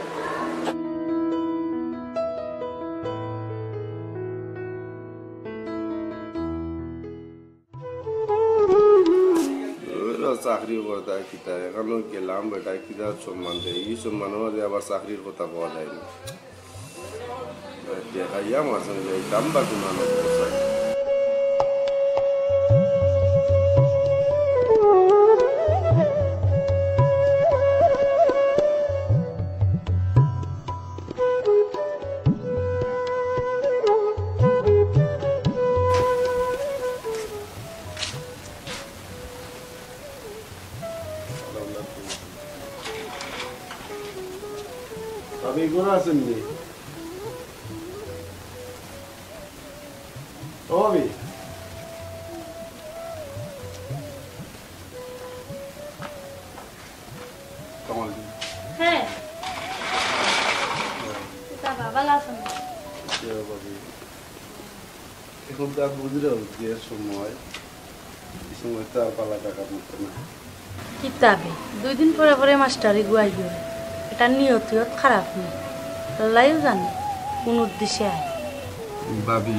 ওই রে, চাকরি করতা কিতা, এখানো গেলাম বেটা, কিতা সম্মান দেয়, ই সম্মানর মাঝে আবার চাকরির কথা কওয়া যায় না। দেখাইয়া মাছ যাইতাম বা কোন আনন্দ চাই। ভাবি, ঘরো আছইন নি? ও ভাবি। কামাল দি। হ্যাঁ। তা বাবা, ভালা আছইন? জি, ভাবি। এখন তো আর বুঝরায় যে সময়, এই সময় তো আর ভালা থাকার মতো না। কিতা বে, দুই দিন পরে পরে মাস্টারি গুয়াই গেল। এটা নিয়ত ইয়ত খারাপ নি। আল্লায়ও জানে কোন উদ্দেশ্যে আয়। ভাবি,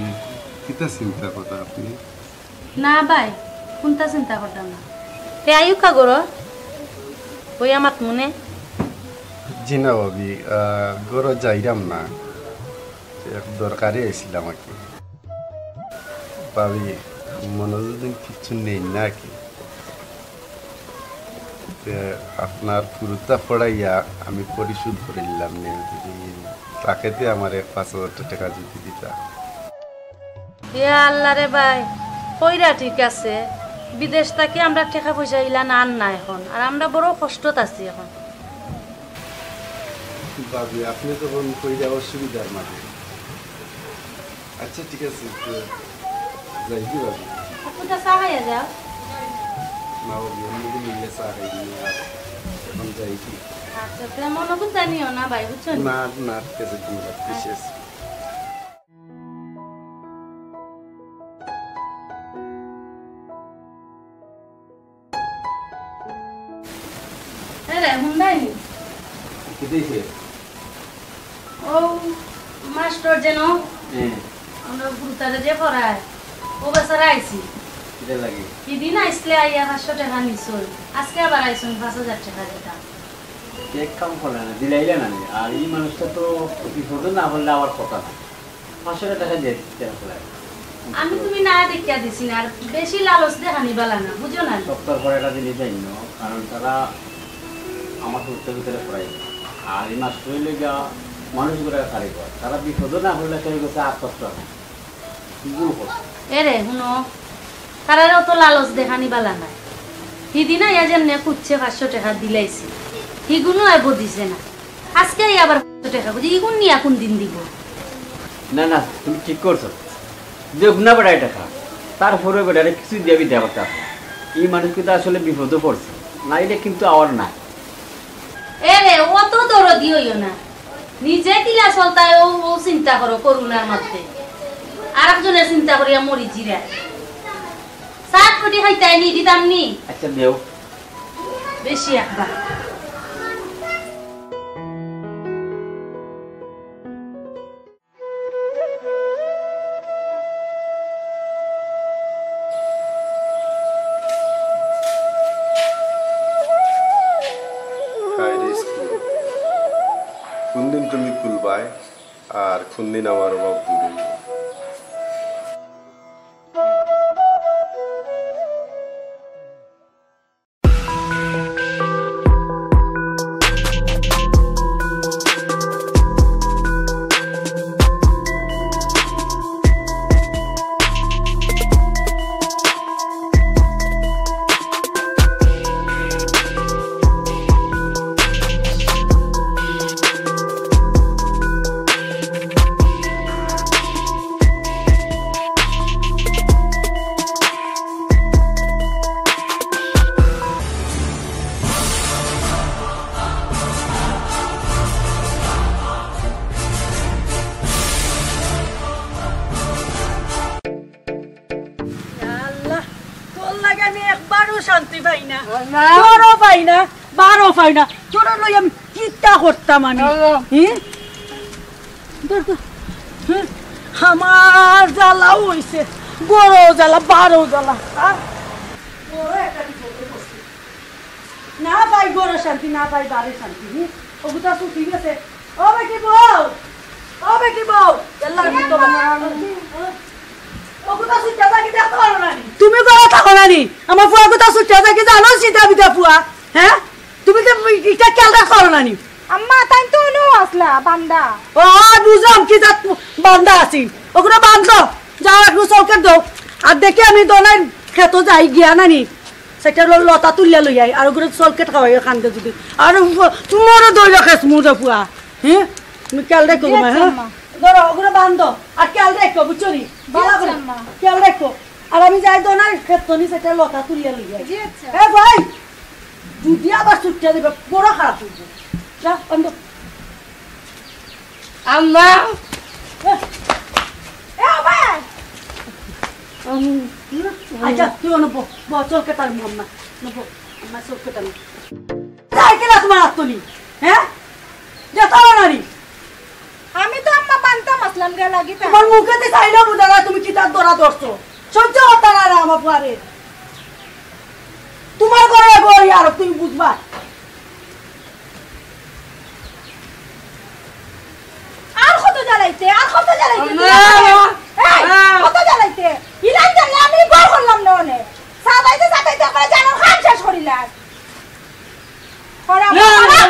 কিতা চিন্তা কররা আপনে? না ভাই, কুনতা চিন্তা করতাম না। তে আইউক্কা ঘরো, বইয়া মাতমু নে। জি না ভাবি, আহ, ঘরো যাইরাম না। এক দরকারে আইছিলাম আর কি। ভাবি, মনো যদি কিচ্ছু নেই নাকি? তে আপনার ফুরুতা পড়াইয়া আমি পরিশোধ করিলাম নে। যদি তাকেতে আমার এক পাঁচ হাজার টেকা যদি দিতা। ইয়া আল্লাহ রে ভাই, কইরা ঠিক আছে, বিদেশ থাকি আমরা টেকা পয়সা ইলা না আন না এখন, আর আমরা বড় কষ্টত আছি এখন। ভাবি, আপনি যখন কইরা অসুবিধার মাঝে, আচ্ছা ঠিক আছে, তো যাই কি ভাবি? আপনি তো চা খাইয়া যাও। না ভাবি, অন্যদিন মিললে চা খাই দিন, আর এখন যাই কি? আচ্ছা, তেমন কিছু জানিও না ভাই, বুঝছো নি? না, না, ঠিক আছে, ধন্যবাদ, ঠিক আছে। এরে, হুন্ডাই নি? কিতা অইছে? ও, মাস্টার যেন, হ্যাঁ। আমরা গুরুতারে যে পড়ায়, ও বেচারা আইছি। কিতা লাগে? হিদিন আইসলে আইয়া পাঁচশো টেকা নিছইন, আজকে আবার আইছইন পাঁচ হাজার টেকা দিতা। এক কাম করলে না, দিলাইলে না নি। আর এই মানুষটা তো বিপদে না পড়লে আবার কথা না। পাঁচশো টেকা দিয়ে দিতে হবে। আমি তুমি না দেখিয়া দিছি না, আর বেশি লালচ দেখানি বালা না, বুঝো না? সপ্তাহ পরে একটা জিনিস জানি না, কারণ তারা আমার সত্যের ভিতরে পড়াই। আর এই মাস্টার হইলে গিয়া মানুষ করে কারিগর, তারা বিপদে না পড়লে কেউ গেছে আর কষ্ট হয়। ভুল করছে। এরে, হুনো, তারারে অত লালচ দেখানি বালা নাই। হিদিন আইয়া যেমনে খুঁজছে পাঁচশো টেকা দিলাইছি, হিগুনও আইব দিছে না। আজকে আইয়া আবার পাঁচশো টেকা খুঁজে, ইগুন নিয়া কোন দিন দিব? না, না, তুমি ঠিক করছো। দেখ না বেটায় টেকা, তারপরে বেটারে কিছু দিয়া বিদায় করতে হবে। এই মানুষ কিন্তু আসলে বিপদে পড়ছে, নাইলে কিন্তু আওয়ার না। এরে, অত দরদি হইও না। নিজে কিলা চলতায় ও, ও চিন্তা করো করুণার মধ্যে। আরেকজনে চিন্তা করিয়া মরি জিরা। সাত কোটি খাইতাই নি, দিতাম নি? আচ্ছা, দেও। বেশি একবার। হায় রে স্কুল, কোন দিন তুমি খুলবায় আর কোন দিন আমার অভাব দূর হইব? ইয়া আল্লাহ, তোর লাগি আমি একবারও শান্তি পাই না। আল্লাহ। তোরও পাই না, বারও পাই না। তোর লই আমি কিতা করতাম আমি? আল্লাহ। হি? ধর, ধর। হুম। আমার জ্বালাও হইছে, বড় জ্বালা, বারো জ্বালা। আর বড় একটা বিপদে পড়ছি। না পাই ঘরো শান্তি, না পাই বারে শান্তি। হুম? ওগুতা ছুটি গেছে। ও বেটি বউ, ও বেটি বউ, আল্লাহ, আমি তো বাবা। ওগুতা ছুটি যাকি দেখতে পারো না নি? তুমি ঘরো থাকো না নি? আমার ফুয়া গুতা ছুটি যাকি জানো, সিধা বিধা ফুয়া, হ্যাঁ? তুমি যে ইটা খেয়াল রাখো না নি? আম্মা, তাই তো অনো আছলা, বান্দা। ও, বুঝলাম, কি জাত বান্দা আছি। ওগুলো বান্ধো, যাও একটু চলকে দাও। আর দেখি আমি দোনাই খেতো যাই গিয়া না নি, সেটা ল-, লতা তুলিয়া লই আই, আর ওগুলো চলকে খাওয়াই কান্দে যদি। আর তোমারও দইল খেস মুজা ফুয়া, হ্যাঁ? তুমি খেয়াল রাখো জি, তোমার, আচ্ছা, হ্যাঁ? আম্মা। ধরো, ওগুলো বান্ধো, আর খেয়াল রাখো, বুঝছো নি? জি, ভালো আচ্ছা, করে আম্মা। খেয়াল রাখো। আর আমি যাই দোনাই খেতো নি, সেটা লতা তুলিয়া লই আই। জি, আচ্ছা। এ ভাই, যদি আবার ছুটতে দিবে, বড় খারাপ হইব। যা, বন্ধ। আম্মা। এ, এ, আবার। আচ্ছা, তুই অনো ব, ব, চল কেতার আম্মা। অনো ব, আম্মা চল কেতার। যাই কিনা তোমার আত্মনি? হ্যাঁ? যে তারা নারী। আমি তো আম্মা পান্তা মাছলাম গা লাগি তা। তোমার মুখে তো চাইলেও বুঝা যায় তুমি কিতার দরা ধরছো। সহ্য হতা না রে আমার ফুয়ারে। তোমার ঘরে বই আর তুমি বুঝবা। আর কত জ্বালাইতে, আর কত জ্বালাইতে? এই, কত জ্বালাইতে? ইলান জানলে আমি ঘর করলাম না অনে। সাজাইতে সাজাইতে একবারে জানো খান শেষ করিলাম। করা, করা।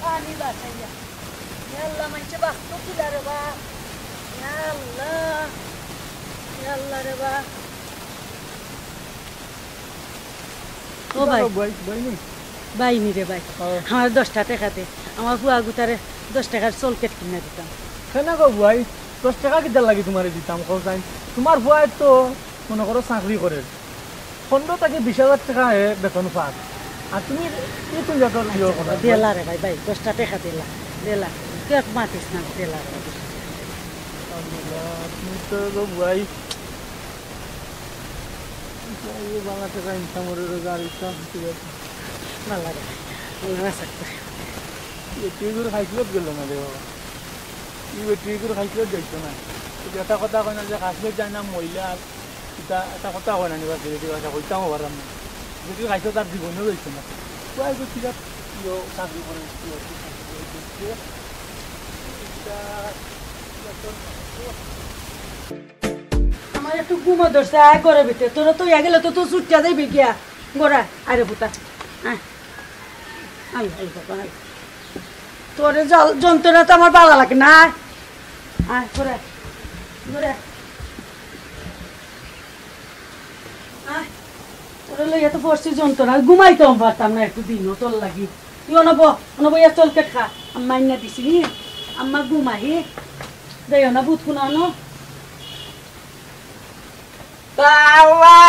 পানি বাঁচাইয়া। ইয়া আল্লাহ, মানষে বাঁচতো কিলা রে বা? ইয়া আল্লাহ, ইয়া আল্লাহ রে বা। ও ভাই। কিতা গো ভাই, ভাই নি? ভাই নি রে ভাই। ও। আমার দশটা টেকা দে। আমার ফুয়া গুতারে দশ টেকার চলকেট কিনা দিতাম। কেনে গো ভাই? দশ টেকা কিতার লাগি তুমারে দিতাম, কও চাইন? তুমার ফুয়ায় তো মনো করো চাকরি করের। পনরো থাকি বিশ হাজার টেকা হে বেতন পার। আর তুমি ই কুন জাতর ইয়ে করো? দেলা রে ভাই, ভাই, দশটা টেকা দেলা, দেলা। তুই আর মাতিস না, দেলা রে ভাই। আল্লাহ, তুমি তো গো ভাই। এই বালা টেকা ইনকাম করে রোজা আর ইনকাম হতে যাচ্ছে। ভালা লাগে, মনে না থাকতে। এই তুই করে খাইছিলত গেল না রে বাবা। তুই ওই তুই করে খাইছিলত যাইতো না। এই যে একটা কথা কয় না যে খাইছিলত যায় না মহিলা, আর এটা একটা কথা কয় না নিবা ধীরে ধীরে, এটা কইতাম পারলাম না। যে তুই খাইছিলত তার জীবনেও যাইতো না। তুই আগে ঠিক আছে, ইয়ো, চাকরি করে, ইয়ো, ঠিক আছে, ঠিক আছে। এটা, এটা তোর আমার একটু ঘুমো ধরছে, আয় ঘরর ভিতরে। তোরা তো ইয়া গেলে তো, তো ছুটিয়া যাইবে গিয়া। ঘরে আয়, আরে পুতা, আয়। আয়, আয় বাবা, আয়। তোরে যল-, যন্ত্রণা তো আমার ভালা লাগে না। আয়, আয়, ঘরে আয়। ঘরে আয়। আয়। তোরে লইয়া তো পড়ছি যন্ত্রণা, ঘুমাইতাম পারতাম না একটু দিনও তোর লাগি। তুই অনো ব, অনো বইয়া চলকেট খা। আম্মা আইনা দিছি নি? আম্মা ঘুমাই। যাইও না, ভূত কোন আনো। বাবা,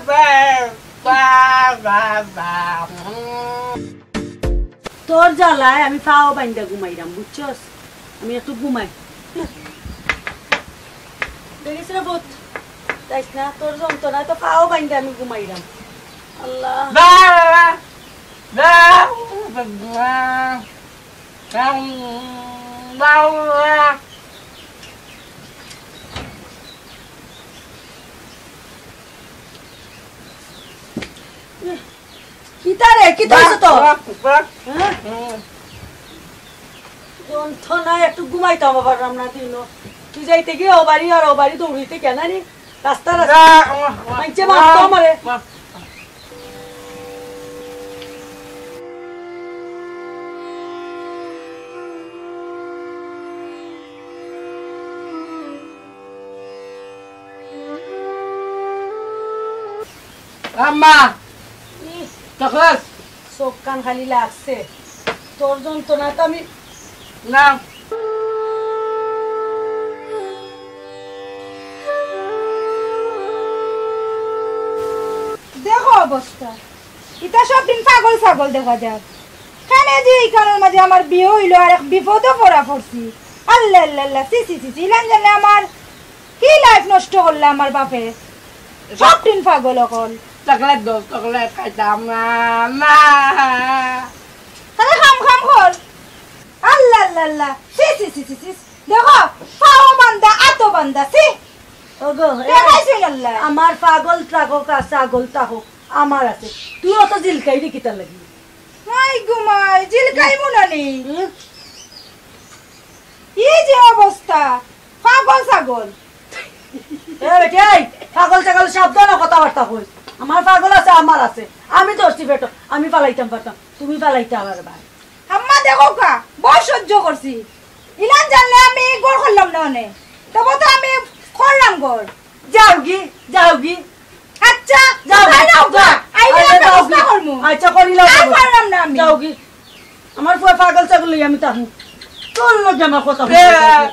বাবা, বাবা। তোর জ্বালায় আমি পাও বাইন্দা ঘুমাইরাম, বুঝছস? আমি একটু ঘুমাই। দেখিস রে ভূত, যাইস না, তোর যন্ত্রণায় তো পাও বাইন্দা আমি ঘুমাইরাম। আল্লাহ। বাবা, বাবা, বাবা, বাবা। কিতা রে, কিতা হইছে তোর? বাহ, বাহ। হ্যাঁ? হুম। যন্ত্রণায় একটু ঘুমাইতাম পারলাম না দিনও। তুই যাইতে গিয়ে ও বাড়ি আর ও বাড়ি দৌড়িতে কেন রে? রাস্তা রাস্তা। না, আমার, আমার, মাইনষে মারতো আমারে। আমার। আম্মা, ইস, চকলেট। চোখ কান খালি লাগছে। তোর যন্ত্রণায় তো আমি না। দেখো অবস্থা, ইতা সব দিন পাগল ছাগল দেখা যায়। কেনে যে ইখানর মাঝে আমার বিয়া অইলো আর এক বিপদো পড়া পড়ছি। আল্লাহ, আল্লাহ, আল্লাহ, ছি, ছি, ছি, ছি, ইলান জানলে আমার কি life নষ্ট করলা আমার বাপে? সব দিন পাগল অকল। চকলেট দাও, চকলেট খাইতাম না, না। তাহলে খাম খাম কর। আল্লাহ, আল্লাহ, আল্লাহ। ছি, ছি, ছি, ছি, ছি। দেখো, পাও বান্দা, আতো বান্দা, ছি। ওগো, এ, দেখাইছে আল্লাহ। আমার পাগল থাকো, কা-, ছাগল থাকো, আমার আছে। তুই অত জিলকাইরে কিতার লাগি? মাই গো মাই, জিলকাইমু না নি? হুম? এই যে অবস্থা, পাগল ছাগল। এ বেটি, এই, পাগল ছাগল সাবধানে কথাবার্তা কইস। আমার পাগল আছে, আমার আছে। আমি ধরছি পেটো, আমি ফালাইতাম পারতাম, তুমি ফালাইতায় পারবায়। আম্মা দেখো কা, বড় সহ্য করছি। ইলান জানলে আমি ঘর করলাম না অনে। তবু তো আমি করলাম ঘর। যাওগি, যাওগি। আচ্ছা, যাও, তাই না, যাও। আইলে আচ্ছা, একটা যাও। প্রশ্ন করমু। আচ্ছা, করিলাও আর যাও। পারলাম না আমি। যাওগি। আমার ফুয়া পাগল ছাগল লইয়া আমি তাহু। তোর লগে আমার কথা হুনা লাগে।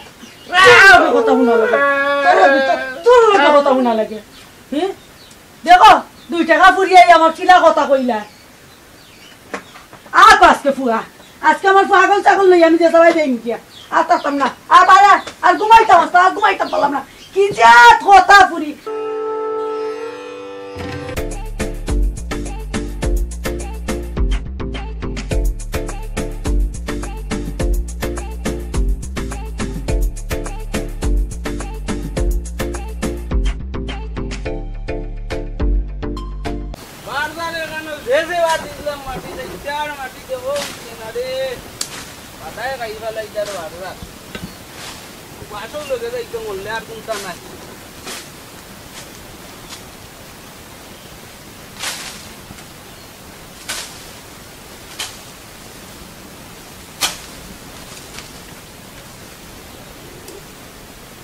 তোর লগে কথা হুনা লাগে। তোর লগে তো, তোর লগে কথা হুনা লাগে। হুম? দেখো, দুই টেকা ফুরিয়াই আমার কিলা কথা কইলা। আ, আজকে ফুয়া, আজকে আমার পাগল ছাগল লইয়া আমি দেশে বাইরে যাইমু গিয়া। আর থাকতাম না। আর বারে আর ঘুমাইতাম আস্তা, আর ঘুমাইতাম পারলাম না। কি যে কথা ফুরি। যে যে বার দিলাম মাটি, দেখতে আর মাটি দেবো হইছে না রে। বাদায় খাই ফালাই যার বারবার। বাসও লগে যাইতে মরলে আর কুন্তা নাই।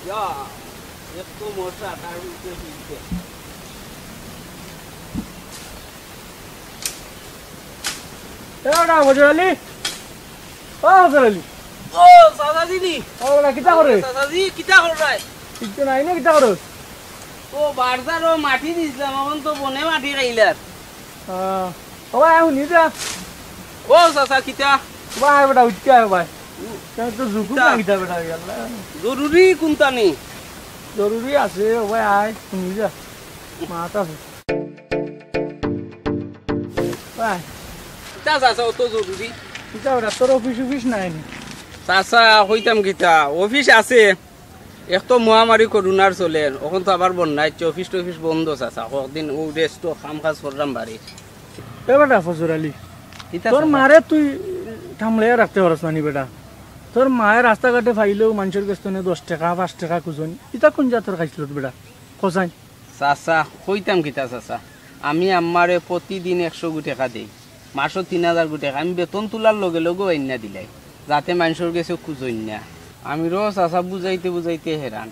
ইয়া, এক তো মশা, তার উপরে তুলতে। এ ওটা ফজর আলী। ও ফজর আলী। ও, চাচাজি নি? ও, ওটা কিতা করে? চাচাজি, কিতা কররায়? কিচ্ছু নাই না, কিতা করো? ও, বারদার ও মাটি দিছিলাম, এখন তো বনে মাটি খাইলার। আহ, ও ভাই, আমি নিজে। ও চাচা, কিতা? ভাই, বেটা, উঠতে আয় ভাই। কেন তো জুকুর কিতা? না কিতা বেটা, ইয়াল্লা। জরুরি কুন্তা নি? জরুরি আছে, ও ভাই, আয়, নিজে। মাত আছে। ভাই। কিতা চাচা, অত জরুরি? কিতা বেটা, তোর অফিস অফিস নাই নি? চাচা, কইতাম কিতা, অফিস আছে। এক তো মহামারী করোনার চলের, অখন তো আবার বন্যা আইছে, অফিস টফিস বন্ধ চাচা, কয়েকদিন ও রেস্ট তো কাম কাজ করলাম বাড়ি। এ বেটা ফজর আলী, কিতা তোর চাচা? মারে তুই থামলে রাখতে পারস না নি বেটা? তোর মায়ে রাস্তাঘাটে পাইলেও মানষর গেছ থনে দশ টেকা, পাঁচ টেকা খুজইন, ইতা কুন জাতর খাইছলত বেটা? কছাইন। চাচা, কইতাম কিতা চাচা, আমি আম্মারে প্রতিদিন একশো গু টেকা দেই, মাসো তিন হাজার গু টেকা, আমি বেতন তুলার লগে লগেউ আইন্না দিলাই, যাতে মানষর গেছে খুজইন না। আমি রো চাচা বুঝাইতে বুঝাইতে হেরান।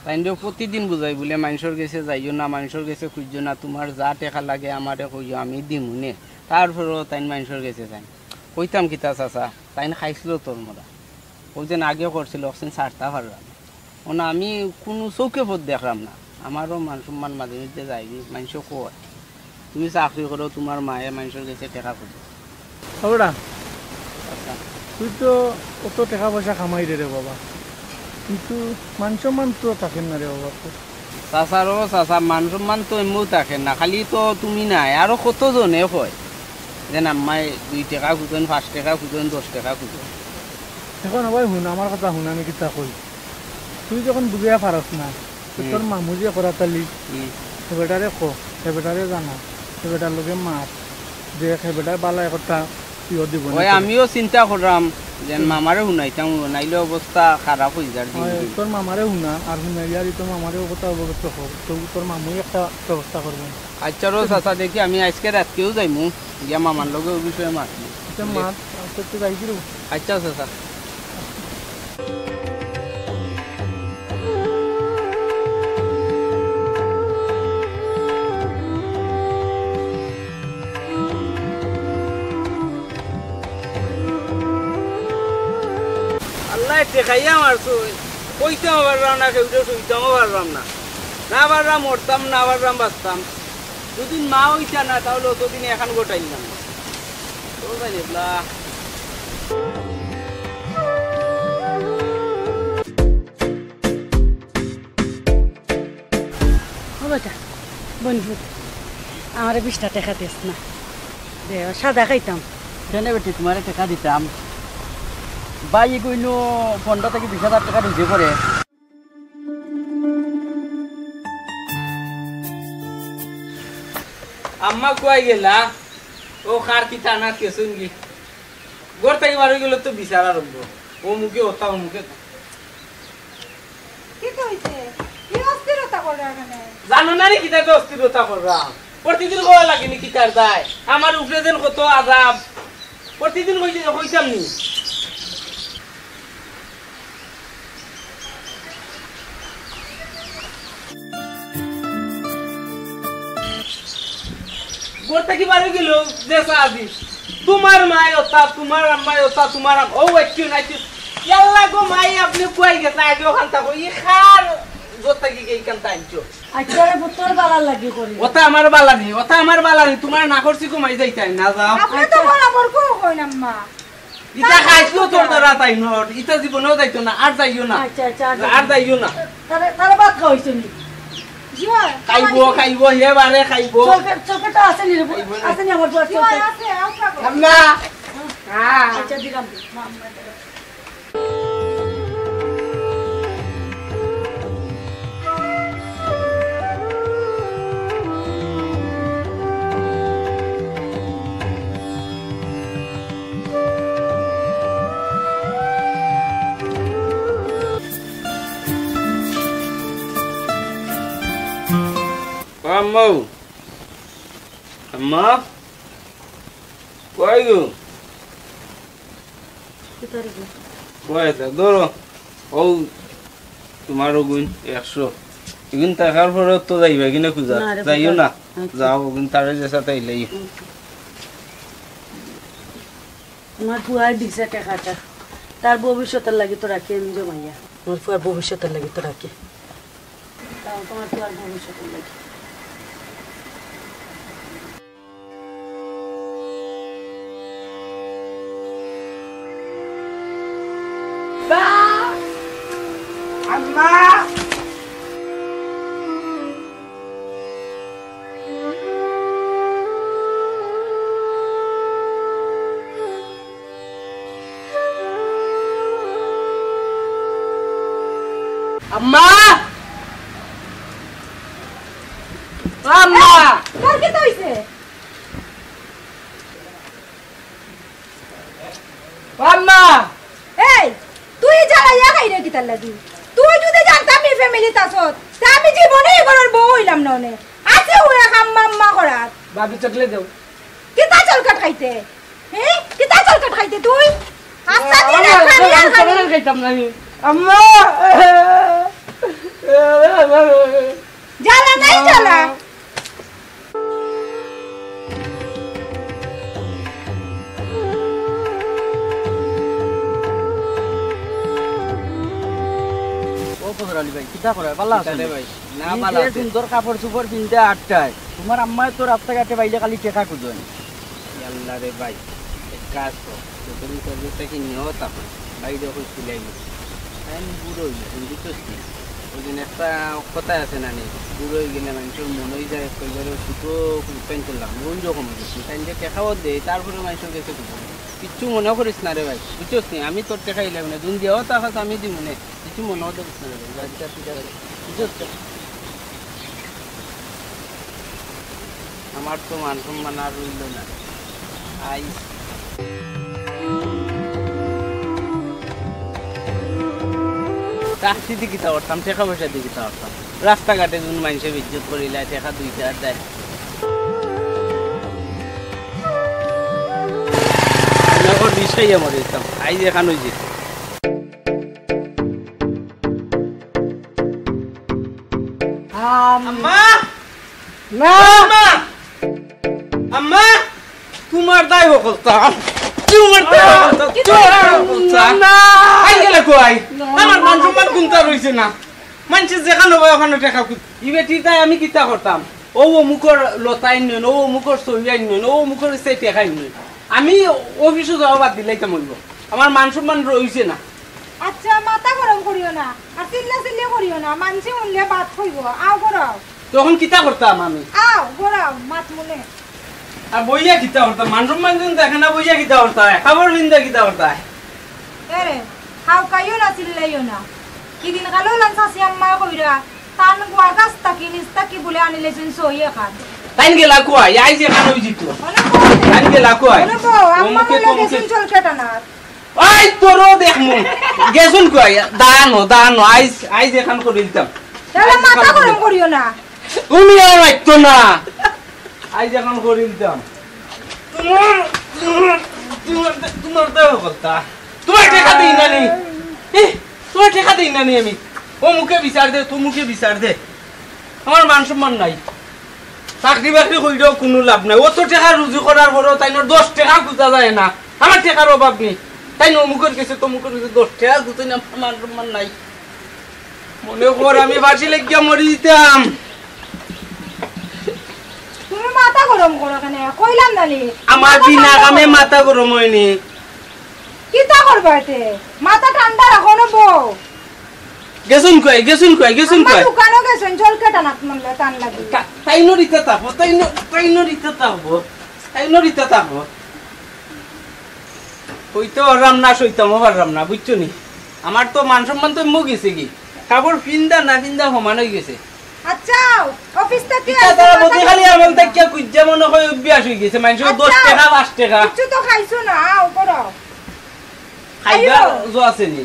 তাইনরে প্রতিদিন বুঝাই বুলে, মানষর গেছে যাইও না, মানষর গেছে খুজিও না, তুমার যা টেকা লাগে আমারে কইও, আমি দিমুনে। তারপরেও তাইন মানষর গেছে যাইন। কইতাম কিতা চাচা, তাইন খাইছলত তোর মরা। অউ যেন আগে করছিল, অখন ছাড়তা পারলাম না। অখন আমি কুনু চউখে পথ দেখরাম না। আমারও মান সম্মান মাঝে মাঝে যায়গি, মানষে কয়, "তুমি চাকরি করো, তুমার মায়ে মানষর গেছে টেকা খুজে।" বাবুরা, আচ্ছা। তুই তো অত টেকা পয়সা কামাইরে রে বাবা, কিন্তু মান সম্মান তো থাকের না রে বাবা তোর। চাচার ও চাচা, মান সম্মান তো এমনেও থাকের না, খালি তো তুমি নায়, আরো কত জনে কয়, যেন আম্মায় দুই টেকা খুজইন, পাঁচ টেকা খুজইন, দশ টেকা খুজইন। অখন ও ভাই হুন, আমার কথা হুন, আমি কিতা কই। তুই যখন বুঝিয়া পারস না, তো হুম। তোর মামু যে করাতালি, হুম। হে বেটারে ক, হে বেটারে জানা, হে বেটার লগে মাত, যে হে বেটায় বালা একটা ইয়ে দিব না ওই তোরে। আমিও চিন্তা কররাম যে হুম। মামারে হুনাইতাম, নাইলে অবস্থা খারাপ অই যার দিন অয়, দিন। তোর মামারে হুনা, আর হুনাইলে আর তোর মামারে ও কথা অবগত কর, তো তোর মামুই একটা ব্যবস্থা করবো। আচ্ছা রো চাচা, দেখি আমি আইজকে রাইতকেউ যাইমু, গিয়া মামার লগে অউ বিষয়ে মাতমু। আচ্ছা, মাত, আচ্ছা, তুই যাই কি রে? আচ্ছা চাচা। আল্লায় ঠেকাইয়া মারছইন, কইতামও পাররাম না, কেউরে কইতামও পাররাম না। না পাররাম মরতাম, না পাররাম বাঁচতাম। দুদিন মা অইতা না, তাইলে অতদিনে এখান ঘটাইলাম না। ও ভাই রে, আল্লাহ। ও বেটা, বন্ধু, আমারে বিশটা টেকা দিস না। দে, সাদা খাইতাম। কেনে বেটি, তুমারে টেকা দিতাম। ভাই, এগুইনো পনেরো থাকি বিশ হাজার টেকা দিতে পারে। আম্মা কই গেলা? ও কার কিতা আনাত গেছইন গি? ঘর থাকি বার অই গেলে তো বিচার আরম্ভ। অমুকে অতা, অমুকে তা। কিতা অইছে? কি অস্থিরতা কররা কেনে? জানো না নি কিতা অস্থিরতা কররা? প্রতিদিন কওয়া লাগে নি কিতার দায়? আমার উপরে যেন কত আজাব। প্রতিদিন কইতে, কইতাম নি। ঘর থাকি বার অই গেলে যে চাবি। তুমার মায় অতা, তুমার আম্মায় অতা, তুমার আম-, ও একটু নাই তো। ইয়াল্লা গো মাই, আপনে কই গেছলা? আগে অখান থাকো। ই কার ঘর থাকি এই কান্তা আনছো? আচ্ছা রে পুত, তোর বালার লাগি করি। অতা আমার বালা নি, অতা আমার বালা নি। তুমার না করছি কমাই যাইতাই না, যাও। আপনে তো আচ্ছা। বরাবর কো কইন আম্মা। ইতা খাইছো তোর দ্বারা তাই নট, ইতা জীবনেও যাইতো না, আর যাইও না। আচ্ছা, আচ্ছা, আর যাইও না। আর যাইও না। তারে, তারে ভাত খাওয়াইছো নি? জি অয়। খাইবো, খাইবো, হে বারে খাইবো। চলকে, চলকে তো আছে নি রে, খাইবো না। আছে নি আমার পুয়া, জি অয়, চলকে। আছে, আও খাবো। আম্মা। হ্যাঁ। আচ্ছা, দিলাম। মা, আম্মা, দিলাম। আম্মা, আম্মা, কই গো? কিতা রে গো? কই আছে? ধরো, ও তুমার ওগুন একশো। এগুন থাকার পরে তো যাইবা কিনা খুজা? না রে যাইও বাবা। না। আচ্ছা। যাও, ওগুন তারে যেসা তাই লই। আচ্ছা। আমার ফুয়ায় দিছে টেকাটা, তার ভবিষ্যতর লাগি তো রাখি আমি জমাইয়া। আমার ফুয়ার ভবিষ্যতর লাগি তো রাখি। তাও তোমার ফুয়ার ভবিষ্যতর লাগি। বা! আম্মা! আম্মা! ও আম্মা! তোর কিতা অইছে? ও আম্মা! এই, তুই জ্বালাইয়া খাইরে কিতার লাগি? তুই যদি জানতাম ই ফ্যামিলিত আছস, তে আমি জীবনে ই ঘরর বউ অইলাম না অনে। আছে ও এক আম্মা আম্মা করার। ভাবি, চকলেট দেও। কিতা চকলেট খাইতে? হে? কিতা চকলেট খাইতে তুই? আস্তা দিন আম্মা, এক খালি এক খালি। চকলেট খাইতাম না আমি। আম্মা! জ্বালা নাই জ্বালা। ও ফজর আলী ভাই, কিতা করে? ভালা আছো নি? ভাই, না, ই ভালা যে আছে। সুন্দর কাপড় চোপড় পিনতে আটটায়। তুমার আম্মায় তো রাস্তাঘাটে বাইলে খালি টেকা খুজইন। ইয়াল্লা রে ভাই, এক কাজ কর, তোদের তরকারি থাকি নিয়েও তখন বাইরে অখন সিলাই। আমি বুড়ো অইলে, তুমি বুঝছস নি? ওই দিন একটা কথা আছে না নি, বুড়ো অই গেলে মানষর মন অই যায়, কইবার ছোট কুম্পাইন করলাম, ওই রকম অই গেছে। তাই যে টেকাও দেয়, তারপরে মানষর গেছে কুম্পাইন। কিচ্ছু মনে করিস না রে ভাই, বুঝছস নি? আমি তোর টেকা ইলাম না, দুন দিয়াও তাকাস আমি দিব না। কিছু মনে হতে পারছে না রে, গাড়িটা ঠিক আছে। বুঝছস তো? আমার তো মান সম্মান আর রইল না। আই। চাকরি দি কিতা করতাম, টেকা পয়সা দি কিতা করতাম? রাস্তাঘাটে যখন মানষে বেইজ্জত করিলা, টেকা দুইটা দেয়। আমি এখন রিক্সাইয়া মরে যেতাম, আইজ এখান অই যেত। আম-, আম্মা! না। আম্মা! আম্মা! তুমার দায় হকলতা। তুমার দায় হকলতা। তুমার দায় হকলতা। না। আই গেলে কই? না। আমার মান সম্মান কুনতা রইছে না। মানষে যেখানো বা ওখানো টেকা খুজ-, ই বেটির দায় আমি কিতা করতাম? ও অমুকর লতাইন নইন, ও অমুকর সহিয়াইন নইন, ও অমুকর সে টেকাইন নইন। আমি অফিসো যাওয়া বাদ দিলাইতাম অইবো। আমার মান সম্মান রইছে না। আচ্ছা, মাথা গরম করিও না, আর চিল্লা চিল্লি করিও না, মানষে হুনলে বাদ কইবো। আও, ঘরো আও। তখন কিতা করতাম আমি? আও, ঘরো আও, মাত মুনে। আর বইয়া কিতা করতাম? মান সম্মান যেন দেখে না, বইয়া কিতা করতাম? কাপড় পিন্দা কিতা করতাম? এরে, হাউকাইও না, চিল্লাইও না। কিদিন কালো লান চাচি আম্মায় কইরা, তান গুয়া গাছ থাকি, নিচ থাকি বুলে আনিলাইছইন সই এখান। তাইন গেলা কই? আইজ এখান অই যিত। অনে বউ। তাইন গেলা কই? অনে বউ, আম্মা অমুকে বলে তমুকে। গেছইন চুল কাটানাত। ওই তোরও দেখমু। গেছইন কই? দাঁড়ানো, দাঁড়ানো। আইজ, আইজ এখান করি দিতাম। তাহলে আইজ মাথা এখান গরম করি করিও না। তুমি আর রাখতো না। আইজ এখান করি দিতাম। তুমার, তুমার, তুমার, তুমার দায় হকলতা। তুমার টেকা দেই না নি? এ, তুমার টেকা দেই না নি আমি? অমুকে বিচার দে, তমুকে বিচার দে। আমার মান সম্মান নাই। চাকরি বাকরি করিয়াও কুনু লাভ নাই। অত টেকা রুজি করার পরেও তাইনর দশ টেকা খুজা যায় না। আমার টেকার অভাব নি। তাইন অমুকর গেছে, তমুকর গেছে, দশ টেকা খুজইন, আমার মান সম্মান নাই। মনে কর আমি ফাঁসি লাগিয়া মরি যিতাম। তুমি মাথা গরম করো কেনে? কইলাম না নি? আমার মাথা বিনা ঠান্ডা কামে করো। মাথা গরম অয়নি। কিতা করবা এতে? মাথা ঠান্ডা রাখো না বউ। গেছইন কই, গেছইন কই, গেছইন আম্মা কই? দোকানো গেছইন, চুল কাটানাত মনে লয় তান লাগি। তা-, তাইনর ইতা থাকবো, তাইন-, তাইনর ইতা থাকবো, তাইনর ইতা থাকবো। কইতেও পাররাম না, সইতামও পাররাম না, বুঝছো নি? আমার তো মান সম্মান তো মু গেছে কি, কাপড় ফিন্দা না ফিন্দা সমান অই গেছে। আচ্ছা, অফিস থাকি ইতা আইছো, তারা মাথা মতি খালি গরম আমল করো না। থাকিয়া কুজ্জা মনে হয় অভ্যাস অই গেছে, মানষর আচ্ছা, দশ টেকা, পাঁচ টেকা। কিচ্ছু তো খাইছো না, আও, করো। খাইবার আইও। জো আছে নি?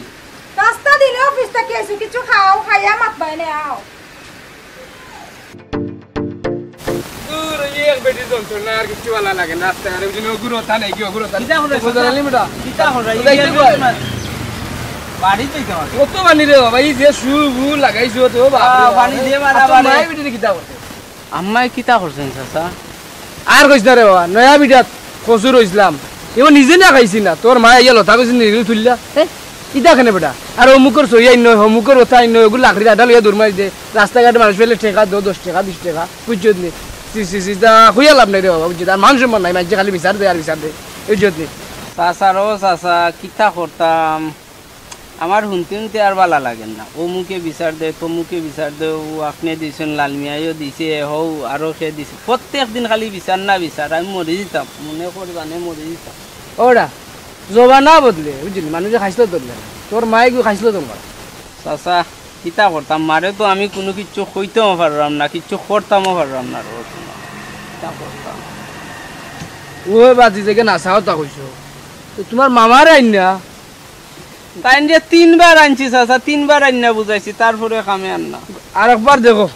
রাস্তা দিনে অফিস থাকি আইছো, কিচ্ছু খাও, খাইয়া মাত বায় না, আও। দূর, এই এক বেটির যন্ত্রণা, আর কিচ্ছু ভালা লাগে না। রাস্তাঘাটে বুঝি না, অগুর অতা নাই কি, অগুর অতা নাই। কিতা করো, ও, দাঁড়া, লিমিটা। কিতা করো, কোথায় এই যাইতে পারে? বাড়ি যাইতে হবে। কত পানি রে বাবা, এই যে শু গু লাগাইছো তো, বাপ রে আহ, বাপ। পানি দিয়ে মারা আর তোর বাড়ি। মায়ে বেটিরে কিতা করছে? আম্মায় কিতা করছেন, চাচা? আর কইস না রে বাবা, নয়া বিটাত কচু রইছলাম, এবার নিজে না খাইছি না, তোর মায়ে আইয়া লতা কইছে নিগুল তুললা, হ্যাঁ? ইটা কেনে বেটা? আর অমুকর সই আইন নয়, অমুকর কথা আইন নয়, ওগুলো লাকড়ি আডা লইয়া দৌড় মারি দে, রাস্তাঘাটে মানুষ পেলে টেকা দো, দশ টেকা, বিশ টেকা, বুঝছো নি? সি, সি, সি, তা কইয়া লাভ নাই রে বাবা, বুঝছো? আর মান সম্মান নাই, মানষে খালি বিচার দে আর বিচার দে, বুঝছো নি? চাচা রো চাচা, কিতা করতাম? আমার হুনতে হুনতে আর ভালা লাগের না। অমুকে বিচার দে, তমুকে বিচার দে, ও আপনে দিছইন, লাল মিয়ায়ও দিছে, হউ আরো কে দিছে। প্রত্যেক দিন খালি বিচার না বিচার, আমি মরি যিতাম, মনে কর জানে মরি যিতাম। ওরা, জমানা বদলে, বুঝলি? মানুষে খাইছলত বদলে না। তোর মায়ে গু খাইছলত তোর মা। চাচা, কিতা করতাম? মারে তো আমি কুনু কিচ্ছু কইতামও পাররাম না, কিচ্ছু করতামও পাররাম না রে সোনা। কিতা করতাম? ও বাজি যেগে নাচাও তা কইছো। তো তোমার মামারে আইন না? তাইন যে তিনবার আনছি চাচা, তিনবার আইন না বুঝাইছি, তারপরে কামে আর না। আর একবার দেখো,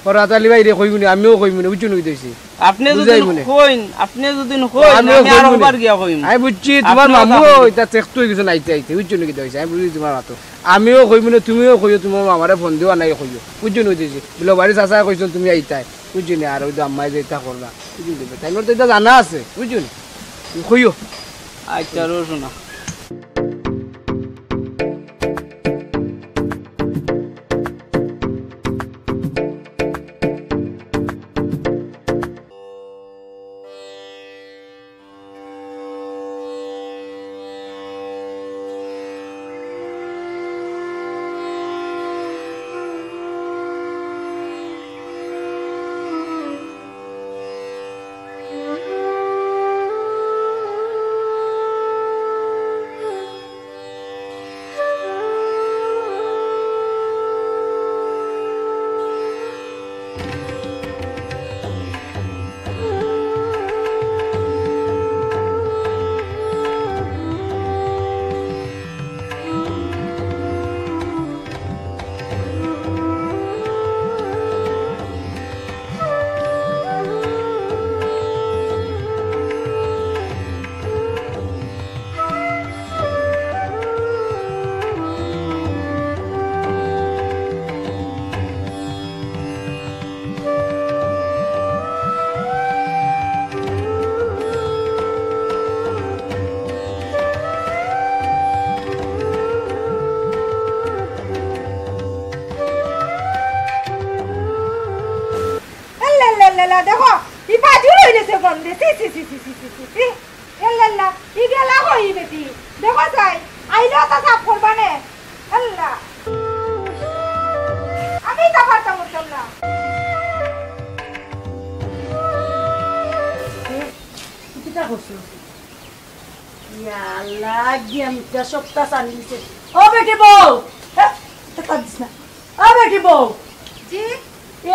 ফরহাত আলী ভাইরে কইমুনে, আমিও কইমুনে, বুঝছো নি কিতা কইছি? আপনে যদি বুঝাইমুনে। কইন, আপনে যদি কইন, আমিও আমি আর কইমুনে। একবার গিয়া কইমু। আমি বুঝছি, তোমার আপনেও মামু তখন ওইটা চেক তুই কিছু নাইতে আইতে, বুঝছো নি কিতা কইছি? আমি বুঝছি তোমার মাতো। আমিও কইমুনে, তুমিও কইও, তোমার মামারে ফোন দিও, আর নাই কইও, বুঝছো নি কিতা কইছি? বলো, বাড়ি চাচা কইছেন তুমি আইতায়, বুঝছো নি? আর ওই তো আম্মায় যে ইটা করলা, বুঝছো নি? তাইলে তো ইটা জানা আছে, বুঝছো নি? তুমি কইও। আচ্ছা, রো সোনা। আল্লাহ, আল্লাহ, আল্লাহ, আল্লাহ, দেখো, ই পাজুর হই গেছে গন্ধে। ছি, ছি, ছি। এ আল্লাহ, আল্লাহ, ই গেলা কই বেটি? দেখো চাই, আইলেও তো সাফ করবা নে। আল্লাহ। আমি তো পারতাম উঠতাম না। এ, কিতা করছো? ইয়া আল্লাহ, গিয়া মিথ্যা সপ্তাহ চালিয়েছে। ও বেটি বউ, এ, তো কাঁদিস না। ও বেটি বউ। জি?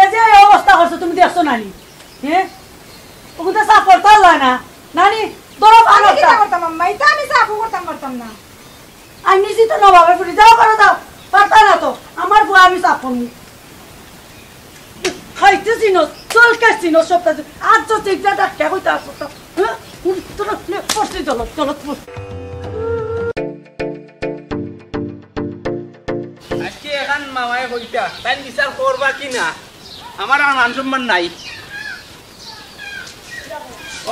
এ যে এই অবস্থা করছো, তুমি দেখছো না নি? হ্যাঁ? ওগুলো তো সাফ করতে পারলা না। নানি, ধরো আমি পারো কিতা তা। করতাম আম্মা? ইতা আমি সাফও করতাম পারতাম না। আমি নিজে তো নবাবের ফুরি, যাও করো যাও। পারতা না তো। আমার ফুয়া আমি সাফ করমু। খাইতে চিনো, চলকে চিনো, সব কাজ। আজ তো চিন্তা ডাক্তার কইতে আসো তো। হ্যাঁ? তোরা নে, পড়ছি চলো, চলো, চলো। আজকে এখান মামায় কইতা, তাই বিচার করবা কি না? আমার আর মান সম্মান নাই।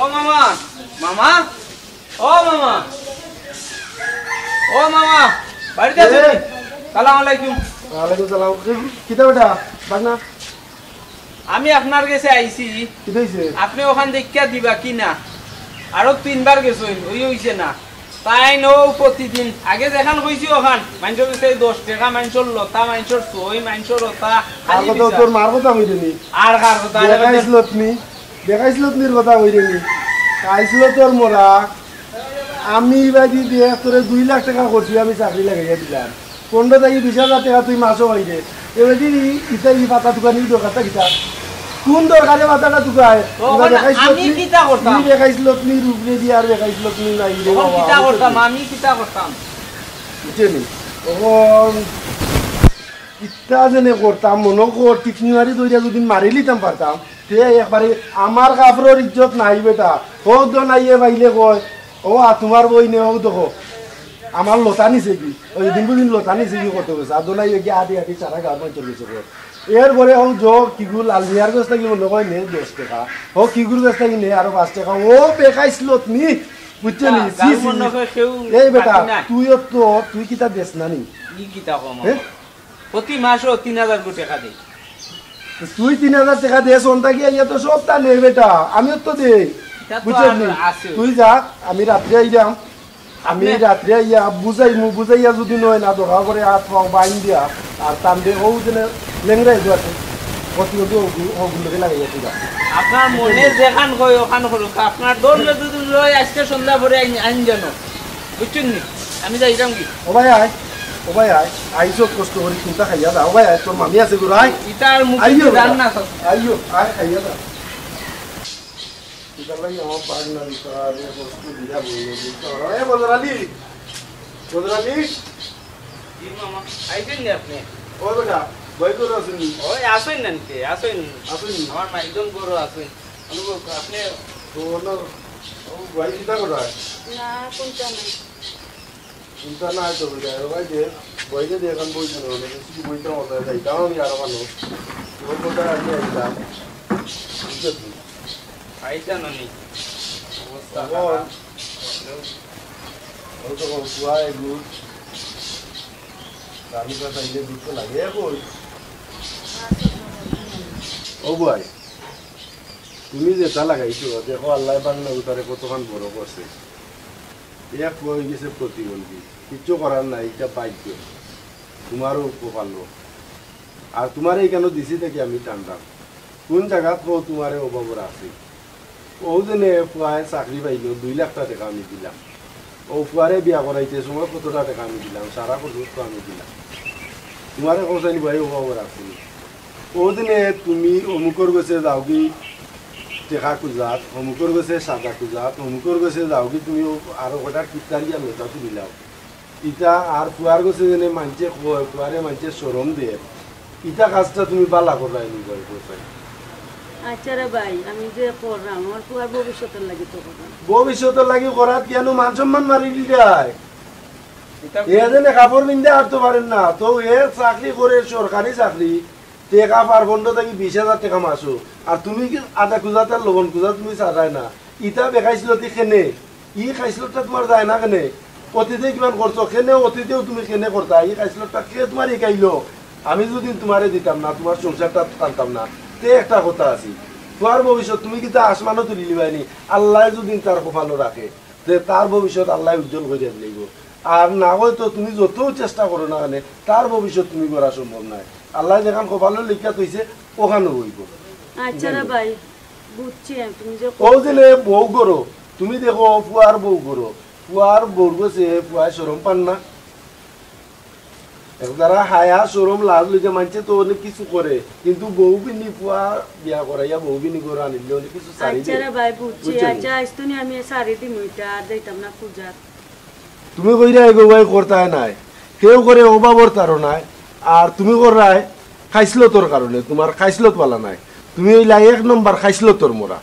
ও মামা, মামা, ও মামা, ও মামা, বাড়িত আছো নি? এ। সালাম আলাইকুম। ওয়ালাইকুম সালাম। এ, কিতা বেটা? বাদ না। আমি আপনার গেছে আইছি। কিতা অইছে? আপনে ওখান দেখিয়া দিবা কি না? আরো তিনবার গেছইন, ওই অইছে না। তাইন অউ প্রতিদিন, আগে যেখান কইছি ওখান, মাইনষর গেছে দশ টেকা, মাইনষর লতা, মাইনষর সই, মাইনষর অতা, খালি বিচার। তোর মার কথা কইরে নি? আর কার কথা? বেকাইছলত নি, বেকাইছলত নির কথা কইরে নি। খাইছলত তোর মরা। আমি ইবাদি দেখ তোরে দুই লাখ টেকা করছি, আমি চাকরি লাগাইয়া দিলাম। পনেরো থাকি বিশ হাজার টেকা তুই মাসো পাইরে। এবাদি ইতা ই পাতা দোকানি দরকারটা কিতা? কোন দরকারে পাতাটা দোকায়? ও, ওটা মানে, দেখাইছলত আমি নি? কিতা করতাম? নি দেখাইছলত নি, রূপ রে দি আর দেখাইছলত নি নাই রে বাবা। কিতা করতাম? আমি কিতা করতাম? বুঝছো নি? অখন কিতা যেনে করতাম, মনো কর, টিকনি মারি ধরিয়া যদি মারি লিতাম পারতাম, সে একবারে আমার কাপড়র ইজ্জত নাই বেটা। হউ দোনাইয়ে পাইলে কয়, "ও আ, তুমার বইনে হউ দেখো, আমার লতা নিছে কি?" ওই দিন বুঝিন লতা নিছে কি কত গেছে। আর দোনাইয়ে গিয়া আদি আদি সারা গাঁওর মানষর গেছে গো। এরপরে হউ জো কিগু লাল মিয়ার গেছ থাকি মনে কয় নে দশ টেকা। হউ কিগুর গেছ থাকি নে আরো পাঁচ টেকা। ও বেখাইছলত নি, বুঝছো নি? গা-, ছি, গাঁওর ছি, মনে ছি। কয় কেউ এই বেটা, বাকি নাই। তুইও তো, তুই কিতা দেছ না নি? ই কিতা কম হে? আমার? প্রতি মাসও তিন হাজার করি টেকা দেই। তুই তিন হাজার টেকা দেছ, অন্তা কি আইয়া তো সবতা নেই বেটা, আমিও তো দেই। ইটা তো বুঝছস আর নি? আছে। তুই যা, আমি রাত্রে আইরাম। আমি আপনি রাত্রে আইয়া বুঝাইমু, বুঝাইয়া যুদি নয় না, দরকার পড়ে হাত পাও বাইন দিয়া, আর টান দে, ও যেন লেংড়াই দোয়াতে, কত কত ওগু-, ওগুলোকে লাগাইয়া তুই যা। আপনার মনে যেখান কয় ওখান করুক, আপনার দল যুদি লয় আজকে সন্ধ্যা পরে আইন, আইন যেন। বুঝছইন নি? আমি যাইরাম কি? ও ভাই আয়, ও ভাই আয়, আইছো কষ্ট করি কুন্তা খাইয়া যা। ও ভাই আয়, তোর মামি আছে গো, আয়। ইতার মুখে আইও জান না। আইও, আয় খাইয়া যা। ইতার লাগি আমার বাগনার ইতারে কষ্ট দিয়া বইয়া দিতে হয়। এ বদর আলী, বদর আলী। জি মামা, আইছইন নি আপনে? ও বেটা, ভাই ঘরো আছইন নি? ওই আছইন না নি, আছইন। আছইন নি? আমার মাইকজন ঘরো আছইন। আমি বলছি, আপনে তো অন্য, ও ভাই কিতা করে? না, কুন্তা নাই। কুন্তা নাই তো বুঝা, ও ভাই যে, ভাই যে এখন বইতে না, মানে, কিছু বইতে হবে, যাইতাম আমি আরো ভালো। তোর কথা আমি আইতাম। বুঝলি? আইতা না নি? অবস্থা খারাপ। ও তো কোন কুয়া এগুলো। আমি তো চাইলে দুধ তো লাগে কই। ও ভাই, তুমি যেটা লাগাইছো, দেখো আল্লাহ বাংলা উতারে কতখান বড় করছে। এক হয়ে গেছে প্রতিবন্ধী, কিচ্ছু করার নাই, এটা ভাগ্য। তোমারও কপাল। আর তোমারে এখানে দিছি থাকি আমি টানলাম। কোন জাগাত কও তোমারে অভাব রাখছি? ও দিনে পুয়ায় চাকরি পাইলো, দুই লাখ টা টেকা আমি দিলাম। ও পুয়ারে বিয়া করাইতে সময় কতটা টেকা আমি দিলাম, সারা খরচ তো আমি দিলাম। তোমারে কওছাইন ভাই অভাব রাখছি। ও দিনে তুমি অমুকর গেছে যাওগি টেকা খুজাত, অমুকর গেছে সাজা খুজাত, অমুকর গেছে যাওগি তুমি ও আরো কটা কিপটারি আর লতা তুলিলাও। ইটা আর পুয়ার গেছে যেনে মানষে কয়, পুয়ারে মানষে শরম দের। ইটা কাজটা তুমি বালা কররায় নি ভাই, কওছাইন। আচ্ছা রে ভাই, আমি যে কররাম, আমার পুয়ার ভবিষ্যতর লাগি তো কররাম। ভবিষ্যতর লাগি করাত কেনে মান সম্মান মারি দিলায়? ইটা এ যেনে কাপড় পিন্দে আরতো পারের না, তো এ চাকরি করের, সরকারি চাকরি, টেকা পার পনেরো থাকি বিশ হাজার টেকা মাসো। আর তুমি কি আদা খুজাত আর লবণ খুজাত তুমি সাজায় না? ইটা বেখাইছলতি কেনে? ই খাইছলতটা তোমার যায় না কেনে? অতীতে কিমান করছো? কেনে অতীতেও তুমি কেনে করতা? ই খাইছলতটা কে তোমার হিকাইলো? আমি যুদি তোমারে দিতাম না, তোমার সংসারটা টানতাম না, তে একটা কথা আছে, তোমার ভবিষ্যৎ তুমি কিতা আসমানো তুলিলিবায় নি? আল্লায় যুদি তার কপালো রাখে, তে তার ভবিষ্যৎ আল্লায় উজ্জ্বল করিয়া দিলাইবো। আর না অয় তো তুমি যতউ চেষ্টা করো না কেনে, তার ভবিষ্যৎ তুমি গড়া সম্ভব নায়। আল্লায় যেখান কপালো লেখিয়া থইছে, ওখানো অইবো। আচ্ছা রে ভাই, বুঝছি আমি, তুমি যে ও যে নে বউ গরো, তুমি দেখো পুয়ার বউ গরো, পুয়ার বউর গেছে পুয়ায় শরম পার না। এক যারা হায়া শরম লাজ লইয়া মানষে তো অনেক কিছু করে, কিন্তু বউ বিনি পুয়া বিয়া করাইয়া বউ বিনি গরো আনিলে অনেক কিছু ছাড়ি আচ্ছা দে। রে ভাই, বুঝছি। বুঝছো নি? আচ্ছা, আইজ তো নি আমি ছাড়ি দিমু ইটা, আর যাইতাম না খুজাত। তুমি কইরায় গো ভাই করতায় নায়, কেউ করে অভাবর তাড়নায়, আর তুমি কররায় খাইছলতর কারণে, তোমার খাইছলত বালা নায়। তুমি অইলা এক নম্বর খাইছলতর মরা।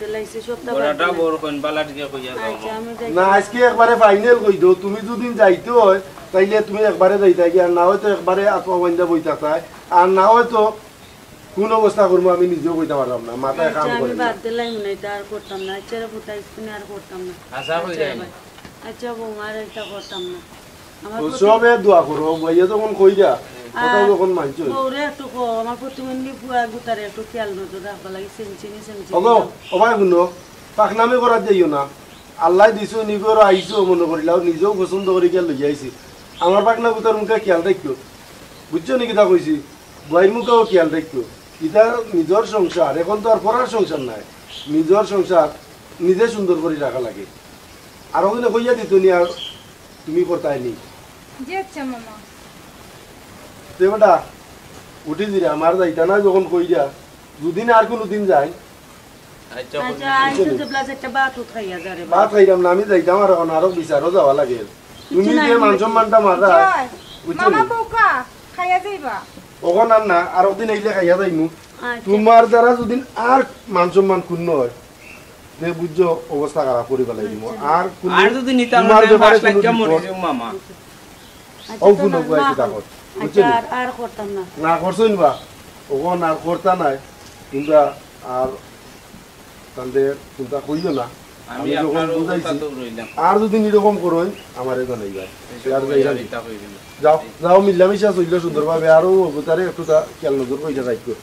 দিলাইছে সবটা বাদ বড়াটা দিলাম। বড় কইন, বালা টিকে কইয়া যাও। আচ্ছা, আমি যাই। না, আইজকে একবারে ফাইনাল কই দেও, তুমি যুদি যাইতে অয়, তাইলে তুমি একবারে যাইতায় গি, আর না অয় তো একবারে আত পাও বাইন্দা বই থাকতায়, আর না অয় তো কোন অবস্থা করমু আমি নিজেও কইতাম পাররাম না, মাথায় আচ্ছা, কাম আমি করে না। বাদ দিলাইমু না, ইটা আর করতাম না। আচ্ছা রে পুত, আইজ তো নি আর করতাম না। আশা করি আচ্ছা যাই রে না। ভাই। আচ্ছা বৌমা, আর ইটা করতাম না। আমার ও প্রতি সবে দোয়া করো, বইয়া যখন কইরা, কথা আর যখন মানছো। বউরে একটু কও, আমার প্রতিবন্ধী পুয়া গুতারে একটু খেয়াল নজর রাখবা লাগি, সেনচিনি, সেনচিনি ওগো, দাও। ও ভাই হুনো, পাকনামি করাত যাইও না। আল্লায় দিছো, নি গরো আইছো মনো করিলাও, নিজেও পছন্দ করি গিয়া লইয়া আইছি। আমার পাকনা গুতার মুখে খেয়াল রাখিও। বুঝছো নি কিতা কইছি? বইর মুখেও খেয়াল রাখিও। ইটা নিজর সংসার, এখন তো আর পরার সংসার নায়। নিজর সংসার নিজে সুন্দর করি রাখা লাগে। আর ওখানে কইয়া দিত নি আর তুমি করতায় নি। জি আচ্ছা মামা। তে বেটা, উঠি দিরা, আমার যাইতা না যখন কইরা, দুদিন আর কোনো দিন যাই। আচ্ছা, আচ্ছা, আইছো তো plus একটা ভাত উঠ খাইয়া যা রে বাবা। ভাত খাইরাম না, আমি যাইতাম আর এখন আরো বিচারও যাওয়া লাগে। তুমি কিচ্ছু নাই, যে মান সম্মানটা মারা, জয়, বুঝছো মামা নি? বউকা, খাইয়া যাইবা। ওখান আর না, আর একদিন আইলে খাইয়া যাইমু। আচ্ছা। তোমার দ্বারা যদি আর মান সম্মান ক্ষুণ্ণ হয়, তে বুঝছো অবস্থা খারাপ করি ফেলাই দিমু। আর কোনো আর যদি নিতাম তোমার না, ব্যাপারে পাঁচ লাখ কোনো টেকা মরি বিপদ, যাবো মামা। আচ্ছা, ও তো কোনো না, উপায় না কিতা কর। কর? আচ্ছা, বুঝছো নি? আর আর করতাম না। না করছো নি বা, ওখান আর করতা নাই, তোমরা আর তাদের চিন্তা করিও না। আমি আমি যখন আপনার বুঝাইছি, কথা দৌড়াইলাম। আর যদি এরকম করো, আমারে জানাইবা। আর যাইবা নি। এটা হইল না। যাও, যাও, মিলামিশা চললে সুন্দরভাবে আরো অবতারে একটু তা খেয়াল নজর করে রাখো।